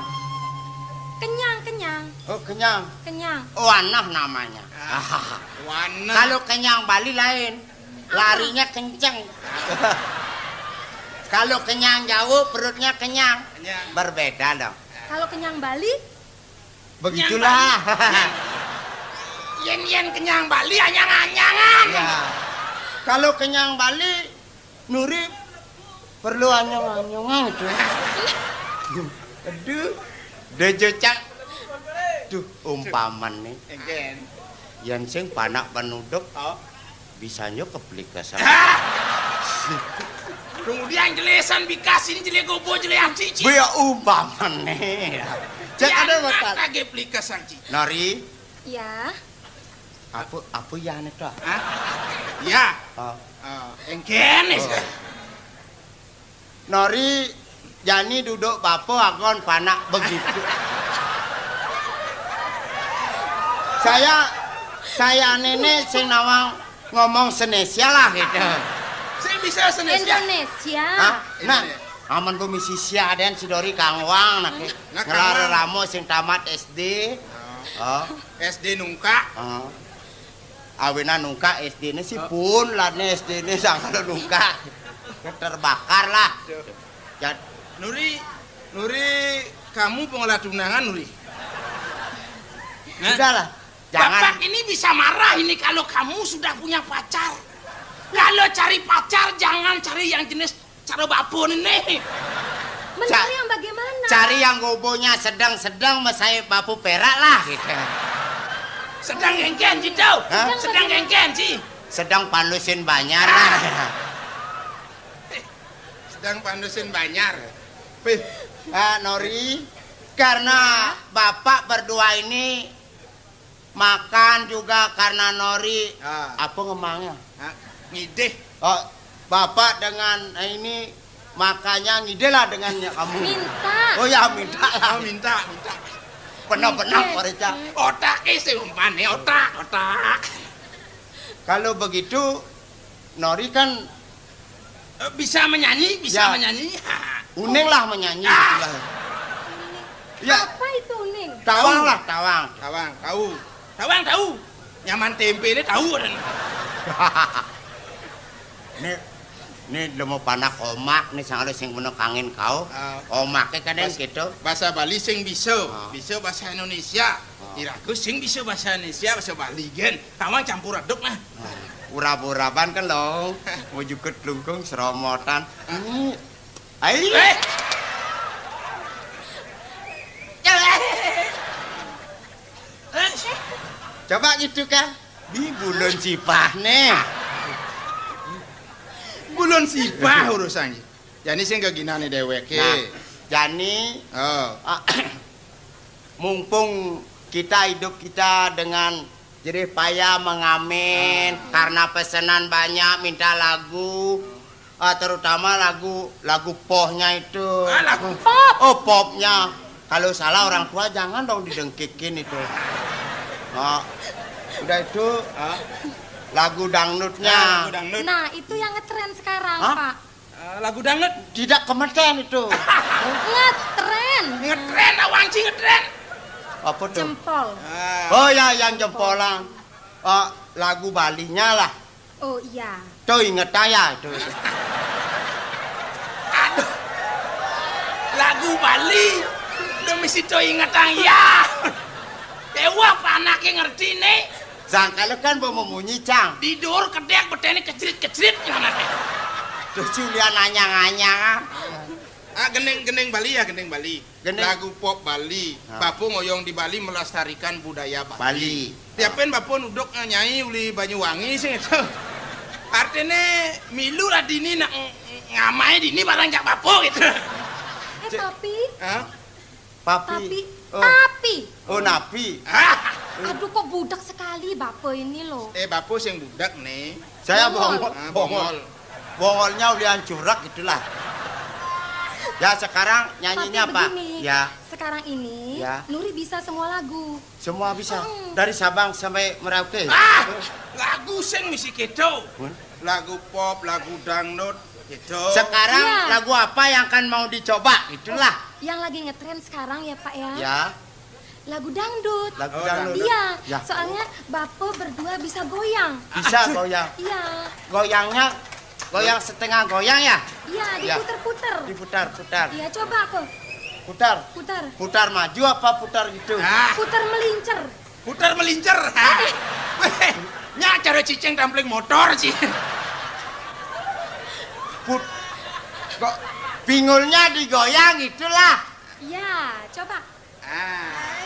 Kenyang, kenyang. Oh, kenyang. Kenyang. Oh, anah namanya. Ah, wanah. Kalau kenyang Bali lain. Larinya kenceng. Kalau kenyang Jawa, perutnya kenyang. Kenyang. Berbeda dong. Kalau kenyang Bali? Begitulah. Kenyang Bali. Yen, yen kenyang Bali, anyang-anyangan. Ya. Kalau kenyang Bali, Nuri perlu anyong-anyongan itu. Aduh, dejo cak. Duh, umpamane. Egen. Yang sing panak penuduk, oh, bisa nyo keplikesan. Hah? Kemudian jelesan bikas ini jele gobo jele anci, Ci. Boya umpamane. Cek ada batal. Kage plikesan, Ci. Nori. Ya. Apa, apa ya ane to? Hah? Ya. Oh. Engkén. Nori jani duduk bapa agon panak begitu. Saya, saya nenek sing nawang ngomong Senesia lah gitu. Sing bisa Senesia? Indonesia. Hah? Nah, aman gua misi sia den si Dori kangwang nak. Nah, ngelar kangwang. Ramo sing tamat S D. Oh. S D nungka. Oh. Awinan nungka S D-né sih pun, lane S D-né sangkal nungka. Terbakar lah. Jad- Nuri, Nuri, kamu pengolah tunangan, Nuri? Hah? Sudahlah, jangan. Bapak ini bisa marah ini kalau kamu sudah punya pacar. Kalau cari pacar, jangan cari yang jenis cara bapun ini. Mencari yang bagaimana? Cari yang gobonya sedang-sedang, mesai bapu perak lah gitu. Sedang engkén, Ji, tau? Hah? Sedang engkén, Ji. Sedang pandusin banjar lah. Sedang pandusin banjar. Pih. Ah, Nori, karena bapak berdua ini makan juga karena Nori. Ah. Apa ngemangnya? Ah, ngidih. Oh, bapak dengan ini makanya ngidih lah dengan kamu. Minta. Oh ya, minta lah. Oh, minta, minta. Benar-benar, Pak Rica. Otak sih umpane, otak, otak. Kalau begitu, Nori kan, eh, bisa menyanyi, bisa menyanyi. Ha. Uning lah menyanyi. Ah. Itulah. Ya. Apa itu uning? Tawang lah, tawang. Tawang, tahu. Tawang, tahu. Nyaman tempe ini tahu. Ini, ini udah mau panak omak nih, sangalo sing bener kangin kau. Ah. Omaknya kadang gitu. Bahasa Bali sing bisa, bisa bahasa Indonesia. Ah. Iraku sing bisa bahasa Indonesia, bahasa Bali gen. Tawang campur aduk nah. Urab-uraban kan lo, mau jukut lungkung seromotan. Ini, ai. Eh! Coba gitu kan. Di bulun sipah nih. Bulun sipah urusannya. Jani sing keginane dewek. Nah, jani, oh. Ah, mumpung kita hidup kita dengan jerih payah mengamen, ah, karena pesanan banyak, minta lagu, ah, terutama lagu, lagu pohnya itu. Ah, lagu pop. Oh, popnya. Kalau salah orang tua jangan dong didengkikin itu. Oh, udah itu, ah, lagu dangdutnya. Nah, lagu dangdut. Nah, itu yang ngetren sekarang, Pak. Eh, lagu dangdut. Tidak kemeten itu. Ngetren. Ngetren, awanci ngetren. Apa tuh? Jempol. Ah. Oh ya, yang jempolan. Eh, lagu Balinya lah. Oh iya. Tuh inget aja itu. Aduh. Lagu Bali. Udah mesti tuh inget aja. Dewa panaknya ngerti nih. Sangkala kan mau memunyi, Cang. Di dur kedek betene kecrit-kecrit gimana teh? Terus Julia nanya-nanya. Ah, gending-gending Bali ya, gending Bali. Gending. Lagu pop Bali. Ah. Bapu ngoyong di Bali melestarikan budaya Bali. Bali. Tiapin bapu nuduk nyai uli Banyuwangi sih itu. Artinya milu lah dini nak ng-, ngamai dini barang jak bapu gitu. Eh, tapi Hah? Papi. Tapi, oh. Tapi. Oh, napi. Ah. Aduh, kok budak sekali Bapak ini loh. Eh, Bapak sing budak nih. Saya bongol. Bongol. Ah, bongol. Bongolnya ulian curak gitulah. Ya, sekarang nyanyinya apa? Tapi begini, ya. Sekarang ini, ya. Nuri bisa semua lagu. Semua bisa. Hmm. Dari Sabang sampai Merauke. Ah, lagu sing mesti keto. Hmm? Lagu pop, lagu dangdut, gitu. Sekarang, iya, lagu apa yang akan mau dicoba? Itulah. Yang lagi ngetren sekarang ya, Pak, ya? Ya. Lagu dangdut. Lagu, oh, dangdut. Iya, ya. Soalnya Bapak berdua bisa goyang. Bisa goyang. Iya. Goyangnya, goyang setengah goyang ya? Iya, ya. Diputer-puter. Diputar-putar. Iya, coba kok. Putar. Putar. Putar maju apa putar gitu? Ah. Putar melincer. Putar melincer. Weh, nya cara cicing tampling motor sih. Put-, kok pinggulnya digoyang itulah. Iya, coba. Ah.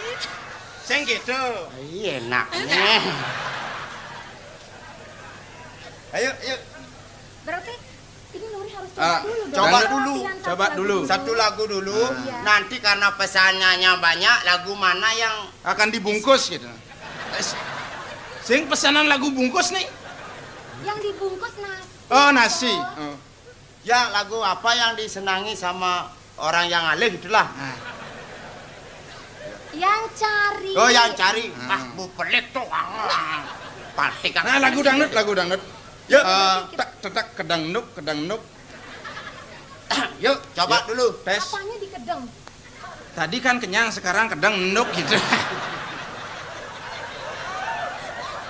Sing gitu. Iya, enaknya. Ayo, ayo. Berarti ini Nuri harus coba, ah, dulu dong. Coba dulu. Latihan satu lagu dulu. Satu lagu dulu. Ah. Iya. Nanti karena pesanannya banyak, lagu mana yang akan dibungkus gitu. Eh, sing pesanan lagu bungkus nih. Yang dibungkus nasi. Oh, nasi. Oh. Ya, lagu apa yang disenangi sama orang yang alih itulah. Nah. Yang cari. Oh, yang cari. Hmm. Ah, bu pelik tuh. Ah. Patik. Nah, lagu dangdut, lagu dangdut. Yuk. Eh, tak, tetak, kedang nuk, kedang nuk. Yuk, coba dulu. Tes. Apanya dikedeng? Tadi kan kenyang, sekarang kedang nuk gitu.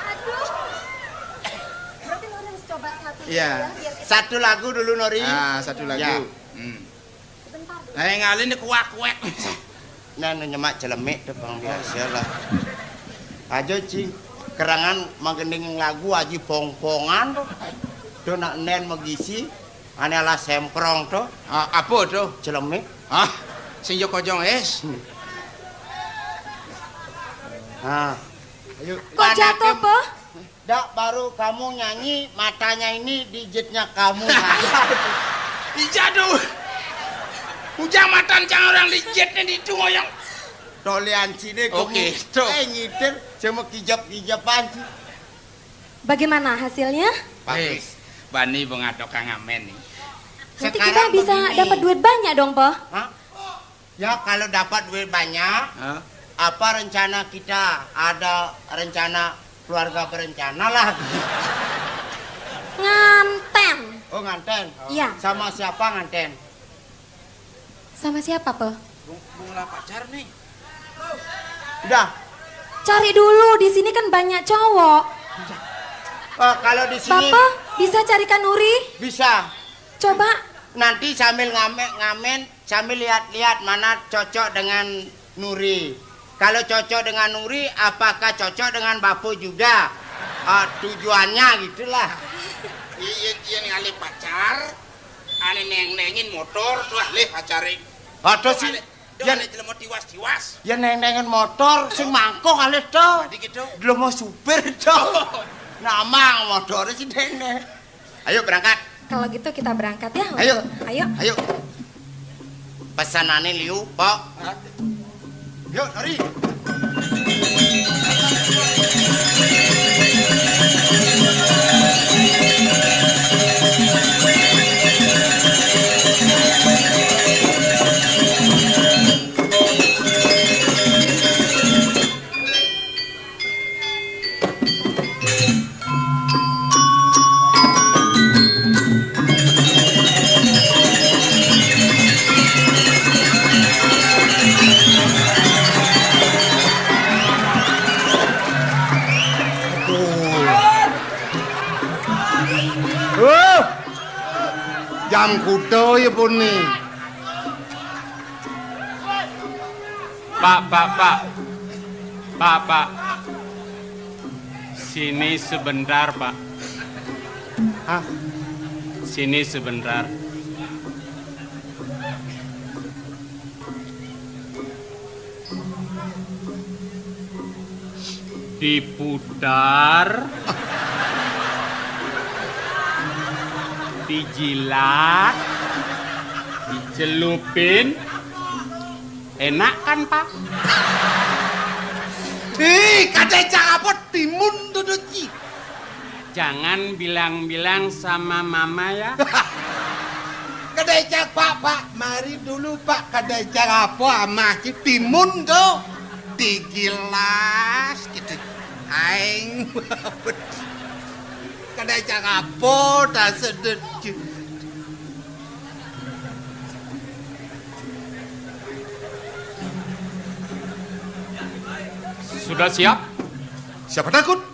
Aduh. Berarti lo harus coba satu dulu. Iya. Ya, biar kita... Satu lagu dulu, Nori. Ah, satu lagu. Ya. Hmm. Sebentar dulu. Nah, yang ngalih ini kuak-kuek. Nah, nyemak celemik tuh, Bang, biasa lah. Aja, Cing. Kerangan manggending lagu aji pongpongan tuh. Tuh nak nen magisi, ane ala semprong tuh. Ah, apa tuh? Celemik. Ah, sing yo kojong es. Hmm. Nah. Ayo. Kok jatuh, Pak? Dak, baru kamu nyanyi, matanya ini dijitnya kamu. Ija tuh. Ujang matan cang orang dijitnya di itu ngoyong. Tolian sini. Oke, kamu. Tuh. Eh, ngitir, cuma kijap-kijapan sih. Bagaimana hasilnya? Bagus. Eh, bani bengadok Kang Amen nih. Nanti kita bisa dapat duit banyak dong, Po. Hah? Ya, kalau dapat duit banyak, hah? Apa rencana kita? Ada rencana keluarga berencana lah. Nganten. Oh, nganten? Iya. Sama siapa nganten? Sama siapa, Po? Bung, bung lah pacar nih. Udah. Cari dulu, di sini kan banyak cowok. Eh, kalau di sini Bapak bisa carikan Nuri? Bisa. Coba. Nanti sambil ngamen, ngamen, sambil lihat-lihat mana cocok dengan Nuri. Kalau cocok dengan Nuri, apakah cocok dengan Bapo juga? Ah, tujuannya gitulah. Iya, iya, ngalih pacar, ane neng-nengin motor, tuh alih pacare. Aduh, sih. Tuh, ya, alih jelema tiwas-tiwas. Ya, neng-nengin motor, sing mangkok alih tuh. Tadi gitu. Jelema supir tuh. Oh. Namang motornya si neng-neng. Ayo berangkat. Kalau gitu kita berangkat ya. Ayo. Ayo. Ayo. Pesanane liu, Pok. Yuk, lari. Aduh. Jam kuda ya pun nih. Pak, Pak, Pak. Pak, Pak. Sini sebentar, Pak. Hah? Sini sebentar. Diputar, dijilat, dicelupin. Enak kan, Pak? Ih, kada cak apa timun tuh, Ci. Jangan bilang-bilang sama Mama ya. Kada cak, Pak, Pak. Mari dulu, Pak. Kada cak apa, Amah, Ci, timun tuh. Digilas gitu. Aing. Kada cak apa, tak sedut. Sudah siap? Siapa takut?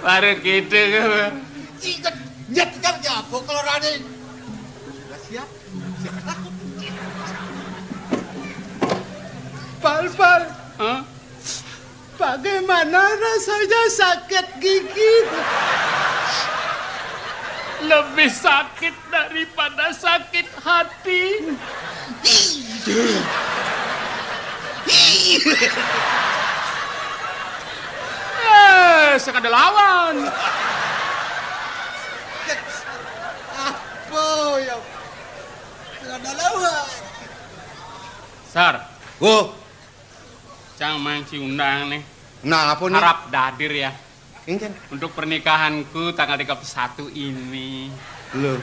Baru gitu. Ingat, nyet kan ya, bokol rane. Sudah siap? Siapa takut? Pal, Pal. Hah? Bagaimana rasanya sakit gigi? Lebih sakit daripada sakit hati. Eh, sekada lawan. Apa ya? Sekada lawan. Sar. Wo. Cang mancing undang nih. Nah, apa nih? Harap dadir ya. Untuk pernikahanku tanggal tiga puluh satu ini. Loh.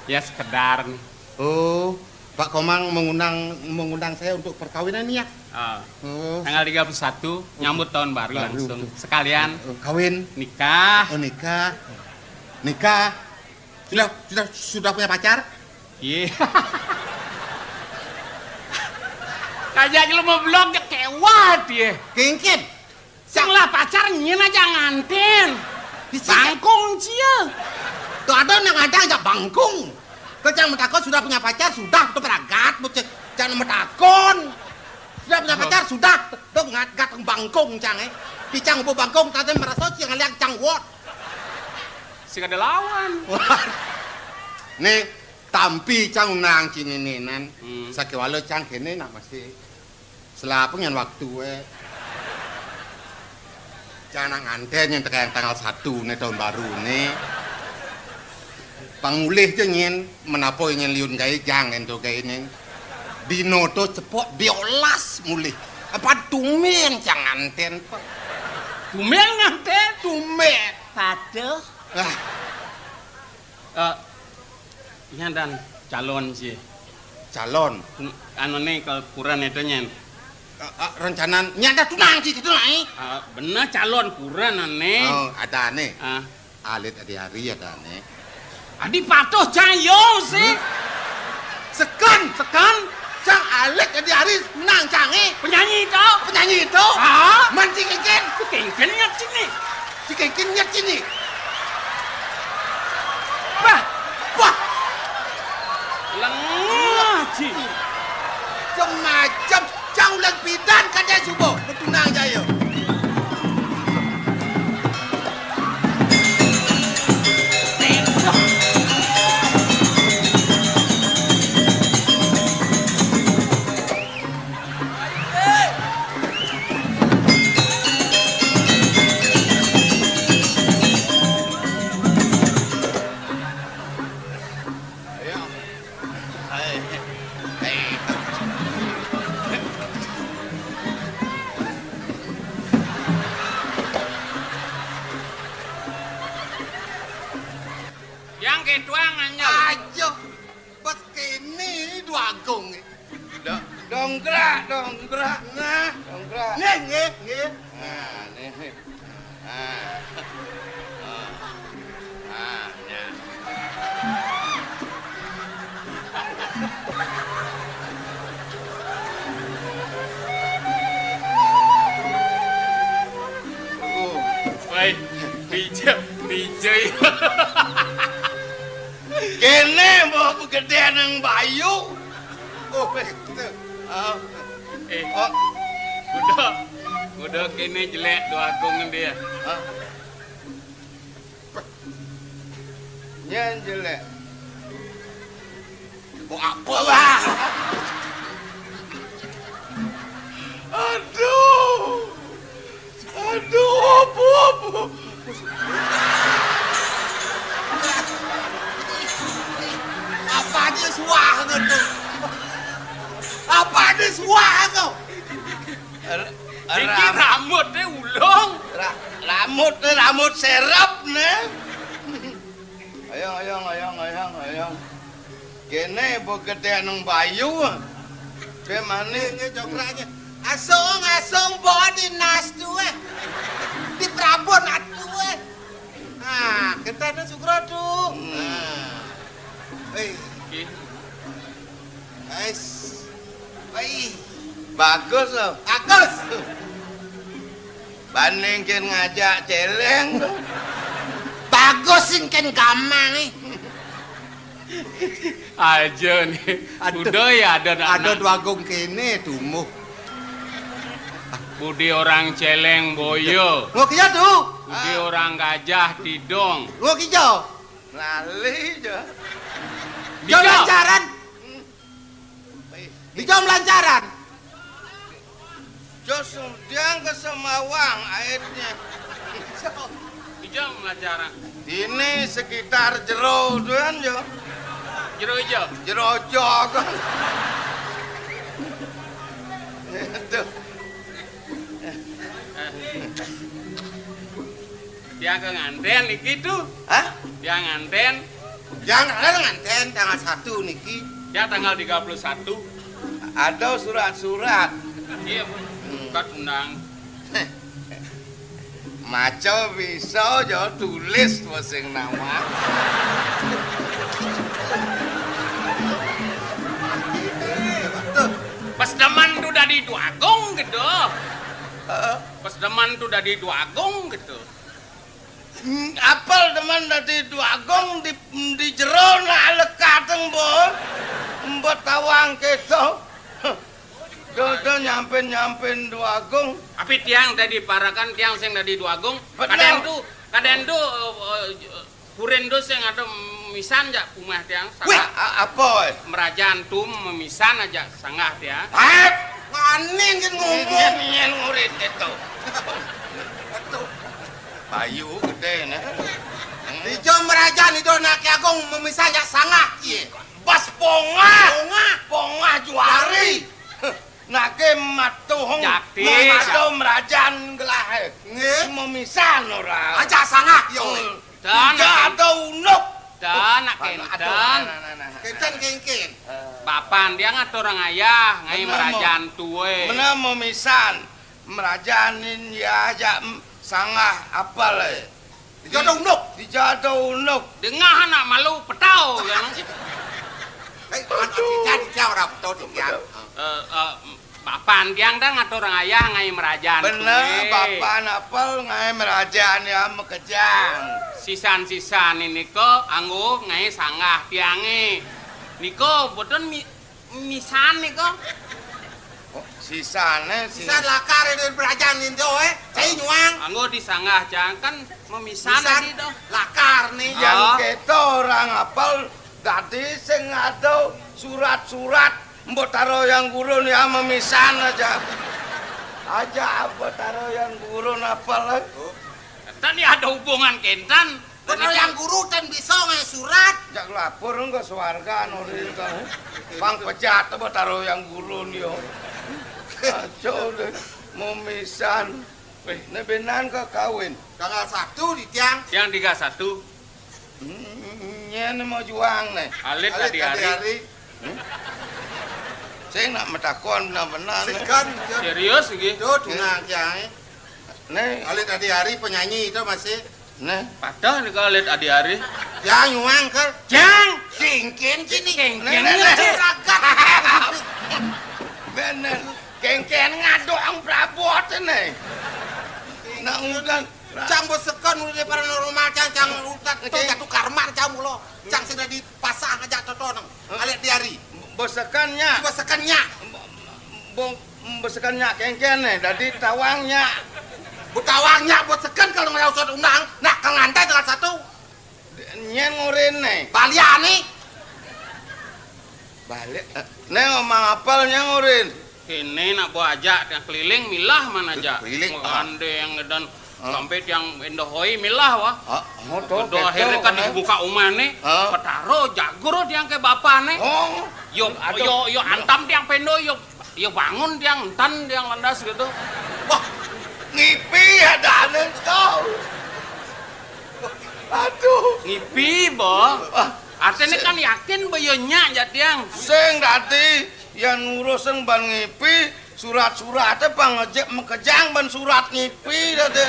Ya, sekedar nih. Oh, Pak Komang mengundang, mengundang saya untuk perkawinan ini ya? Ah. Oh. Tanggal tiga puluh satu, nyambut tahun baru. Baru langsung. Sekalian. Oh, kawin. Nikah. Oh, nikah. Nikah. Sudah, sudah, sudah punya pacar? Iya. Kajak lu mau blok ya kewat ya. Kengken. Sing lah pacar nyen aja nganten. Bisi. Bangkung cia. Tuh ada nang ada aja bangkung. Kejang metakon sudah punya pacar, sudah tuh beragat, bocah. Jangan metakon. Sudah punya pacar, sudah. Tuh ngat gat bangkung cang eh. Picang bu bangkung, tadi merasa sih ngeliat cang wot. Sing ada lawan. Nih, tampi cang unang cininan. Hmm. Sakiwala cang kene nak masih. Selapengan waktu eh. Cang nak nganten yang tekan tanggal satu nih tahun baru nih. Pangulih je nyen, menapo nyen liun gae jang ento gae nih. Dino to cepok biolas mulih. Apa tumen cang nganten, Pak? Tumen nganten? Tumen. Paduh. Ah. Eh, iya dan calon sih. Calon? N-, anu nih, ke kuren itu nyen. Eh, eh, rencana nyen ada tunang sih, itu nai. Eh, bener calon kuren ane. Oh, ada nih. Ah. Alit adi hari ada nih. Adi patuh cayong sih. Hmm? Sekan, sekan. Cang alik adi hari menang cange. Penyanyi itu. Penyanyi itu. Ah? Man si Kengken. Si Kengken nyet sini. Si Kengken nyet sini. Bah. Wah. Lengah, Ci. Semacam cang ulang pidan kan dia subuh. Betunang jaya. Yang ketua nganyel. Ayo. Pas kene dua agung. Do-, dongkrak, dongkrak, nah, dongkrak. Nggih, nggih, nggih. Nah, nih. Nah. Nah. Nah, ya. Oh. Woi, pijak, pijak. Kene mau pegedean yang bayu. Oh, betul. Oh. Eh. Oh. Udah. Udah kene jelek dua agung dia. Hah? Nyen jelek. Mau apa, Bang? Aduh. Aduh, apa, apa? Apa dia suah tu? Apa dia suah tu? Iki rambut dia ulung. Ra-, rambut dia, rambut serap ni. Ayang, ayang, ayang, ayang, ayang. Kene bok gedhe nang bayu. Be mane? Nggih, cokrak nggih. Asung, asung, bawa dinas tuwe. Di Prabon atuwe. Ah, gedhe nang Sukra tu. Hmm. Ah. Hei. Nggih. Ais. Hei. Bagus loh. Bagus. Banding ken ngajak celeng. Bagus sing ken gamang, eh. Aja nih. Aduh. Udah ya ada anak. Ada dua agung kene tumuh. Budi orang celeng boyo. Ngok iya tu. Budi orang gajah tidong. Ngok iya. Lali aja. Jom lancaran. Dijom lancaran. Jos diang ke Semawang airnya. Dijom lancaran. Ini sekitar jero tuan jo. Jero ijo. Jero jog. Itu. Eh. Tiang ke nganten niki tuh. Hah? Tiang nganten. Tiang ada nganten tanggal satu niki. Tiang tanggal tiga puluh satu. Ada surat-surat. Iya, Bu. Hmm. Surat undang. Maca bisa aja tulis sing nama. Pas demen tuh dadi Dwagung gitu. Heeh. Pas demen tuh dadi Dwagung gitu. Hmm, apal demen dadi Dwagung di, di jero nak lekateng, Mbok. Mbok tawang keto. Dodo nyampen-nyampen Dwagung. Tapi tiang tadi parakan tiang sing dadi Dwagung. Bener. Kadén tuh, kadén tuh, eh, eh, kurin tuh sing ada misan jak pumah tiang. Wih, sangat a-, apa, eh? Merajaan tuh memisan aja sanggah tiang. Hep, wani ngin ngomong. Ngin, ngin ngurin gitu. Betul. Payu gedé, nah. Hmm. Ijo merajaan itu anak agung memisan jak sanggah, iya. Bas pongah. Pongah. Pongah juari. Nake matuhung. Jakti. Matuh merajaan gelah. Nggih. Memisan ora. Aja sanggah, yo. Hmm. Dan. Ija ada unuk. Dan, nak aduh, kenten. Nah, nah, nah, nah. Kenten kengken. Bapan dia ngatur ayah, ngai bener, merajaan tuwe. Bener, memisan. Merajanin ya aja, em, sanggah apal, eh. Dijado unduk. Dijado unduk. Dengah anak malu petau, ya, nang. Eh, aduh. Tidak, tidak, orang petau, tidak. Eh, eh, bapan tiang dah ngatur ayah ngai merajaan. Bener, kuwi. Bapan apal ngai merajaan ya makejang. Sisan-sisan ini ko anggo ngai sanggah tiange. Niko boten mi-, misan niko. Oh, sisane si- Sisan lakar ini merajaan ini, eh. Cai nyuang. Anggo disanggah jang kan memisan misan tadi toh. Lakar nih. Yang oh. Kita orang apal dadi sing ada surat-surat Mbok Taro Yang Gurun ya memisan aja. Aja Mbok Taro Yang Gurun apal, eh? Oh. Tadi ada hubungan kenten. Mbok Taro Yang Gurun ten bisa ngai surat. Jak lapor ke swarga nori to. Pang pecat Mbok Taro Yang Gurun yo. Aco deh, memisan. Weh. Nek benan ke kawin. Tanggal satu di tiang. Tiang tiga satu. Hmm, nyen mau juang nih. Alit. Alit adi-ari. Adi-ari. Hmm? Saya nak metakon benar-benar nih. Segan, ya. Serius iki? Tuh, tunang tiang. Nih. Alit adi-ari penyanyi itu masih. Nih. Patah nih kalau alit adi-ari. Ya, nyuang ke. Jang, singkin sini. Singkin. Nih, nih, nih. Juragan. Bener. Kengken ngadok ang prabot ini. Nak udan. Cang besekan udah paranormal, cang, cang utak, cang jatuh karman, cang mulo. Cang sudah dipasang aja toto nang. Hah? Alit diari. Besekannya. Besekannya. Bo-, besekannya kengken nih, dari tawangnya. Bu tawangnya, besekan kalau nggak usah undang. Nah, kang antai tanggal satu. Nyen ngurin nih. Baliane. Balik. Eh, neng omang apal nyen ngurin. Kene nak bawa aja tiang keliling milah mana aja. Keliling, ah. Ande yang ngedan. Ah. Sampai tiang endohoi milah wah. Ah, oh, tuh, akhirnya kan dibuka umah nih. Ah. Petaro jagur tiang ke bapak nih. Oh. Yo, aduh. Yo, yo antam tiang pendo yo. Yo bangun tiang entan tiang landas gitu. Wah, ngipi ada ane kau. Aduh. Ngipi, Bo. Wah. Artinya kan yakin ba yo nyak jak tiang. Sing dadi, yan ngurus sing ban ngipi, surat-suratnya pang ngejek makejang ban surat ngipi dadi.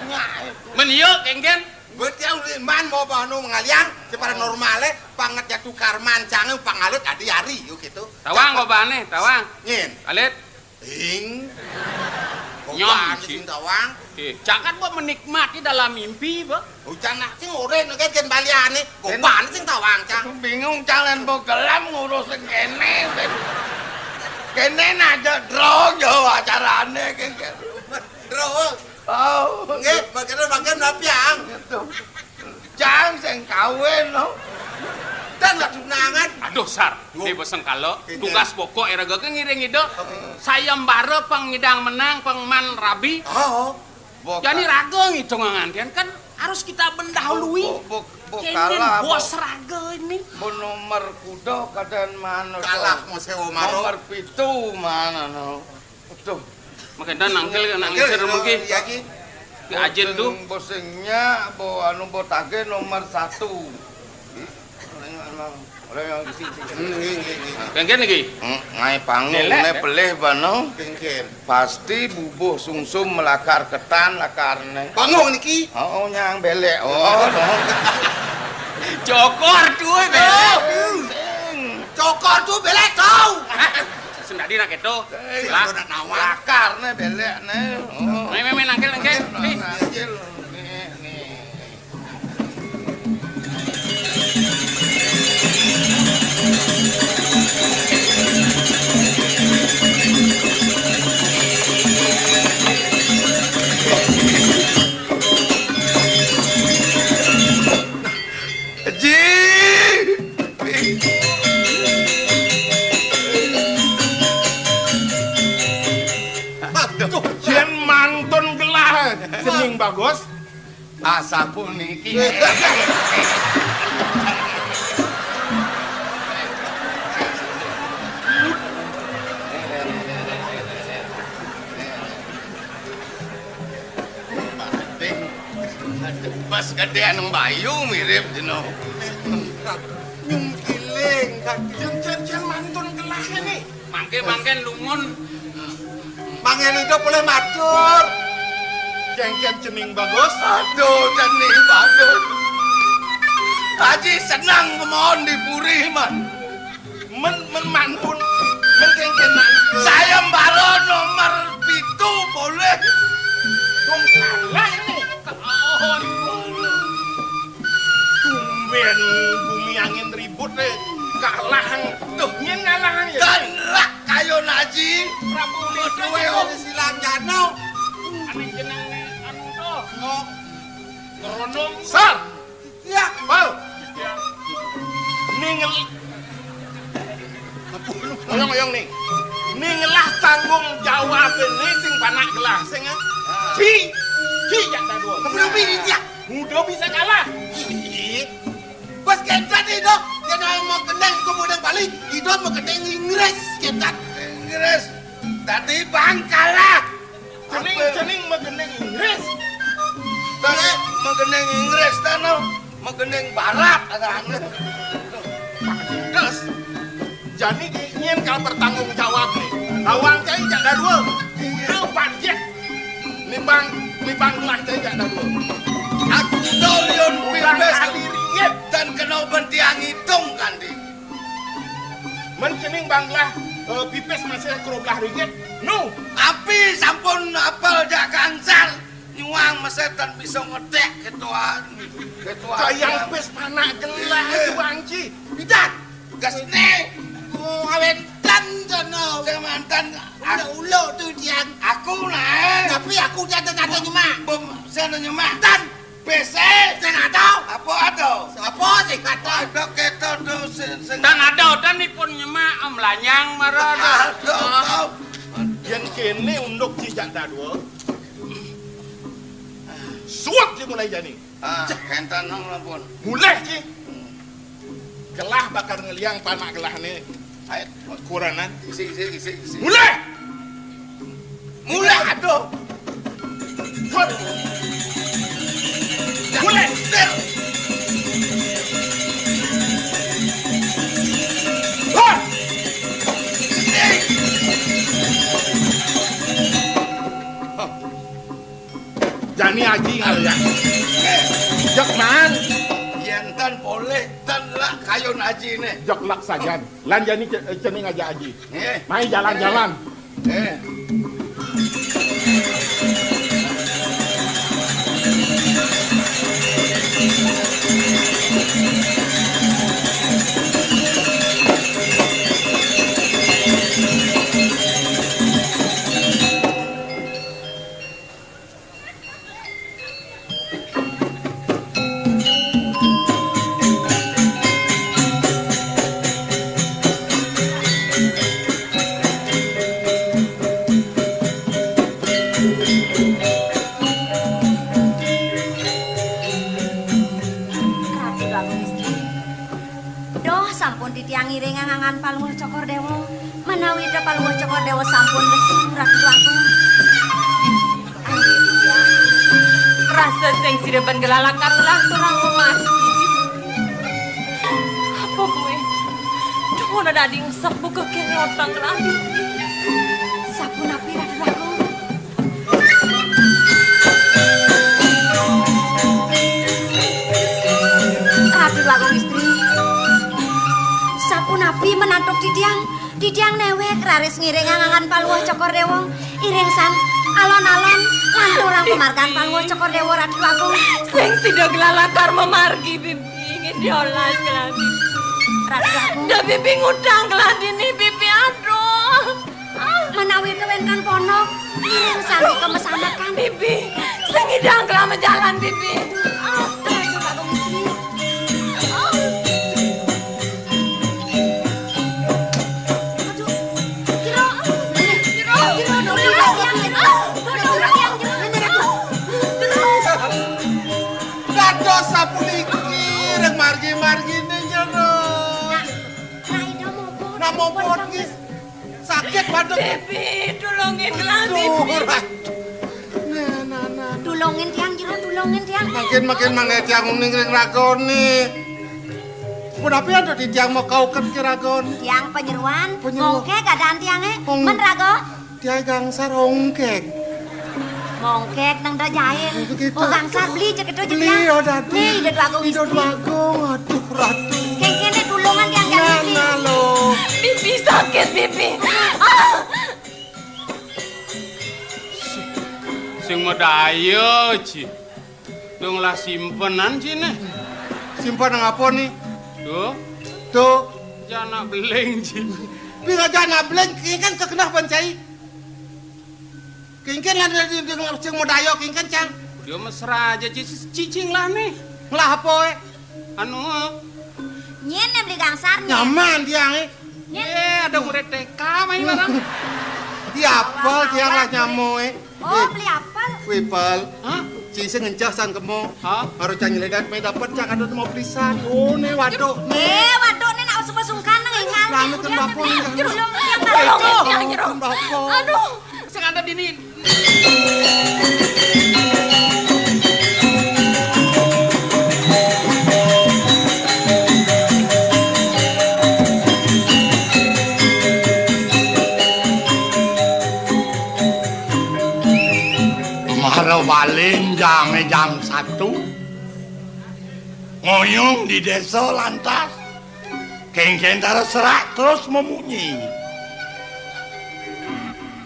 Nyak. Men yo, kengken. Berarti yang udah man mau panu ngaliang, si paranormal, eh, panget jatuh karman, cange, pangalit, adi ari, yuk gitu. Tawang, cakep. Babane, tawang. Ngin. Alit. Ing. Nyom, gopan sing tawang. Oke, jangan buat menikmati dalam mimpi, Bo. Ucang nak sing ore nege jen baliane. Gopan sing tawang, cang. Aku bingung, cang, lan bo gelem ngurus sing kene, ben. Kene naja drong yo acarane, kene. Drong. Oh. Nggih, mangkene, mangkene napi, Ang? Gitu. Jang sing kawin, no. Dan nggak tunangan. Aduh, Sar. Duh. Ini peseng kalau tugas pokok era gak ngiring itu. Heeh. Sayembara pengidang menang, pengman rabi. Oh. Jadi raga ngitung ngantian kan harus kita mendahului. Bu, bu, bu, kene kalah, bos raga ini. Bu nomor kuda kadang mana, kalah mau sewa maro. Nomor pitu mana, no. Aduh. Makanya nangkil, nangkil, nangkil, mungkin. Iya, Ki. Ajin tu. Bosing, bosingnya, bo anu, bo tage nomor satu. Ih, orang yang, orang yang isi, isi. Hmm, nggih, nggih, nggih. Kengken iki? Hmm, ngae pangu, delek, ne ya? Pelih bano. Kengken. Pasti bubuh sungsum melakar ketan lakarne. Pangu niki? Oh, nyang belek. Oh, no. Cokor tu, eh, belek. Oh. Sing. Cokor tu belek tau. Sing dadi nak keto. Eh, lah, nak nawar. Lakarne belekne. Oh. Main, main, main, nangkil, nangkil. Nangkil, nangkil. Nih, nih. Ji. Aduh, yen mantun gelah cening bagus. Asapuniki. Mas gedéan Bayu mirip jeno. Nyungkiling, Kak. Yen jan, jan mantun kelas ini. Mangke, mangke lungun. Mangke idup oleh matur. Jengket cening bagus. Aduh, cening bagus. Haji senang kemawon di puri, man. Men, men mantun, men kengken mantun. Sayembara nomor pitu boleh. Wong kalah ini. Kawon. Tumben bumi angin ribut, eh. Kalah. Tuh, nyen kalah ya. Galak kayo Naji. Prabu Wijaya. Kowe wong silanjana. Ane jenenge anu to. Kok. Ngeronong. Sar. Iya. Pal. Iya. Ning ngel-, oyong-oyong ning. Ning ngelah tanggung jawab ini sing panak gelah sing, eh. Ci, ci jak dadua. Kemudian pilih dia. Muda bisa kalah. Ih. Bos ketat itu. Dia mau kendang kemudian balik. Itu mau kendang Inggris ketat. Inggris. Tadi bang kalah. Cening, apa? Cening megening Inggris. Tadi megening Inggris, tano megening barat, ada anu. Terus, jani ki nyen kal bertanggung jawab nih. Lawan cai jak dadua. Udah panjat. Nimbang, nimbang lah cai jak dadua. Aku dolion udah pipis kali riet. Dan kena bentiang hitung, kan, di. Men cening banglah, eh, pipis masih keroblah ringgit. Nu, api sampun apel jak gangsal. Nyuang mesetan bisa ngedek ketuaan. Ketuaan. Kayang pis panak gelah. Iya. Itu, Bang Ji. Pidan. Gas ne. Oh, awen tan jana. Sing mantan. Ulo-ulo tu dian. Aku nah. Tapi aku jatuh nyata nyemak. Bom, sana nyemak. Tan. P C. Sing ada. Apa ada? Apa sing ada? Ada kita tu sing, sing. Dan ada, dan ipun nyemak, em, lanyang marah ada. Ada, ada. Yen kene unduk ci jak dadua. Suwet ci mulai jani. Ah, kentan nang lampun. Mulai ci. Gelah bakal ngeliang panak gelah ni. Ayo. Kuranan. Isi, isi, isi, isi. Mulai! Mulai, aduh. Hot. Mulai. Ter. Hot. Eh. Jani aji ngalian. Jek man. Yen tan boleh, tan lak kayun aji ne. Jek lak sajan. Lan jani ce-, cening aja aji. Eh. Mai jalan-jalan. Eh. Ratu Dalu Istri. Doh, sampun titiang ngiring angan Palungguh Cokor Dewa. Menawi Ida Palungguh Cokor Dewa sampun lesu, Ratu Agung. Ayo, titiang. Rasa sing sida ban gelalakar ngelanturang mamargi. Apa kuwi? Duh, ana dadi sepuh kekene otang ngelambi. Sapunapi, Ratu Agung? Ratu Agung istri. Sapunapi menantuk titiang? Titiang newek raris ngiring angangan Paluh Cokor Dewa. Iring san alon-alon lanturang pamargan Paluh Cokor Dewa, Ratu Agung. Sing sida gelalakar mamargi, Bibi. Ingin diolas keladi. Ratu Agung. Dah Bibi ngutang keladi nih, Bibi. Aduh. Ah. Menawi kewenten ponok, iring sami kemesamakan. Bibi, sing ngidang kelama jalan, Bibi. Ah. Ratu Agung istri. Ah. Aduh. Jero. Jero. Jero. Jero. Jero. Dados sapuniki ring margi-margine jero. Nah, Rai Damoput. Damoput nggih. Sakit waduk. Bibi, tulungin keladi, Bibi. Nah, nah, nah. Tulungin tiang jero, tulungin tiang. Makin, makin mangke tiang uning ring ragane. Punapi antuk titiang makauket ke ragon? Tiang panyeruan, panyeruan. Mongke keadaan tiange. Mong- Men raga? Tiang gangsar ongkek. Mongkek nang da jain. Oh, begitu. Oh, gangsar beli cek itu. Beli, oh, dadi. Nih, Ida Dwagung istri. Ida Dwagung, aduh, Ratu. Kengkene tulungan tiang. Nah, jain, nah, lo. Bibi sakit, Bibi. Ah. Sing madaya, Ji. Dong lah simpenan, Ji, nih. Simpen ngapa, nih? Tuh. Tuh. Jana beling, Ji. Pira jana beling, kengken segenah ban cai. Kengken lan sing madaya, kengken, Cang. Dia mesra aja, Ji. Cicing lah, nih. Ngelah apa, eh? Anu. Nyen beli gangsar, nyen. Nyaman tiang, eh. Nyen. Eh, ada murid T K, mai barang. Di apel tiang lah nyamo, eh. Oh, beli apel. Wipel. Hah? Ci sing ngencah sang kemo. Hah? Karo cang nyeledat mai dapet cang ada mau belisan. Oh, ne waduk, ne. Eh, waduk ne nak usum sungkan nang ingal. Lanu tembako. Jero, jero, jero. Tembako. Aduh, sing ada dini. Mara walin jame jam satu. Ngoyong di desa lantas. Kengkentara serak terus memunyi.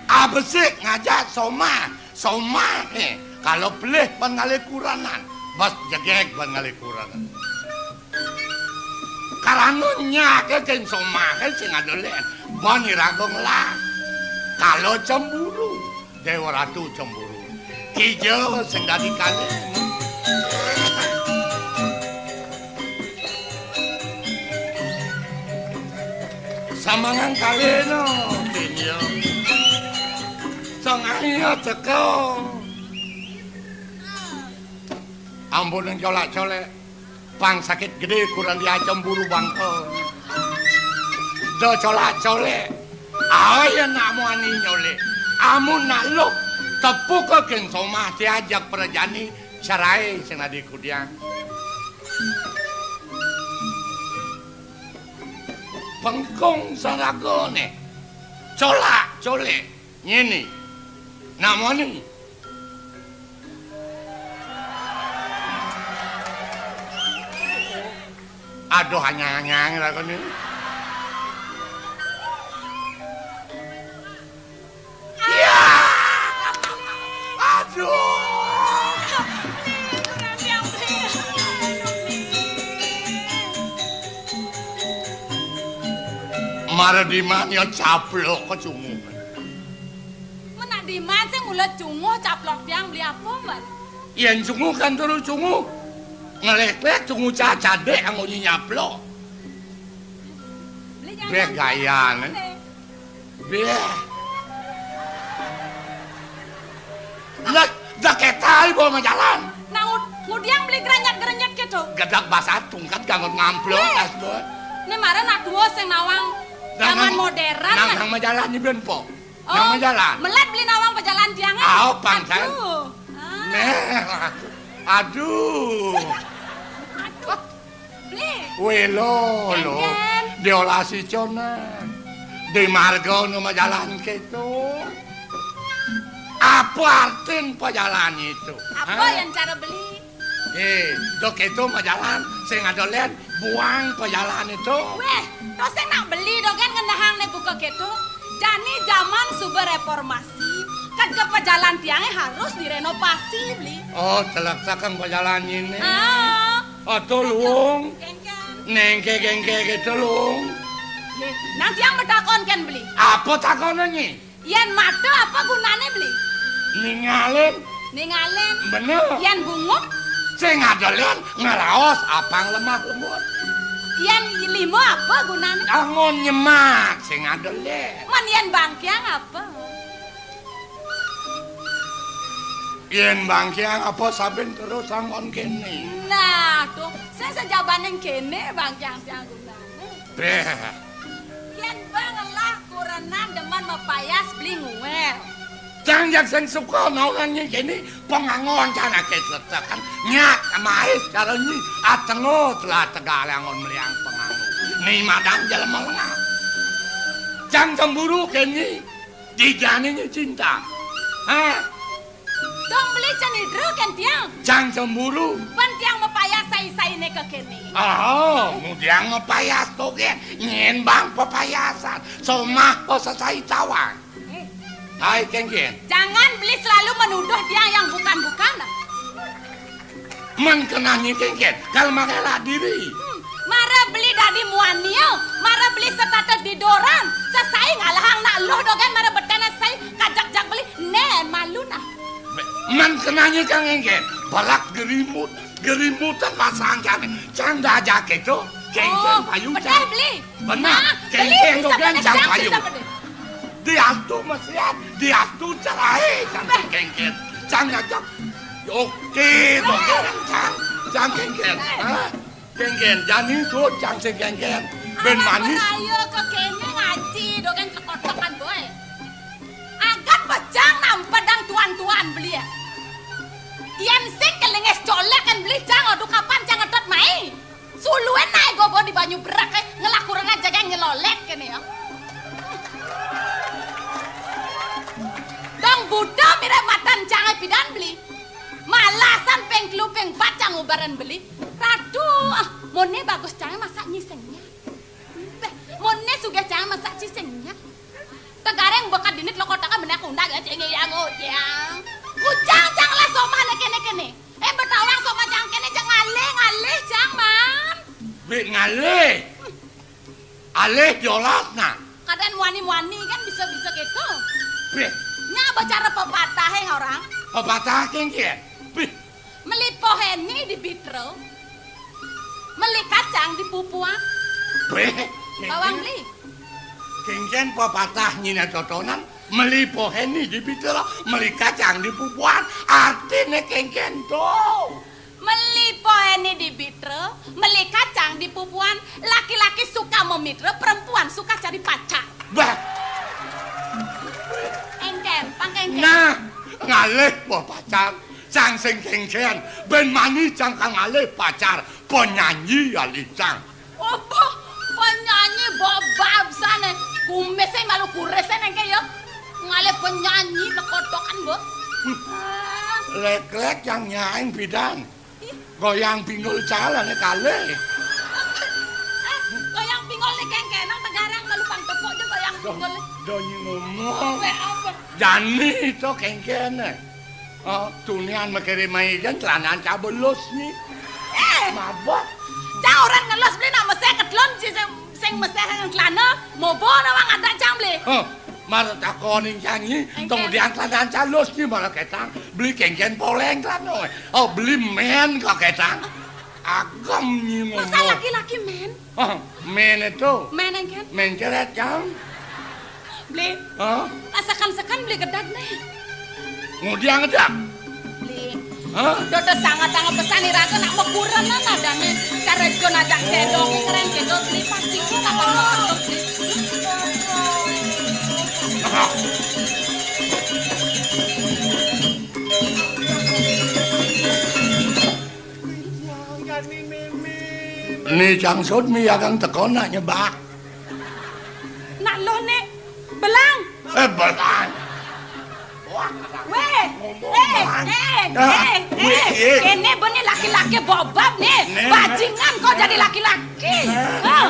Abesik ngajak Soma, Soma, eh, kalau pelih ban ngalih kuranan, bas jegeg ban ngalih kuranan. Karana nyake keng Soma, eh, sing adolen, ban iraga ngelah. Kalau cemburu, Dewa Ratu cemburu. Kija sing dadi kalih. Samangan kalih no, Dinyo. Sang ayo teka. Ampun nang colak-colek. Pang sakit gedé kurang diacem buru bangka. Da colak-colek. Ae nak muani nyolek. Amun nak luk tepuka keng somah diajak prajani cerai sing dadi kudiang. Bengkung saragane. Colak-colek. Ngene. Nak muani. Aduh, anyang-anyang lakone. Iya. Aduh. Mara diman ya caplok kecungu. Menak diman sing mula cunguh caplok tiang beli apa, Mbak? Yen cunguh kan turu cunguh. Ngelek-lek cunguh cacadek anggo nyaplok. Beli jangan. Beh, gayane. Beh. Lah, dah ketai bawa majalan. Nah, ngud-, ngudiang beli gerenyek-gerenyek gitu. Gedak basah tungkat ganggot ngamplok, eh. Asbon. Ini mara nak dua sing nawang zaman modern, nang, nang majalan ni ben po. Oh, nang majalan. Melet beli nawang pejalan tiang, eh? Aoh, pang, San. Aduh. Ah. Meh, aku. Aduh. Aduh. Beli. Wélo, lho. Kéngkén. Diolasi conan. Di marga nu majalan kéto. Apa artin pajalan itu? Apa Hah? Yang cara beli? Eh, dok itu majalan, sing ada lén buang pajalan itu. Wéh, to sing nak beli dogén ngenehang né buka kéto. Jani jaman suba reformasi, ked ka pajalan tiangé harus direnovasi, beli. Oh, telek tekeng pajalan ini. Ah. Ato luung. Kéngkén. Néngké kéngké gitu luung. Yé, nang tiang matakon kén beli. Apa takonné nyi? Yén mata apa gunané beli? Ningalin. Ningalin. Bener. Yén bunguk? Sing ada lén ngraos apang lemah lembut. Yén lima apa gunané? Angon nyemak sing ada lén. Men yén bangkiang apa? Yén bangkiang apa sabin terus angon kéné. Nah, tuh, saya sejabaning kéné bangkiang tiang gunané. Béh. Yén ba ngelah kurenan demen mapayas beli nguél. Cang jak sing suka naonan nyi kéné pangangon cang aké tletekan. Nyak mais cara nyi atengo telah tegal angon meliang pangangon. Ni madang jelema lengah. Cang cemburu kéné. Dijani nyi cinta. Hah? Dong beli cenidra kén tiang. Cang cemburu. Ban tiang mapayas sai-sainé ka kéné. Oh, ngudiang mapayas togén. Nyén bang papayasan. Somah pa sesai tawang. Eh. Hai, kéngkén. Jangan beli selalu menuduh tiang yang bukan-bukan. Men kenah nyi kéngkén, kal marela diri. Hmm, mara beli dadi muania, mara beli setata didoran, sesai ngalahang nak luh dogén mara beténé sai kajak-jak beli, né malu nah. Men kenah nyi kéngkén, balak gerimut, gerimutan pasang cang, cang dajak itu, kéngkén Oh, payu bedah cang. Beli. Benar, Nah, kéngkén beli bisa dogén bedah cang cang payu. Bisa bedah. Diatu mesiat, diatu cerai, cang Beh. Kéngkén. Cang ngajak. Oké, dogén cang, cang kéngkén. Hah? Kéngkén, jani tuh cang sing kéngkén. Bén Anak manis. Percaya ke kéné ngaji, dogén kekotokan boy. Agat pecang nampa dang tuan-tuan beli ya. Yén sing kelingis colek kan beli cang, aduh kapan cang ngetot mai. Suluén naé gogo di banyu berak, eh, ngelah kurenan jagéng nyelolék kéné ya. Dong buta mirib matan cangé pidan beli. Malasan ping telu ping pat cang ubaran beli. Ratu, ah, moné bagus cangé masak nyi sing nyak. Béh, moné sugih cangé masak nyi sing nyak. Tegaréng bekat dinit lo kotaka menek undang ya cengé ya ngojang. Ngujang cang lah somah né kéné-kéné. Eh, betawang somah cang kéné cang ngalih, ngalih cang, Man. Bik ngalih. Alih jolas nah. Kadén muani-muani kan bisa-bisa gitu. Bik. Nya apa cara pepatahé orang? Pepatah kéngkén. Bik. Meli poh éni di bitra. Meli kacang di pupuan. Bik. Bawang beli. Kéngkén pepatah nyina totonan, meli poh éni di bitra, meli kacang di pupuan. Artiné kéngkén to. Meli poh éni di bitra, meli kacang di pupuan. Laki-laki suka memitra, perempuan suka cari pacar. Bah. Kéngkén, pang kéngkén. Nah, ngalih poh pacar. Cang sing kéngkén, bén mani cang kang ngalih pacar, penyanyi ya licang. Apa? Penyanyi bobab sané. Kumisé malu kurisé nengké ya. Ngalih penyanyi lekotokan, Bu. Ah. Lék-lék cang nyaing pidan. Ih. Goyang pinggul calané kalih. Eh, goyang pinggul né kéngkén nang tegarang malu pang tepuk aja goyang pinggul. Donyi ngomong. Apa, apa? Jani to kéngkén. Oh, tunian makéré maijan celanaan cabelus ni. Eh. Mabok. Cang orang ngelus beli nak mesé ketelon si sing, sing mesé celana, mobo nawang ada cang beli. Huh, mara takoning cang ni, Engkén. Tong diang celanaan calus ni mara ketang. Beli kéngkén poléng celana. Oh, beli men kok ketang. Agem ni ngomong. Masa laki-laki men? Oh, men itu. Men engkén? Men cerét cang. Beli. Hah? Asakan-sakan beli gedad nih. Ngudiang gedad? Beli. Hah? Dodo sangat-sangat pesan iraga nak makurenan adané. Cara jo najak cedok, keren cedok, beli pasti ku kapan mau ketok, beli. Hah? Né Jangsut mi agang teka nak nyebak. Nak luh né belang. Eh, belang. Wah, wéh, ngomong eh, belang. Eh, ah, eh, wéh, eh. Kéné bené laki-laki bobab né. Né, né. Bajingan kok jadi laki-laki. Né, hah?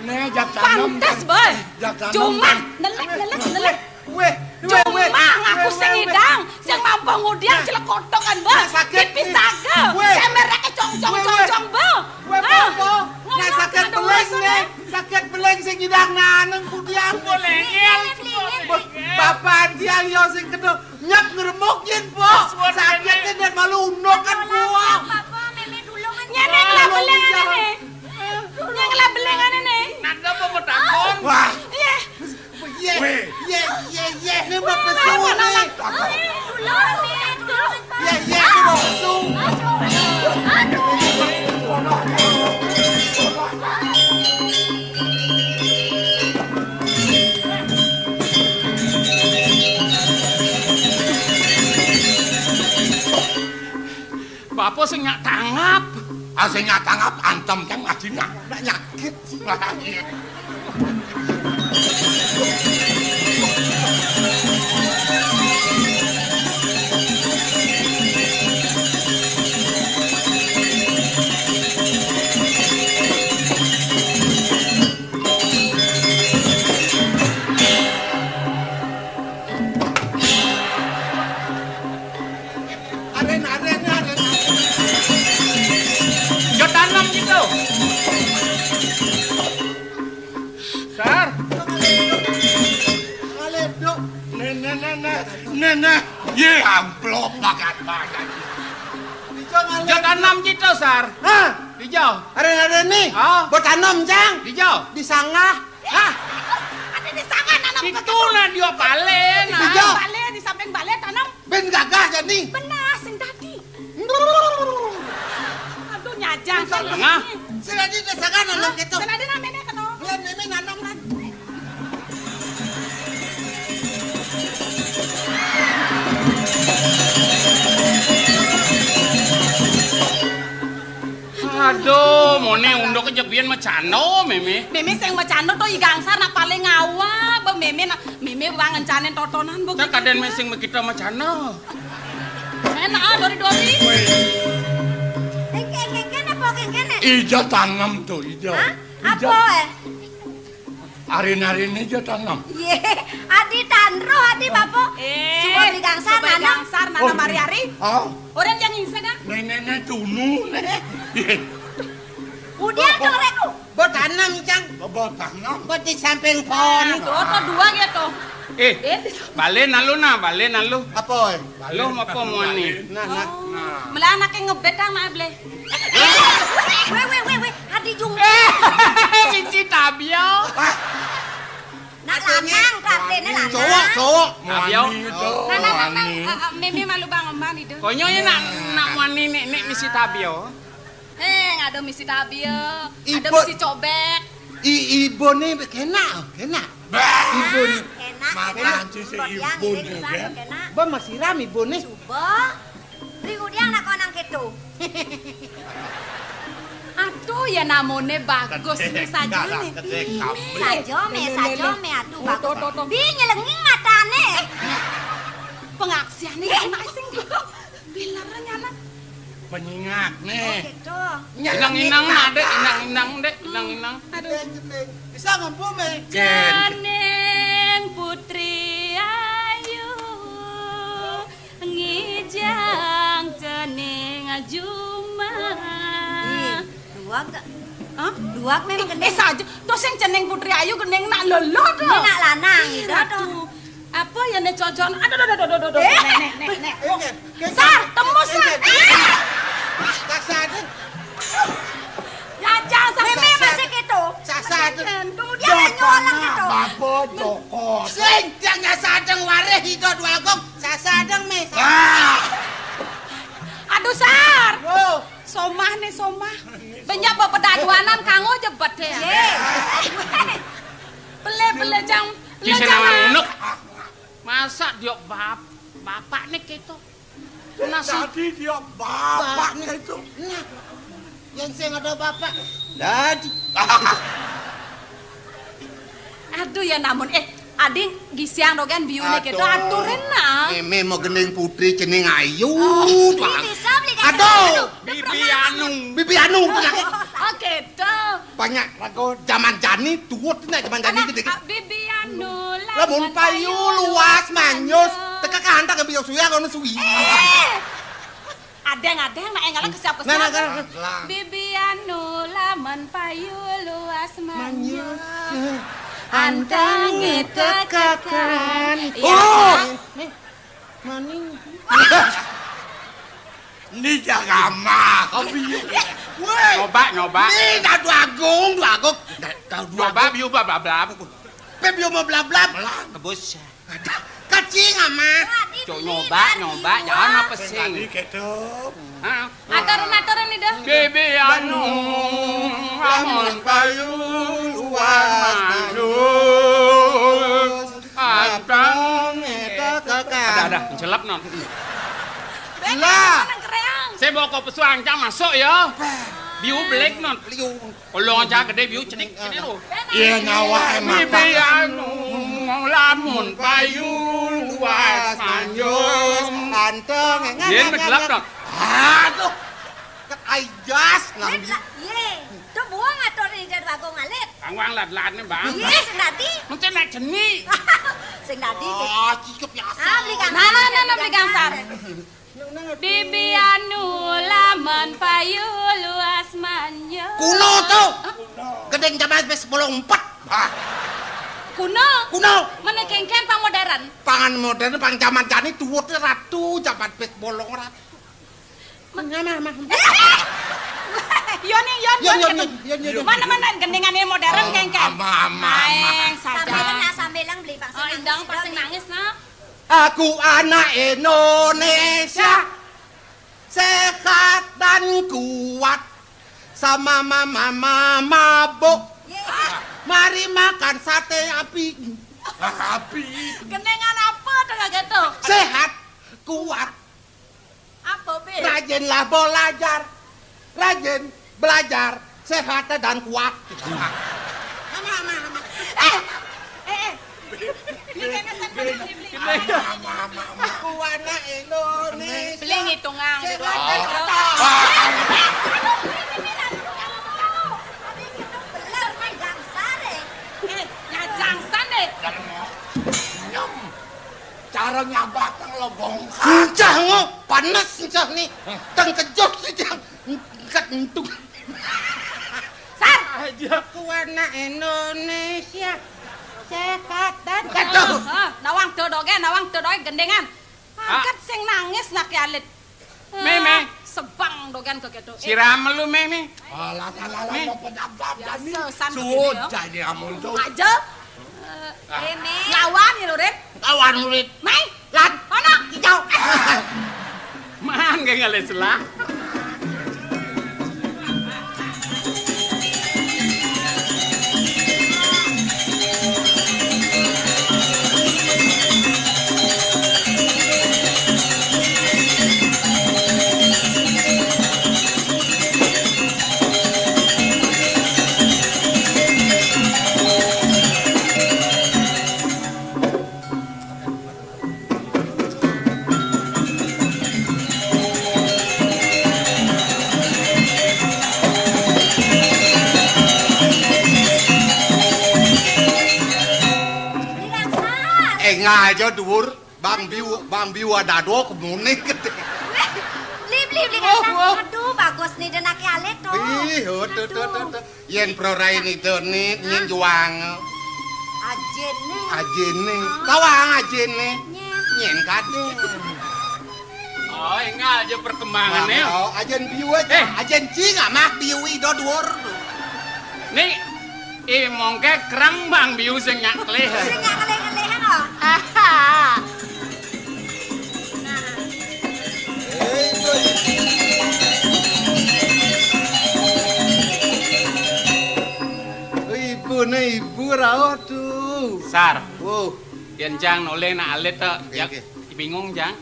Né, né, jak tanem. Pantes, boy. Jak tanem. Cuma nelék, nelék, nelék. Wéh, wéh, wéh. Cuma ngaku sing ngidang, sing mampu ngudiang, nah, celekotokan, Mbah. Nah, sakit. Pipis saga. Wéh. Semereké congcong, wéh, wéh, congcong, Mbah. Wéh, hah? Apa? Nah, ngomong sakit kena beléng, urusan, né. Sakit beléng sing ngidang nanem kudiang. Beléng. Bapak dia yo sing kena nyep ngremuk yén, Po. Sakit dan malu unokan, Po. Papa, Mémé tulungan. Nyén ngelah beléng ané, né. Nyén ngelah beléng ané, né. Nanda apa mau takon? Wah. Iya. Yé, wéh, yé, yé, yé, né mau pesu né. Tulung né, tulung. Yé, yé, né mau pesu. Bapa sing nyak tanggap. Ah, sing nyak tanggap antem kang adina. Nak nyakit. Wah, iya. Arén, arén, arén, arén. Yo tanem gitu. Sar. Ngalédok. Né, né, né, né. Né, né. Yé, amplop banget, banget. Ijo ngalédok. Yo tanem gitu, Sar. Hah? Ijo. Arén, arén né. Ah. Mbok tanem, Cang. Ijo. Di sanggah. Hah? Ada di sanggah nanem. Itu nah dia balé, nah. Ijo. Balé, di samping balé tanem. Bén gagah jani. Benar, sing dadi. Aduh, nyajang. Sing dadi désakan nanem kéto. Sing dadi namanya kena. Lah, mémé nanem lan. Aduh, moné unduk aja biyen macano, mémé. Mémé sing macano to I Gangsar nak paling awak, Bang, mémé nak, mémé wang encanin totonan, Bang. Tak kadén mé sing makita macano. Enak, ah, dori-dori. Woi. Engké, engké, engké, apa, engké, engké? Ijo tanem to, ijo. Hah? Ijo. Apa, eh? Arin-arin aja tanem. Yé, adi tanro, adi bapo. Eh, suba beli gangsar suba nanem. Gangsar nanem. Oh, ari-ari. Ah. Orang yang ngisa dah. Nenek-nenek tunu, nenek. Udah tuh, Rek. Bo tanem, Cang. Bo tanem. Bo di samping pohon. Nah, tuh, tuh dua gitu. Eh, eh, balé nalu nah, balé nalu. Apa, eh? Lo apa muani? Nah, nah. Oh. Nah. Mula anaké ngebet ah, maaf, Blé. Wéh, wéh, wéh, wéh. Adi jung. Misi tabio. Nak lanang, katene lanang. Cowok, cowok. Tabio. Muani to. Nah, nah, nah, nah. Muani. Eh, eh, Mémé malu bang emban itu. Konyo ya nak, nak muani nek, nek misi tabio. Eh, ngado misi tabio. Ada ibo, misi cobek. I, ibo ni kena, kena. Bah! Ibo ni. Kena, makan kena. Cuci ibo ni, kan? Kena. Ba masiram ibo ni. Coba. Ri udiang nak konang keto. Aduh, ya namone bagus ni sajo ni. Sajo me, sajo me, aduh, bagus. Bi nyelenging matane. Pengaksian ni anak sing. Bilar nyana. Penyingak nih. Oh, gitu. Inang-inang nak, Dek, inang-inang, Dek, inang-inang. Aduh. Bisa ngempu, Mé. Janing Putri Ayu ngijang cening juma. Ih, duag gak? Hah? Duag memang gendeng. Eh, saja. Tuh sing cening Putri Ayu gendeng nak lolo tuh. Ini nak lanang, gitu tuh. Aduh. Apa ya nek cocokan? Aduh, aduh, aduh, aduh, aduh, eh? Nek, nek, nek, nek. Sar, tembus, Sar. Sasa ada. Ya, jangan sampai. Meme masih gitu. Sasa ada. Kemudian nyolong gitu. Bapak Joko. Sing, jangan sadeng wareh itu dua gong. Sasa ada, Mé. Ah. Aduh, Sar. Yo. Somah nih, somah. Banyak bapak daduanan kanggo jebet ya. Ye. Bele, bele, jang. Bele, jang. Masa dia bap-, bapakne keto. Nah, si dadi dia bapakne itu. Nah, yen sing ada bapak, Dadi. Aduh, ya namun, eh, ading gisiang dogen biune kéto, aturin nah. Mémé mah gending putri cening ayu. Aduh. Bibi Anu. Bibi Anu, tenang. Oh, kéto. Banyak rago zaman jani, tuut nah zaman jani gedé. Bibi Anu, lamun payu luas manyus, teka kahandak biar suya kono suwi. Eh. Adéng-adéng, nak énggal kesiap-kesiap. Nah, nah, nah, nah. Bibi Anu lamun payu luas manyus. Antengé tekekan. Iya. Oh. Nih. Maning. Ini jangan mah, kau biu. Wéh. Nyoba, nyoba. Ini dah dua agung, dua agung. Dah, dah dua agung. Nyoba biu blablab. Pé biu mah blablab. Kebus. Kacing ama. Cok nyoba, nyoba, jangan apa sing. Tadi kéto. Hah? Aturin, aturin nih dah. Bibi Anu, lamun payu luas manyus. Anteng. Ada, ada, mencelep non. Lah. Saya bawa kopi suang, cang masuk ya. Biu belik non. Liu. Kolong aja gedé biu cenik, cenik lu. Iya, nyawa emang. Bibi Anu, lamun payu luas manyus. Anteng. Yén meglap dong. Aduh. Ket ajas nang. Yé, to buang atur ida dua agung alit. Kang wang lat-latné, Bang. Yé, sing dadi. Mesti nak jeni. Sing dadi. Ah, cicip ya. Ah, beli kang. Nah, nah, nah, nah, beli kang sar. Bibi Anu lamun payu luas manyun. Kuno to. Hah? Gedéng jaman wis sepuluh empat. Ah. Kuno? Kuno. Mana kéngkén pang modern? Pangan modern, pang jaman jani tuut ratu, jaman wis bolong ratu. Mana, mana? Yoni, yon, yon, yon, yon, yon. Mana, mana gendingan modern kéngkén? Ama, ama, ama. Aing saja. Sambilan, nah, sambilan beli vaksin. Oh, indang vaksin nangis, nah. Aku anak Indonesia, sehat dan kuat, sama mama mabuk. Mari makan sate api. Api. Genengan apa dengan gitu? Sehat, kuat. Apa, Pi? Rajinlah belajar. Rajin belajar, sehat dan kuat. Ama, ama, ama. Eh, eh, eh. Ini kena sampai beli, beli. Ama, ama, ama, ama. Aku anak Indonesia. Beli ngitungan. Sehat dan kuat. Bener, main gangsar, eh. Eh, ya gangsar deh. Nyem. Cara nyabatang lo bongkar. Encah ngo, panas encah nih. Tengkejut sih, Jang. Angkat entuk. Sar. Aja. Ku anak Indonesia. Sehat dan... Aduh. Hah, nawang to doge, nawang to doge gendengan. Angkat sing nangis nak alit. Mémé. Sebang dogan ke kedo. Siram lu, Mémé. Alah, alah, alah, mau penyabab. Biasa, san begini, ya. Sudah ini amun tuh. Aja. Eh, Mé. Lawan ya, Lurit. Lawan, Lurit. Mai. Lan. Ono. Hijau. Man, gak ngalih selah. Engal aja dhuwur, Bang Biu, Bang Biu ada dua kemuning gedé. Beli, beli, beli. Aduh, bagus nih, denake alit to. Ih, tuh, tuh, tuh, tuh. Yén prorain itu nih, nyén juang. Ajéné. Ajéné. Kawang ajéné. Nyén. Nyén kadé. Oh, enggak aja perkembangannya. Oh, ajén biu aja. Eh. Ajén cing amah biu ido dhuwur. Nih, i mongke kerang Bang Biu sing nyak kelih. Sing nyak kelih-kelih, oh. Aha. Ibu nih, ibu rauh tuh. Sar. Wow. Yén Jang nolih nak alit to. Oke, ya, oke. Bingung, Jang.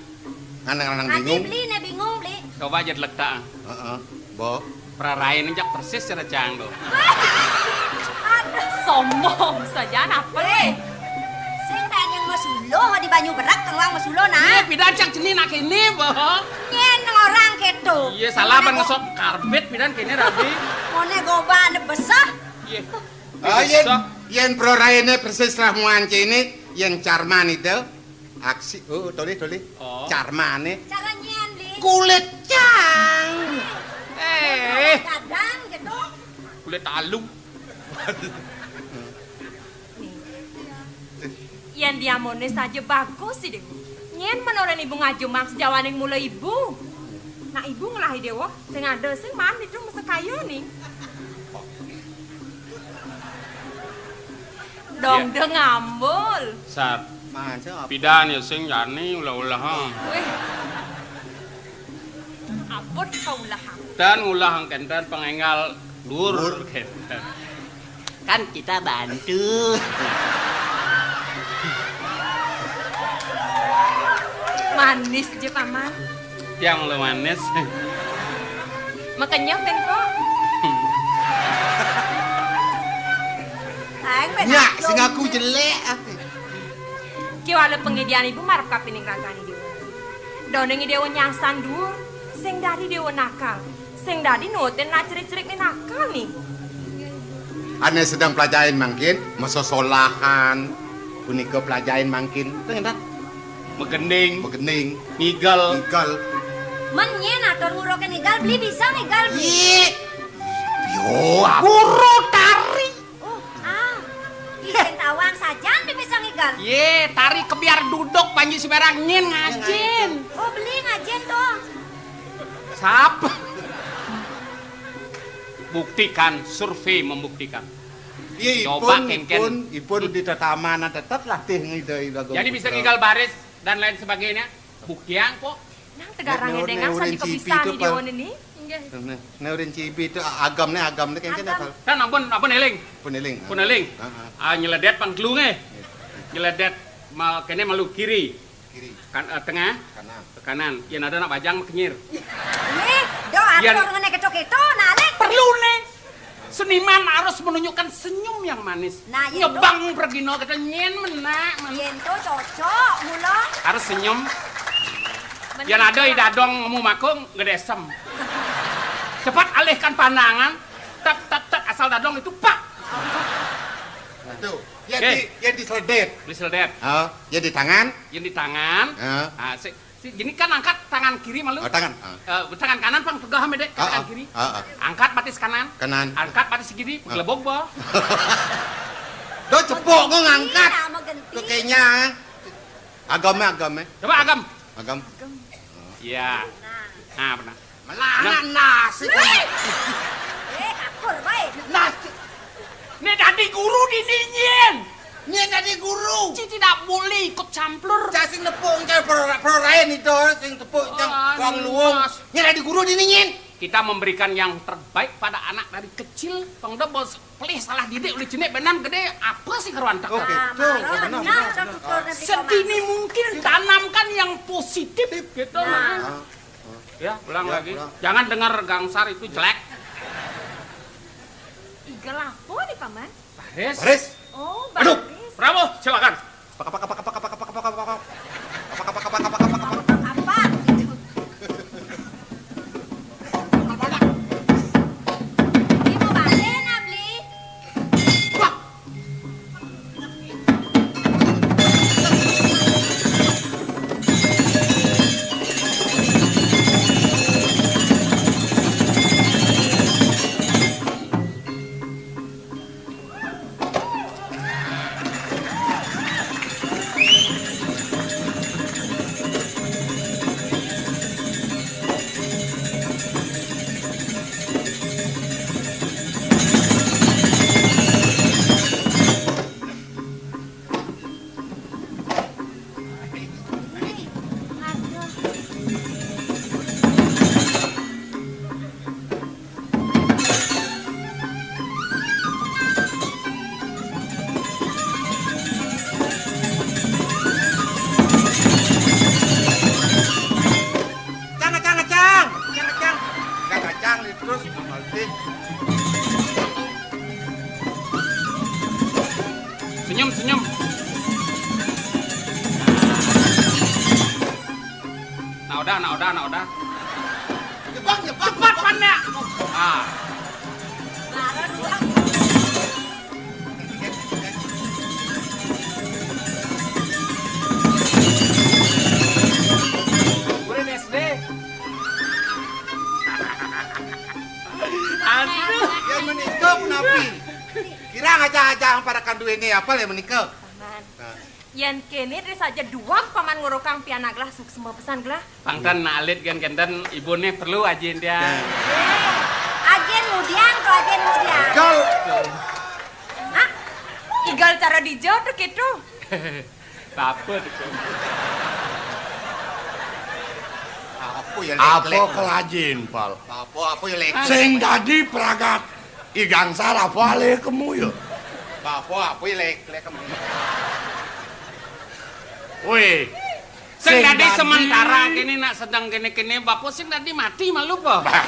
Lanang-lanang bingung. Beli né bingung, beli. Coba aja delek ta. Heeh. Mbok. Praraine jak persis cara cang to. Aduh, sombong saja napa? Eh, sing tak nyang masuluh di banyu berak kang wang masuluh, nah. Iya, pidan cang cening nak kene, boh. Nyén orang keto. Iya, salah ban ngesot karbit pidan kene rabi. Mone goba ane besah. Iya. Ah, yen, yen praraine persis ramuan kene, yen carman itu. Aksi, oh, tolih, tolih. Oh. Carmane. Cara nyén, Bli? Kulit cang. Eh. Gadang gitu. Kulit talu. Yén diamone saja bagus sih, Déwa. Nyén menoren ibu ngajumang sejawaning mula ibu. Nah, ibu ngelahi Déwa, sing ada sing maan itu mesti kaya nih. Dong, iya. Dong ngambul. Sat. Pidan ya sing jani ulah-ulah, ha. Wih. Apun kaulahan. Dan ulah kenten pengenggal dur. Dur. Kenten. Kan kita bantu. Manis aja, Paman. Yang lu manis. Makanya, Ben, kok. Aing, Ben, nyak, aku sing aku jelek, ah. Ki wala pengidian ibu marep kapining ragane Déwa. Doning Déwa nyangsan dhuwur, sing dadi Déwa nakal. Sing dadi nuutin nak cerik-cerik ni nakal ni. Ane sedang pelajain mangkin, masesolahan. Punika pelajain mangkin. Teng, Intan? Megending. Megending. Ngigel. Ngigel. Men nyén atur nguruke ngigel, Bli bisa ngigel, Bli. Iya. Yo, apa? Guru tari. Oh, ah. Isin tawang sajan di bisa ngigel. Ye, tari kebiar duduk panji sembarang nyén ngajin. Oh, Bli ngajin tuh. Sap. Buktikan, survei membuktikan. Iya, coba ipun, kéngkén. Ipun, ipun di tetamanan tetep latih ngidoi lagu. Jadi bisa putra. Ngigel baris dan lain sebagainya. Buktian kok. Nang tegarang. Né, né, dengan né, saja urin cipi kebisan itu, di Pak. Déwa ini. Inggih. Né, né, urin cipi itu agam né, agam né kéngkén. Agam. Apal? Kan ampun, ampun éling. Pun éling. Pun éling. Heeh. Ah, nyeledét pang telu né. Nyeledét ma-, kéné malu kiri. Kiri. Kan, eh, tengah. Kanan. Ke kanan. Yén ada nak bajang makenyir. Ih, do atur ngene keto-keto, nah, Lek. Perlu né. Seniman harus menunjukkan senyum yang manis. Nah, iya, nyebang pergino kita nyén menak, men. Yén to cocok, mula. Harus senyum. Yén ada i dadong nemu makung, gedesem. Cepat alihkan pandangan. Tet, tet, tet, asal dadong itu, pak. Tuh, yang di, yang di seledit. Di seledit. Oh, yang di tangan. Yang di tangan. Ah, si, si, gini kan angkat tangan kiri malu. Oh, tangan. Ah. Eh, tangan kanan pang pegang, Dék, tangan kiri. Ah, ah. Angkat batis kanan. Kanan. Angkat batis kiri, gelebok bah. Do cepok kok ngangkat. Iya, mau ganti. Kok kayaknya, eh. Agam, agam, eh. Coba agam. Agam. Iya. Nah, pernah. Malah anak nasi. Wéh. Eh, akur baé. Nasi. Né dadi guru dini nyén. Nyén dadi guru. Ci tidak boleh ikut campur. Cak sing nepuk cak pro-, prorain itu, sing tepuk cak wong luwung. Nyén dadi guru dini nyén. Kita memberikan yang terbaik pada anak dari kecil. Pengda bos pelih salah didik oleh cinik benan gedé apa sih karuan teka. Oke, tuh, benar, benar, benar. Sedini mungkin tanamkan yang positif gitu, nah. Ya, ulang lagi. Jangan dengar gangsar itu jelek. Iga lapo nih, Paman? Baris. Baris. Oh, aduh, baris. Prabu, silakan. Apa? Ini mau balik, nah, beli. Wah. Senyum, senyum. Nah, udah, nah, udah, nah, udah. Jebak, jebak, cepat, jebak. Pan, ya. Ah. Murid S D. Aduh. Ya menikah napi? Kira ngajak-ngajak pada kanduene apa le menikah? Paman. Nah. Yen kene dadi saja duweg paman ngorokang pianak gelah suksma pesan gelah. Pang ten alit gen kenten ibune perlu ajin dia. Ya. Eh, ajin mudian to, ajin mudian. Igal. Hah? Igal cara dija to keto. Apa to? Apa ya, apa lek-lek? Kelajin, Pal? Apa, apa ya, lek-lek? Sing dadi pragat I Gangsar apa ale kemu ya? Apa, apa ya, lek-lek kemu? Weh, sing dadi sementara kene nak sedeng kene-kene, bapa sing dadi mati malu apa? Bah.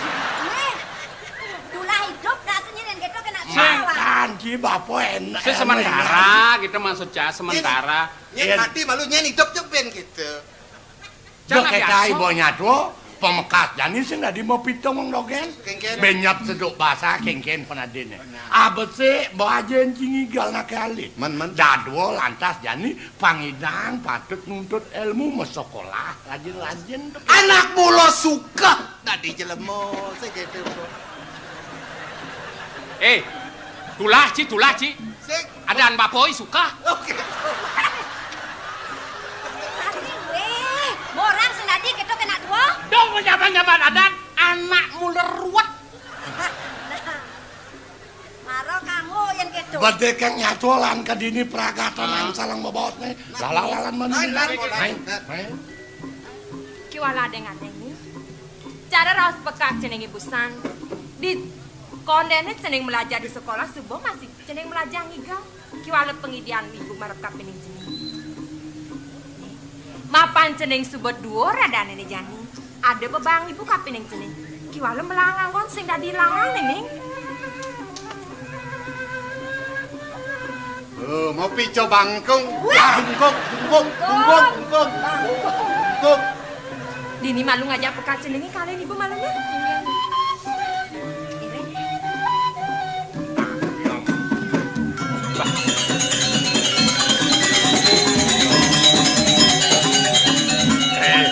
Weh, tulah idup dak senyen keto kena sing bawa. Kan ki bapa enak. Sing sementara gitu maksudnya, sementara. Nyen, nyen mati malu nyen idup jebin gitu. Yo, kecai bo nyatwa, pamekas jani sing dadi mapita mong dogen. Kengken. Benyap seduk basa kengken panadine. Benar. Abesik bo ajin cingigal nake alit. Men, men. Dadwa lantas jani pangidang patut nuntut ilmu, masekolah rajin-rajin to. Anak mula suka dadi jelema, sing gitu. Eh, tulah, Ci, tulah, Ci. Sing. Adan bapa i suka. Oh, gitu. Weh, morang sing dadi keto kena dua. Dong, nyaman-nyaman adan, anak mula ruwet. Nah. Mara kanggo yen keto. Badhe kang nyatwa lan kadini pragatan. Ah. Nang salang bebotne. Nah. Lalalan mani. Nah, nah, nah. Hai, hai. Kiwala deng-adeng ni. Cara raos pekak jenenge busan. Di kondene jeneng melajah di sekolah suba masih jeneng melajah ngiga. Kiwala pengidian ibu marep kapining jeneng. Mapan jeneng suba duur adanene jani. Ada bebang ibu kapining jeneng. Kiwala melanganggon sing dadi langang ning. Oh, mau pico bangkung. Wah. Bangkung, bungkung, bungkung, bungkung. Bangkung. Bungkung. Dini malu ngajak pekaca niki kalian ibu malamnya. Ini. Eh,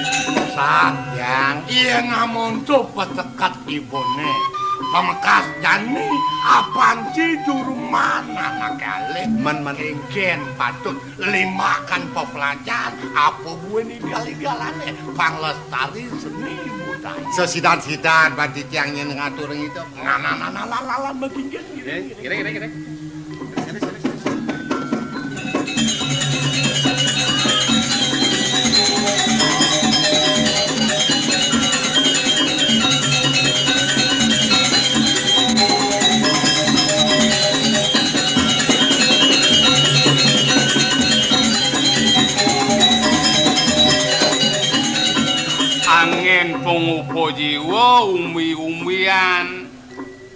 Sang, Yang. Iya ngamonto petekat ibune. Pamekas jani apanci juru manah nake alih. Men, men. Kengken patut limakan pepelajaran apa buin igal-igalane panglestari seni budaya. Sesidan-sidan ban titiang nyen ngatur ngidup. Nganananalalan maginggil. Eh, kira, kira, kira. Angin pangupa jiwa umbi-umbian.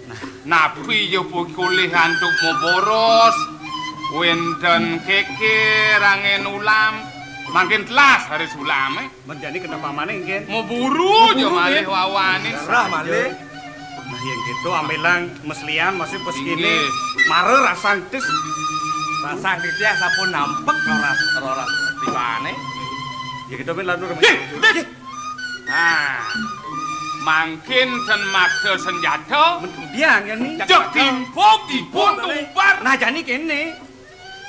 Nah, napi ja pikolih antuk maboros, wenten keker angin ulam, mangkin telas raris ulame. Men jani kenapa maning, Ken? Maburu ja malih wawane. Darah malih. Nah, yen gitu ambilang meslian masih pas kene. Inggih. Mara rasang tis. Rasang tis ya sampun nampek roras, roras tibane. Ya gitu, men lantur. Ih, ih. Nah, mangkin ten maksa senjata. Men kemudian ya ni. Jeg timpuk dipun tumbar. Nah, jani kene.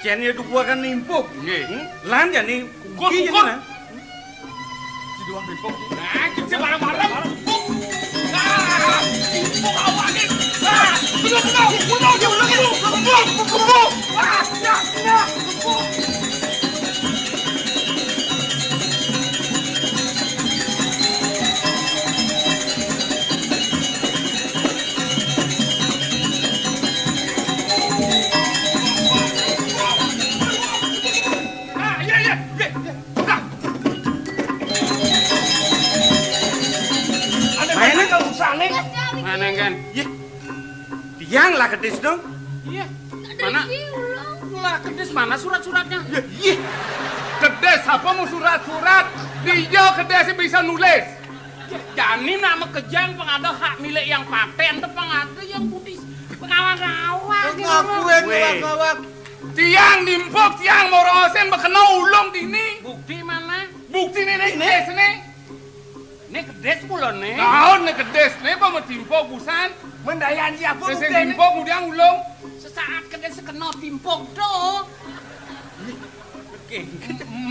Jen ya dukuakan nimpuk. Nggih. Hmm? Lan jani kukur, kukur. Jani, lan. Nah, kita bareng-bareng. Nah, timpuk awake. Nah, bener, bener. Bener, bener, bener. Bener, bener. Ah, ya, ya. Ah, iya, iya, iya, iya. Nah. Ada mana nggak usah, nih? Mana, kan? Iya. Tiang lah kedis dong. Iya. Mana? Lah, kedis mana surat-suratnya? Ya, iya. Kedis apa mau surat-surat? Dia kedis bisa nulis. Jani nak makejang pang ada hak milik yang paten tu, pang ada yang putih pengawang-awang. Ngaku yang ngawang-ngawang. Tiang nimpuk, tiang morosin bekena ulung dini. Bukti mana? Bukti ni, ni, ini. Kedis ni. Ni kedis pula ni. Taun ni kedis ni, apa mau timpuk busan? Mendayan siapa bukti ni? Timpuk kemudian ulung. Sesaat kedis kena timpuk tu. Oke.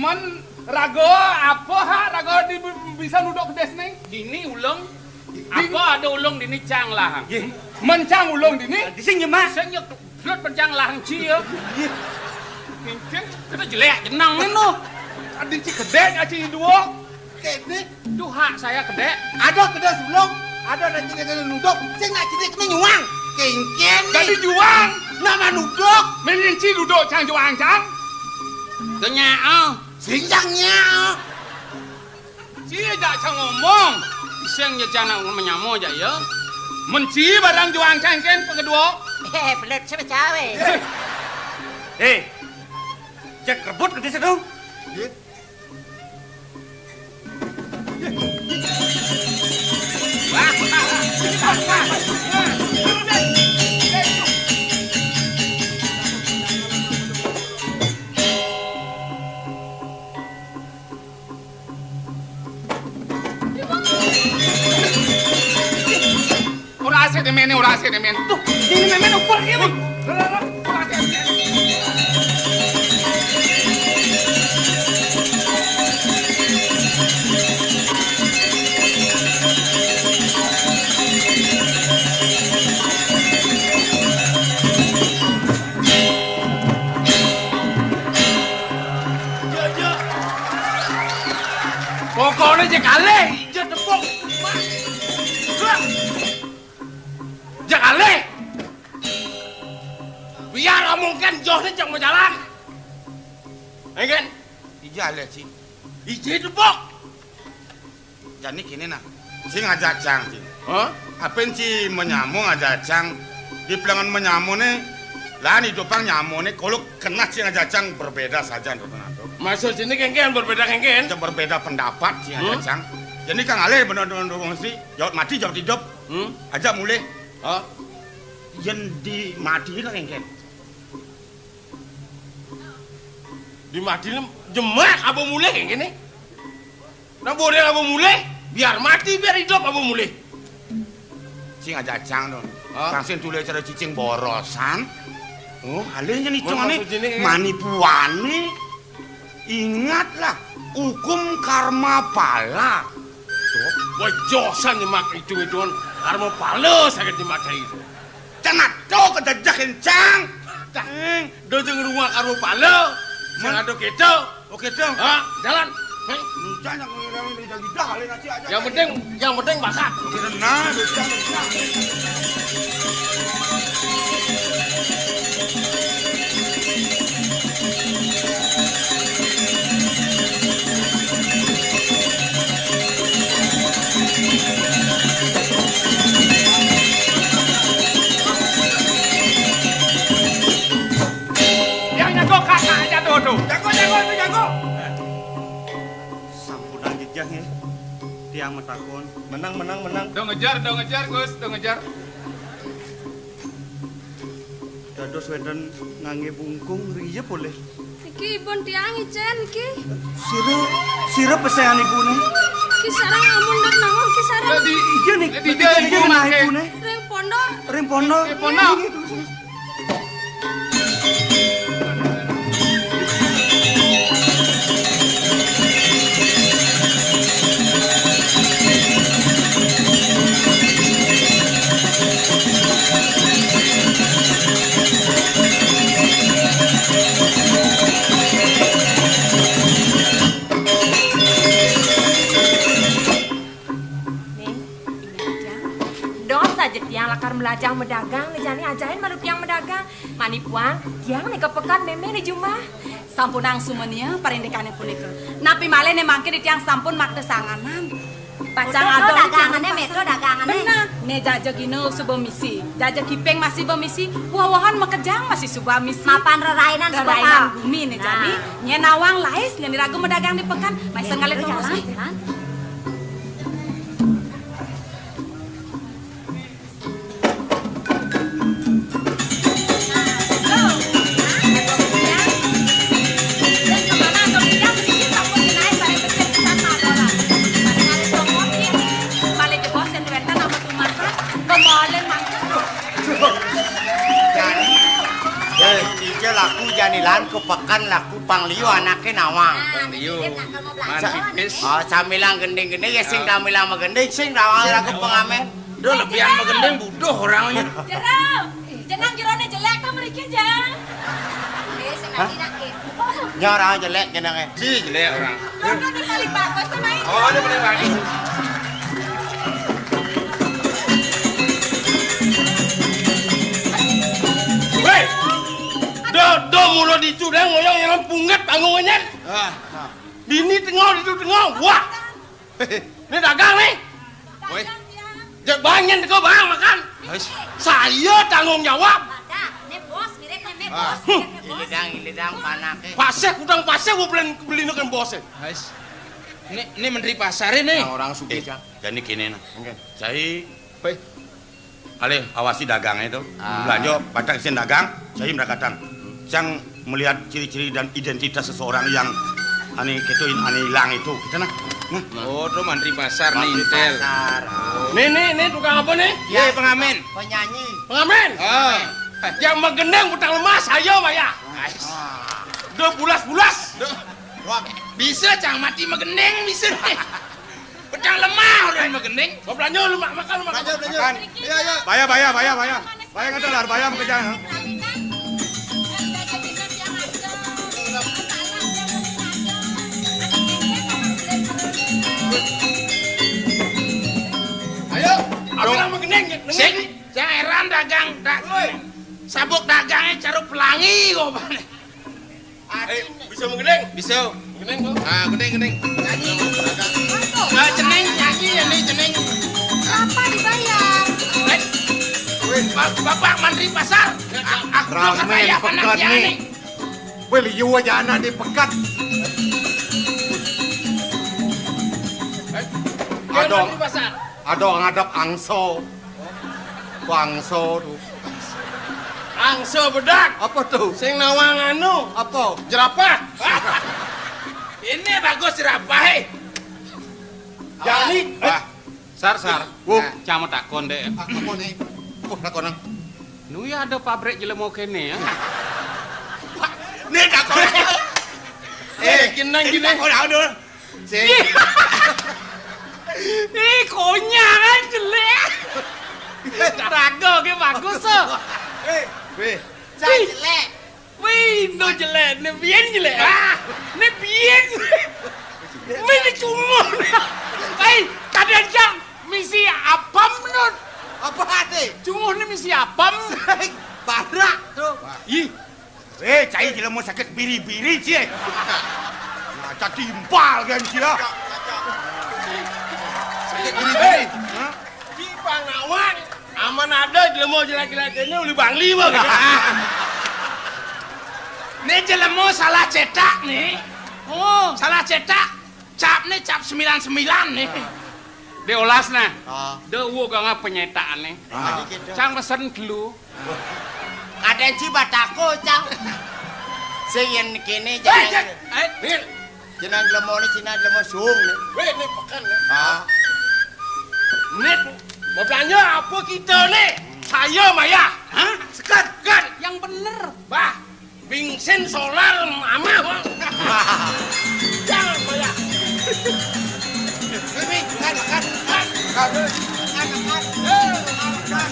Men raga apa hak raga di, bisa nuduk kedis ni? Dini ulung. Apa ada ulung dini cang lah. Men cang ulung dini? Di sini, Mak. Sing ya, gelut pencang lah ci ya. Kincin. Kita jelek jenang ni tu. Ada ci kedek, ada ci dua. Kedek. Tu hak saya kedek. Ada kedek sebelum, ada nak ci kedek nuduk. Sing nak ci kedek kena nyuang. Kincin ni. Jadi juang. Nama nuduk? Menginci duduk cang juang cang. Tanya ah. Sing cang nya. Ci jak cang ngomong. Iseng je cang nak menyamo jak ya. Menci barang juang cang ken pengeduo. Eh, pelet siapa cawe? Eh, cek rebut ke situ. Ora asik demen, ora asik demen. Tuh, ini memen ukur ini. Ora asik demen. Pokoknya je kalih, je tepuk. Je kalih. Biar mungkin joh ni cang berjalan. Enggak? Ije alih, Cing. Ije tepuk. Jani kini nah, sing ngajak cang, Cing. Hah? Apen ci menyamo ngajak cang? Di pelengan menyamo ne, lan idupang nyamo ne, kalau kena ci ngajak cang berbeda saja, Ntuk Ntuk. Maksud sini kengken berbeda kengken? Cang berbeda pendapat ci ngajak cang. Jani kang alih bener-bener mesti jawab mati, jawab hidup. Hmm? Ajak mulih. Hah? Yen di mati lah kengken. Di mati jemak apa mulih kengken ni? Nah, boleh apa mulih? Biar mati, biar hidup apa mulih? Cing aja cang dong. Hah? Tangsin tule cara cicing borosan. Oh, alihnya nih cong nih. Mani puani. Ingatlah, hukum karma pala. Wah, josan nyemak itu-ituan. Karma pala sangat nyemak itu. Cenat to kejajahin cang. Dah, dojeng rumah karma pala. Mana do kita? Oke, Cang. Ha, jalan. Hei. Yang penting, yang penting masak. Nah, bisa, bisa. Yang jago kakak jatuh tuh. Jago, jago, itu jago. Sampunang jejeh nggih. Tiang matakon. Menang, menang, menang. Do ngejar, do ngejar, Gus, do ngejar. Dados wenten ngangge bungkung riye polih. Niki ibun tiang icen niki. Sira, sira pesehan ibune? Ki sareng amun ndak nawon ki sareng. Dadi, iya nih, dadi, iya, iya, nah, ibune. Ring pondok. Ring pondok. Ring pondok. Iya, iya, iya. Ning, ingat tiang. Dong saja tiang lakar melajang medagang, ne jani ajahin malu tiang medagang. Manipuan, tiang ne ka pekan meme ne jumah. Sampunang sumenia parindikane punika. Napi malih ne mangkin tiang sampun makta sanganan. Pacang ada dagangane, meto dagangane. Bener. Ne jaja gina suba misi. Jaja kiping masih bemisi, woh-wohan makejang masih suba misi. Mapan rerainan suba. Rerainan gumi né jani, nyén nawang lais, nyén iraga madagang di pekan, mai senggalé tongos. Jalan, jalan. Jani, jani dija laku jani lan ka pekan laku pang liu anaké nawang. Pang liu. Man pipis. Ah, sambilang gending-gending ya sing sambilang magending sing nawang laku pengamen. Duh, lebihan magending buduh orangnya. Jero. Jenang jeroné jelék to mriki, Jang. Eh, sing ngerti nak, Ki. Nya orang jelék jenangé. Si jelék orang. Kono di paling bagus sama ini. Oh, ini paling bagus. Wéh! Do, do mula ditu dah ngoyong yang pungget panggungannya. Ah. Bini tengah ditu tengah. Wah. Ini dagang nih. Woi. Jek banyen teko bang makan. Ais. Saya tanggung jawab. Ada, né bos mirip né bos, mirip né bos. Ilidang, ilidang panaké. Pasé kudang pasé gua beli beli nekan bosé. Ais. Ini ini menteri pasar ini. Nah, orang sugih, Jang. Jani kéné nah. Oké. Cai. Woi. Alih awasi dagangnya itu. Ah. Belanja batak isin dagang, saya merakakan. Yang melihat ciri-ciri dan identitas seseorang yang ane gitu, ane hilang itu. Kita nah. Nah. Oh, tuh mantri pasar nih, intel. Pasar. Nih, nih, nih tukang apa nih? Ya. Iya, pengamen. Penyanyi. Pengamen? Ah. Yang menggendang petang lemas, ayo, Maya. Ah. Udah bulas-bulas. Wah, bisa cang mati megendeng, bisa nih. Pedang lemah ulun magending. Mau belanja lu, Mak? Makan lu, makan. Belanja, belanja. Makan. Iya, iya. Bayar, bayar, bayar, bayar. Bayar kata lah, bayar makejang. Ayo, apa dong. Sing, jangan heran dagang, dagang. Sabuk dagangnya carup pelangi kok. Eh, bisa menggending? Bisa. Menggending, Bu. Ah, gending, gending. Nyanyi. Ah, jeneng, nyanyi ya nih, jeneng. Berapa dibayar? Eh, weh, Bap-, Bapak Mantri Pasar. Ah, ah, ramé kaya di pekat nih. Weh, liu aja anak di pekat. Eh, ada Mantri Pasar. Ada ngadap angso. Bangso tuh. Angsa bedak. Apa tuh? Sing nawang anu. Apa? Jerapah. Ini bagus jerapah, eh. Jani. Wah, sar, sar. Nah, cama takon deh. Apa nih? Apa takon? Nu ya ada pabrik jelema kene ya. Nih takon. Eh, kenang gini. Takon anu. Sing. Ih, konyang aja jelek. Raga ke bagus tuh. Eh, weh. Cai jelek. Wih, no jelek, ne bien jelek. Ah, ne bien. Mene cuma. Hei, tadi aja misi apam nut. Apa hati? Cuma ne misi apam. Barak tuh. Ih, eh, cai jelema sakit biri-biri, cie. Nah, catimpal kan cie. Sakit biri-biri. Hah? Di Pangawan, aman ada jelema jelek-jelek ini uli Bangli, Bang. Ini jelema salah cetak nih. Oh, salah cetak. Cap nih cap sembilan sembilan nih. Diolas nah. Ah. De uwo ganga penyetakan nih. Ah. Cang pesen telu. Kadén ci batako, Cang. Sing yén kéné, eh, jangan. Cang. Eh, Bil. Jenang jelema né, Cina jelema suung né. Wéh, né peken né. Ah. Né, mau belanja apa kita né? Saya Maya. Hah? Sekat. Kan. Yang bener. Bah, bensin solar mama, Bang. Jangan Maya. Ini, kan, kan, kan. Kan. Kan, kan. Eh, kan, kan.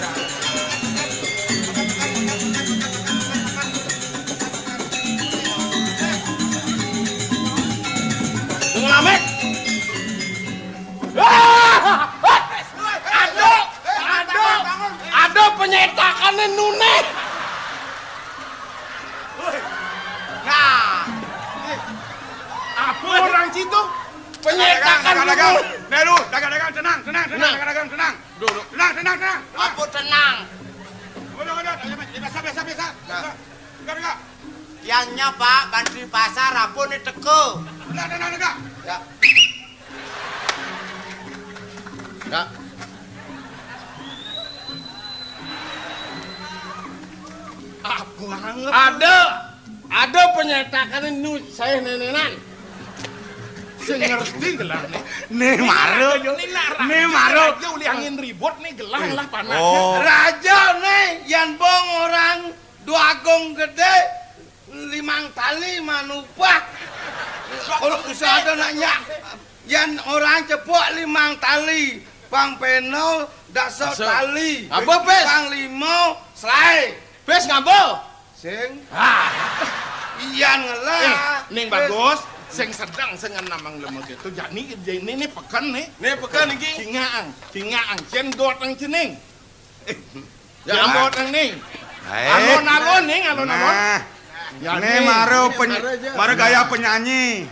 Dengan Amit. Aduh, aduh, aduh, penyetakannya nune. Nah, apa orang situ? Penyetakan dagang, dagang. Nunu. Nih, lu, dagang-dagang, tenang, tenang, tenang, tenang. Dagang-dagang, tenang. Duduk. Tenang, tenang, tenang. Apa tenang? Biasa, biasa, biasa. Nah. Enggak, enggak. Tiangnya, Pak, bantri pasar, apa nih teko? Enggak, enggak, enggak, enggak. Ya. Enggak. Apa? Ada, ada penyetakan ini saya nenenan. Sing ngerti gelah nih. Nih maro. Nih maro. Aja uli angin ribut nih gelah lah panas. Oh. Raja nih, yan bong orang dua gong gede, limang tali manupah. Kalau usah ada nanya, yan orang cepok limang tali, pang peno daso tali. Apa, Pes? Pang limo selai. Pes ngapa? Sing. Ah. Iyan ngelah. Eh, ning bagus, sing sedang sing namang lemah gitu. Jani ini, ini peken nih. Nih peken iki. Cingaang, cingaang, cendot nang cening. Eh, ya ambot nang ning. Alon-alon ning, alon-alon. Nah. Ya, nih, nih. Maro, maro gaya penyanyi.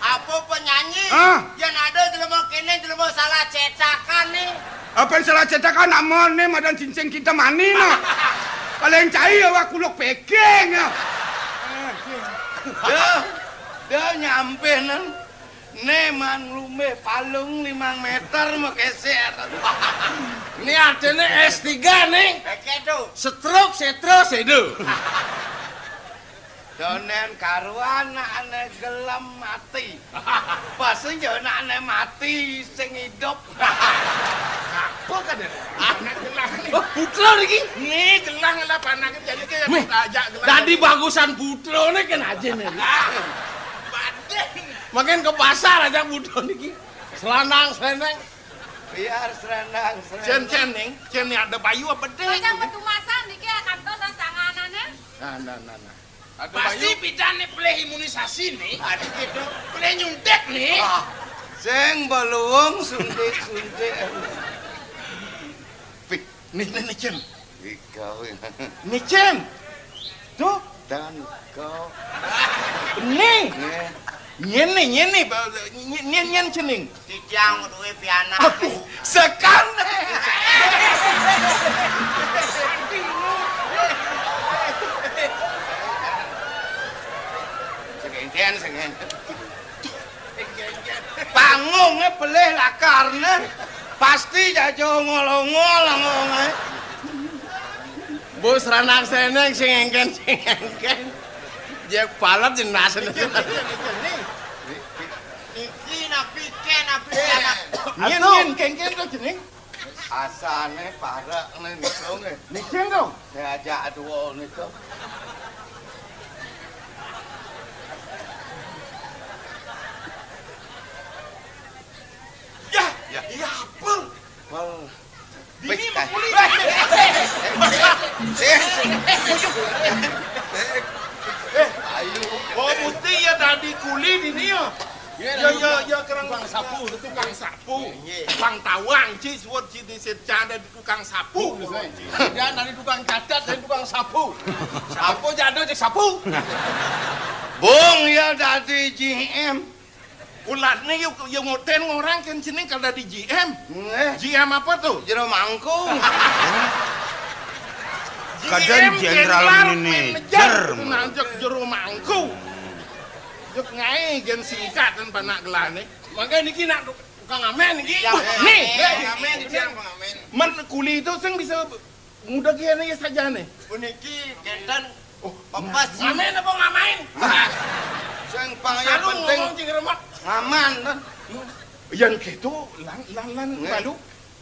Apa penyanyi? Hah? Yang ada jelema kene jelema salah cetakan nih. Apa yang salah cetakan? Amun nih madan cincin kita mani mah. Paling cai ya wak kuluk peking ya. Dia, dia nyampe nang. Nih man lumbe palung limang meter mau keser. Ini artinya S tiga nih. Oke tuh. Setruk, setro, sedo. Donen karuan nak ane gelem mati. Pasti yo nak ane mati sing hidup. Apa kan ya? Anak gelah nih. Oh, putra lagi. Nih gelah ngelah panak jadi kayak ajak gelah. Tadi bagusan putra nih kan aja nih. Badeng. Makin ke pasar aja putra niki. Selanang, seleneng. Biar serenang, serenang. Cen, cen ning, cen nih ada bayu apa deh? Macam petumasan niki ya kantor dan sanganannya. Nah, nah, nah, nah. Pasti bidan nih pelih imunisasi nih. Ada gitu. Pelih nyuntik nih. Ah, sing beluung suntik-suntik. Pih, nih, nih, nih, Cen. Ikau. Nih, Cen. Tuh. Dan kau. Nih. Nih. Nyen nih, nyen nih, nyen, nyen cening. Titiang duwe pianak. Aduh, sekan. Segenten, segenten. Pangungnya pelih lakarnya. Pasti jajo ngolongol ngomongnya. Bos ranang seneng sing engken sing engken. Jek palet jenas. Iki napi ke napi anak. Nyen nyen kengken to jeneng. Asane parek ne nisung e. Nicen to. Saya ajak dua niku. Ya, ya, ya apa? Wal. Dini mau kulit. Eh, eh, eh, eh, ayo. Oh, mesti ya tadi kulit ini ya. Ya, ya, ya, kerang tukang sapu, tukang sapu. Tukang tawang, ci, suwet ci di secanda tukang sapu. Jangan dari tukang cacat, dari tukang sapu. Sapu jado cek sapu. Bung ya dadi G M. Ulatne yo yo ngoten ngorang ken jeneng kal dadi G M. Nggih. G M apa tuh? Jero mangkung. Kadang jenderal manajer. Nanjak jero mangkung. Yuk ngae gen singkat dan panak gelane. Mangke niki nak tukang amen niki. Nih, pengamen iki yang pengamen. Men kuli itu sing bisa muda kene ya sajane. Puniki kenten. Oh, pepes. Ngamen apa ngamain? Sing paling penting ngomong cing remek. Ngaman kan. Yang gitu lan lan lan balu.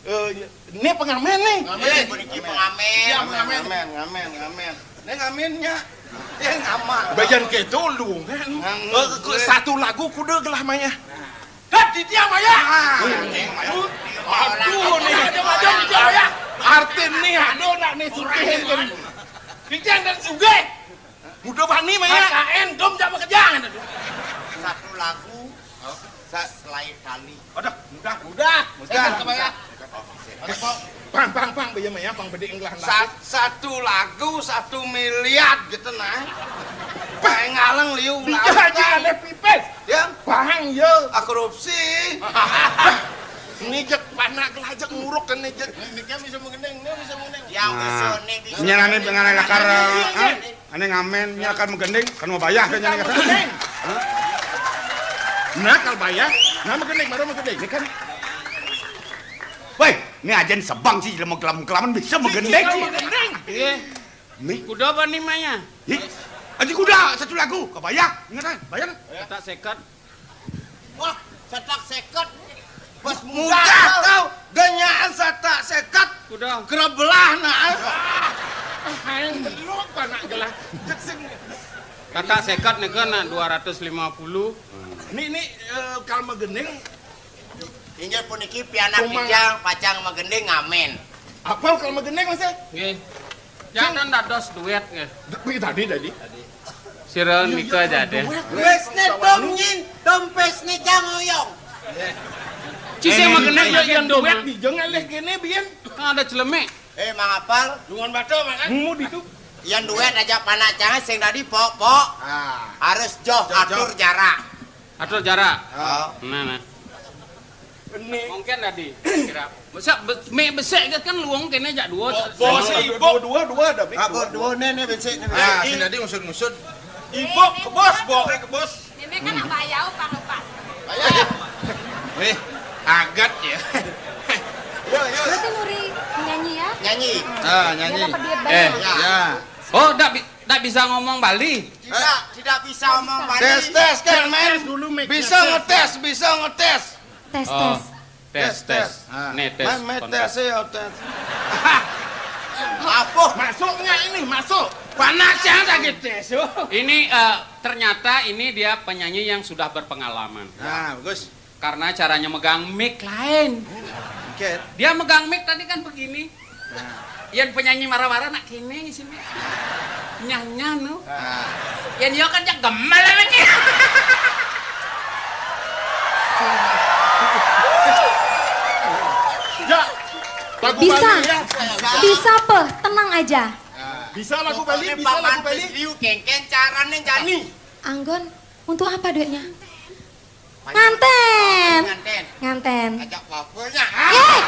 Eh, ini pengamen nih. Ngamen, puniki pengamen. Iya, pengamen. Ngamen, ngamen, ngamen. Ini ngamennya. Dia ngamal. Bayan gitu lu kan. Satu lagu kuda gelah maya. Kat di dia maya. Aduh nih. Aduh, aduh, aduh, aduh, ya. Artin nih, aduh nak nih suntihin kan. Kijang dan sugih. Muda bani maya. K N dom jak bekerja kan. Satu lagu sa- selai tali. Udah, udah, udah. Udah, udah. Bang, bang, bang, biar maya, bang bedik ngelah. Sa- satu lagu satu miliar gitu nah. Bang ngaleng liu. Iya, aja ada pipis. Ya, bang yo. Ah, korupsi. Ini jek panak lah, jek nguruk kan nih, jek. Ini kan bisa mengendeng, ini bisa mengendeng. Yang Nah, bisa nih, bisa nyarane mengendeng. Pengen lakar, Iya, iya. Ah? Ane ngamen, nyakar menggending, kan mau bayar kan nyane kata. Hah? Nah, kalau bayar, nah menggending, baru menggending. Ini kan. Woi, ini aja nih sebang sih, jelema kelam-kelaman bisa menggending sih. Menggending. Iya. Nih. Kuda apa nih, Maya? Ih, aja kuda, satu lagu, kebayang, ingat kan? Bayang. Kata seket. Wah, cetak seket. Bos Mudah mudah tau. Ganyaan satak seket. Kuda. Kerebelah nah. Aing lupa nak gelah. Cek sing. Kata seket nih kan dua ratus lima puluh. Ini, ini, eh, kalau menggending. Inggih puniki pianak Cuma- kijang pacang menggending ngamen. Apa kalau menggending, Mas? Nggih. Jangan dados duet nggih. Tapi tadi, tadi. Sira Iya, nika iya, aja deh. Duet. Wes ne dong nyin, dompes ne jang oyong. Ci sing Eh, magenah ini ya yang duet. Dijeng alih kene biyen. Kan ada celemek. Eh, Mang Apal. Lungon bata makan. Mumud itu. Yang duet aja panak cangan sing tadi pok-pok. Ah. Harus joh Joh, atur joh. Jarak. Atur jarak. Oh. Nah, nah. Ini. Mungkin tadi kira. Masa be- mik besek ke kan luang kene jak dua. Bo- Bos Sama ibu. Dua, dua, dua ada mik. Ah, dua, dua. Dua, ne, ne, besek, ne, besek. Ah, sing tadi ngusut-ngusut. Ibu ke bos, bo ke bos. Ini kan apa ya, upang lepas. Wih, agat ya. Yo, yo. Berarti Nuri nyanyi ya? Nyanyi. Ah, Biar nyanyi. Dapat duit Eh. Banyak. Ya. Oh, ndak bi- ndak bisa ngomong Bali. Tidak, tidak bisa ngomong Bali. Tes, tes, kan, men. Tes dulu, Mik. Bisa Tes. Ngetes, bisa ngetes. Tes, Oh, tes. Tes, tes. Ah. Nih, tes. Main, main kontak. Tes ya, tes. Apa? Masuknya ini, masuk. Panas yang lagi tes. Oh. Ini eh, ternyata ini dia penyanyi yang sudah berpengalaman. Nah, bagus. Karena caranya megang mic lain. Oke. Dia megang mic tadi kan begini. Nah. Yang penyanyi marah-marah nak kene sini. Nyanyan no. Nah. Yang dia kan jak gemel lagi. Ya. Lagu Bisa. Bali ya. Bisa, Peh. Tenang aja. Bisa lagu Bali, Pokoknya bisa lagu Paman Bali. Liu kengken carane jani. Anggon, untuk apa duitnya? Nganten. Nganten. Nganten. Ajak wafulnya. Eh!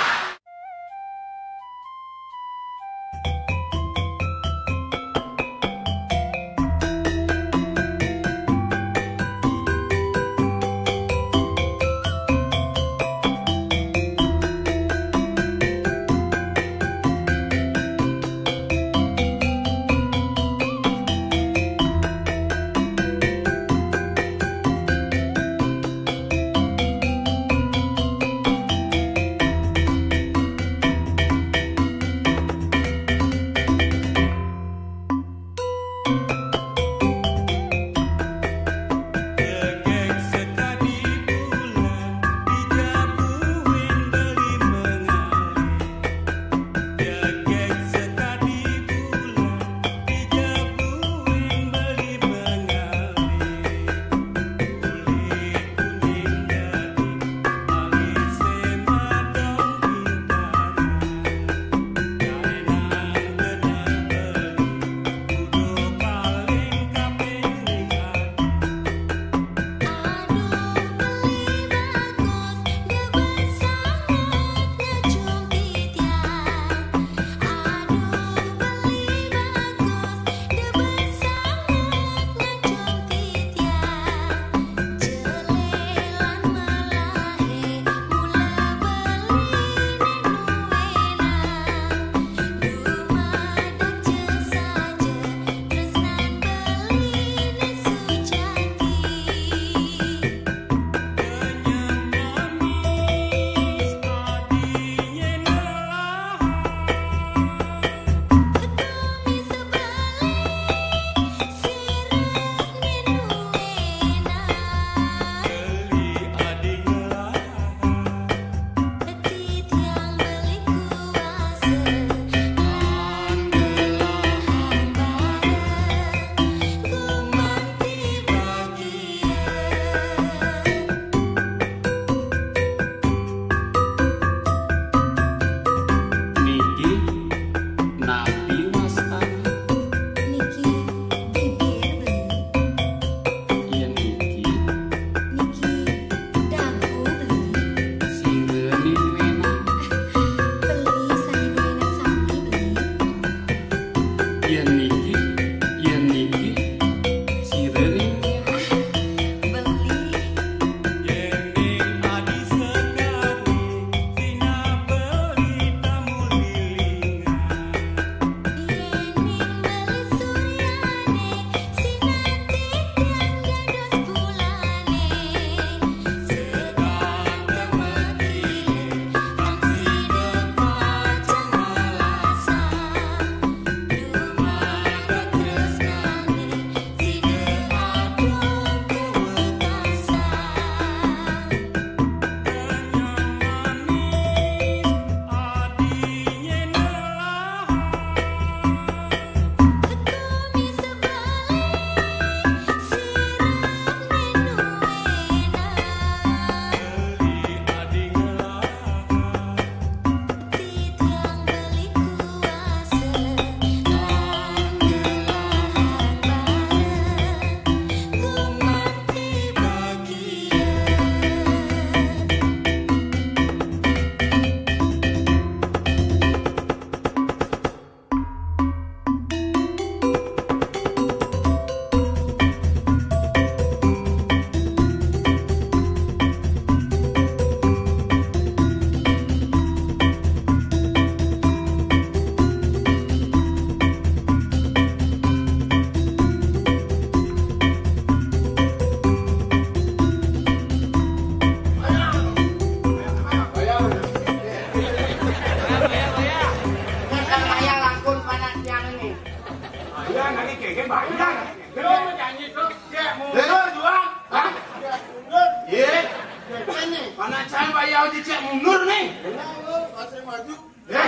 Anak cai bayar aja cek mundur nih. Benar lu, masih maju. Eh,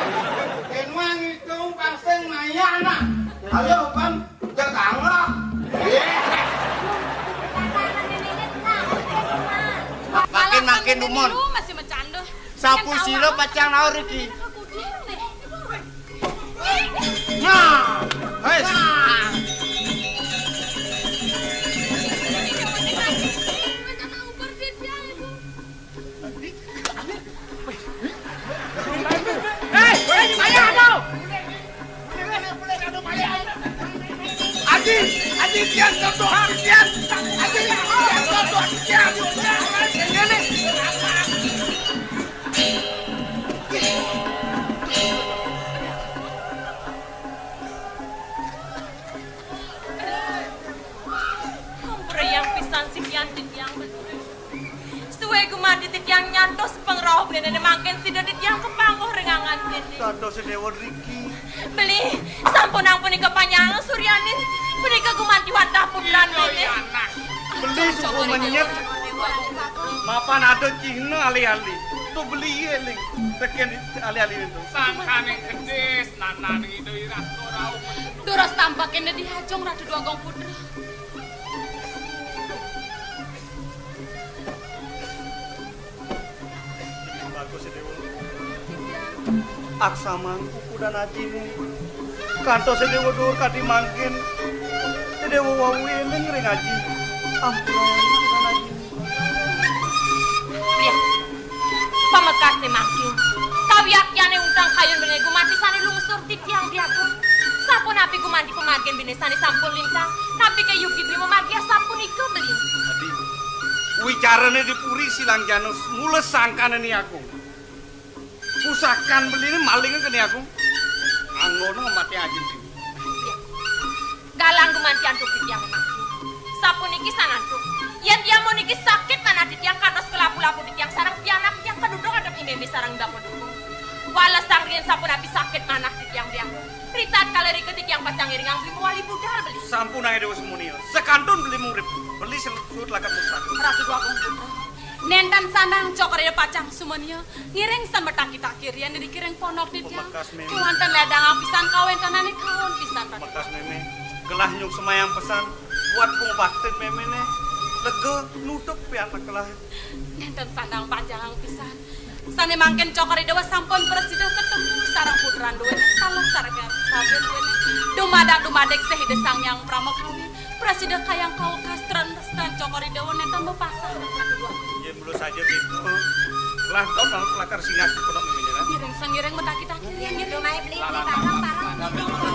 kenuang itu pasti maya anak. Ayo pan, jagang lah. Makin-makin dumun. Masih bercanda. Sapu sira pacang naur iki. Nah, wes. Hei, hei, saya aduh. Aji, aji tiang contoh hati tiang. Aji tiang contoh hati tiang. Ini. Ampura yang pisan sikian titiang betul. Suwe gumanti titiang nyantos pangrauh benehné mangkin sida titiang kapanguh ring angan dene. Dados Déwa Riki. Beli, sampunang punika panyangan suryaning punika gumanti wantah putran dene. Beli suku menyet. Mapan ada cihna alih-alih. Tu beli eling. Tekén alih-alih itu. Sangkaning gedis, nananing Ida Wirasta rauh. Durus tampakin di hajong Ratu Dwagung Putra. Bagus, Déwa. Aksamang kukudan ajimu. Kantos Déwa dur kadi mangkin. Déwa wau eling ring aji. Ampura kukudan ajimu. Lihat. Pamekasné mangkin, kawiaktiané undang kayun bené gumanti sané lungsur titiang diagung. Sapunapi gumanti pamargin bené sané sampun lintang, napi ké yugi beli mamargi sapunika beli. Adi, wicarané di puri silang janus, mula sangkané ni agung. Pusakan beliné maling kéné agung. Anggona mati aji. Galang gumanti antuk titiang mangkin. Sapuniki sanantuk. Yén tiang puniki sakit manah titiang kantos kelapu-lapu titiang sareng pianak titiang kaduduk antuk imeme sareng bapa dukung. Walesang riin sapunapi sakit manah titiang tiang. Ritat kala rika titiang pacang ngiringang beli mawali budal beli. Sampun ae Déwa Semunia. Sekantun beli murid. Beli sing suud lakat musak. Ratu Dwagung Putra. Nénten sandang Cokor Ida pacang sumenia. Ngiring san mataki-taki rian niriki ring pondok titiang. Pamekas mémé. Kéwanten ledang pisan kawéntenané kaon pisan, Ratu. Pamekas mémé. Gelah nyuk semayang pesan. Buat pungpaktin méméné. Lega nutup pianak gelah. Nénten sandang panjangang pisan. Sané mangkin Cokor Ida sampun prasida ketemu sareng putran duwéné. Taler sareng kabéh duwéné. Dumadak-dumadik sih Ida Sang Hyang Pramakawi. Prasida kayang kawekas tren-tren Cokor Ida nénten mapasah. Yén mula saja gitu. Lantok nang lakar singas di pondok méméné, kan? Ngiring sangiring mataki-taki. Yén gitu, mae beli, beli parang, parang.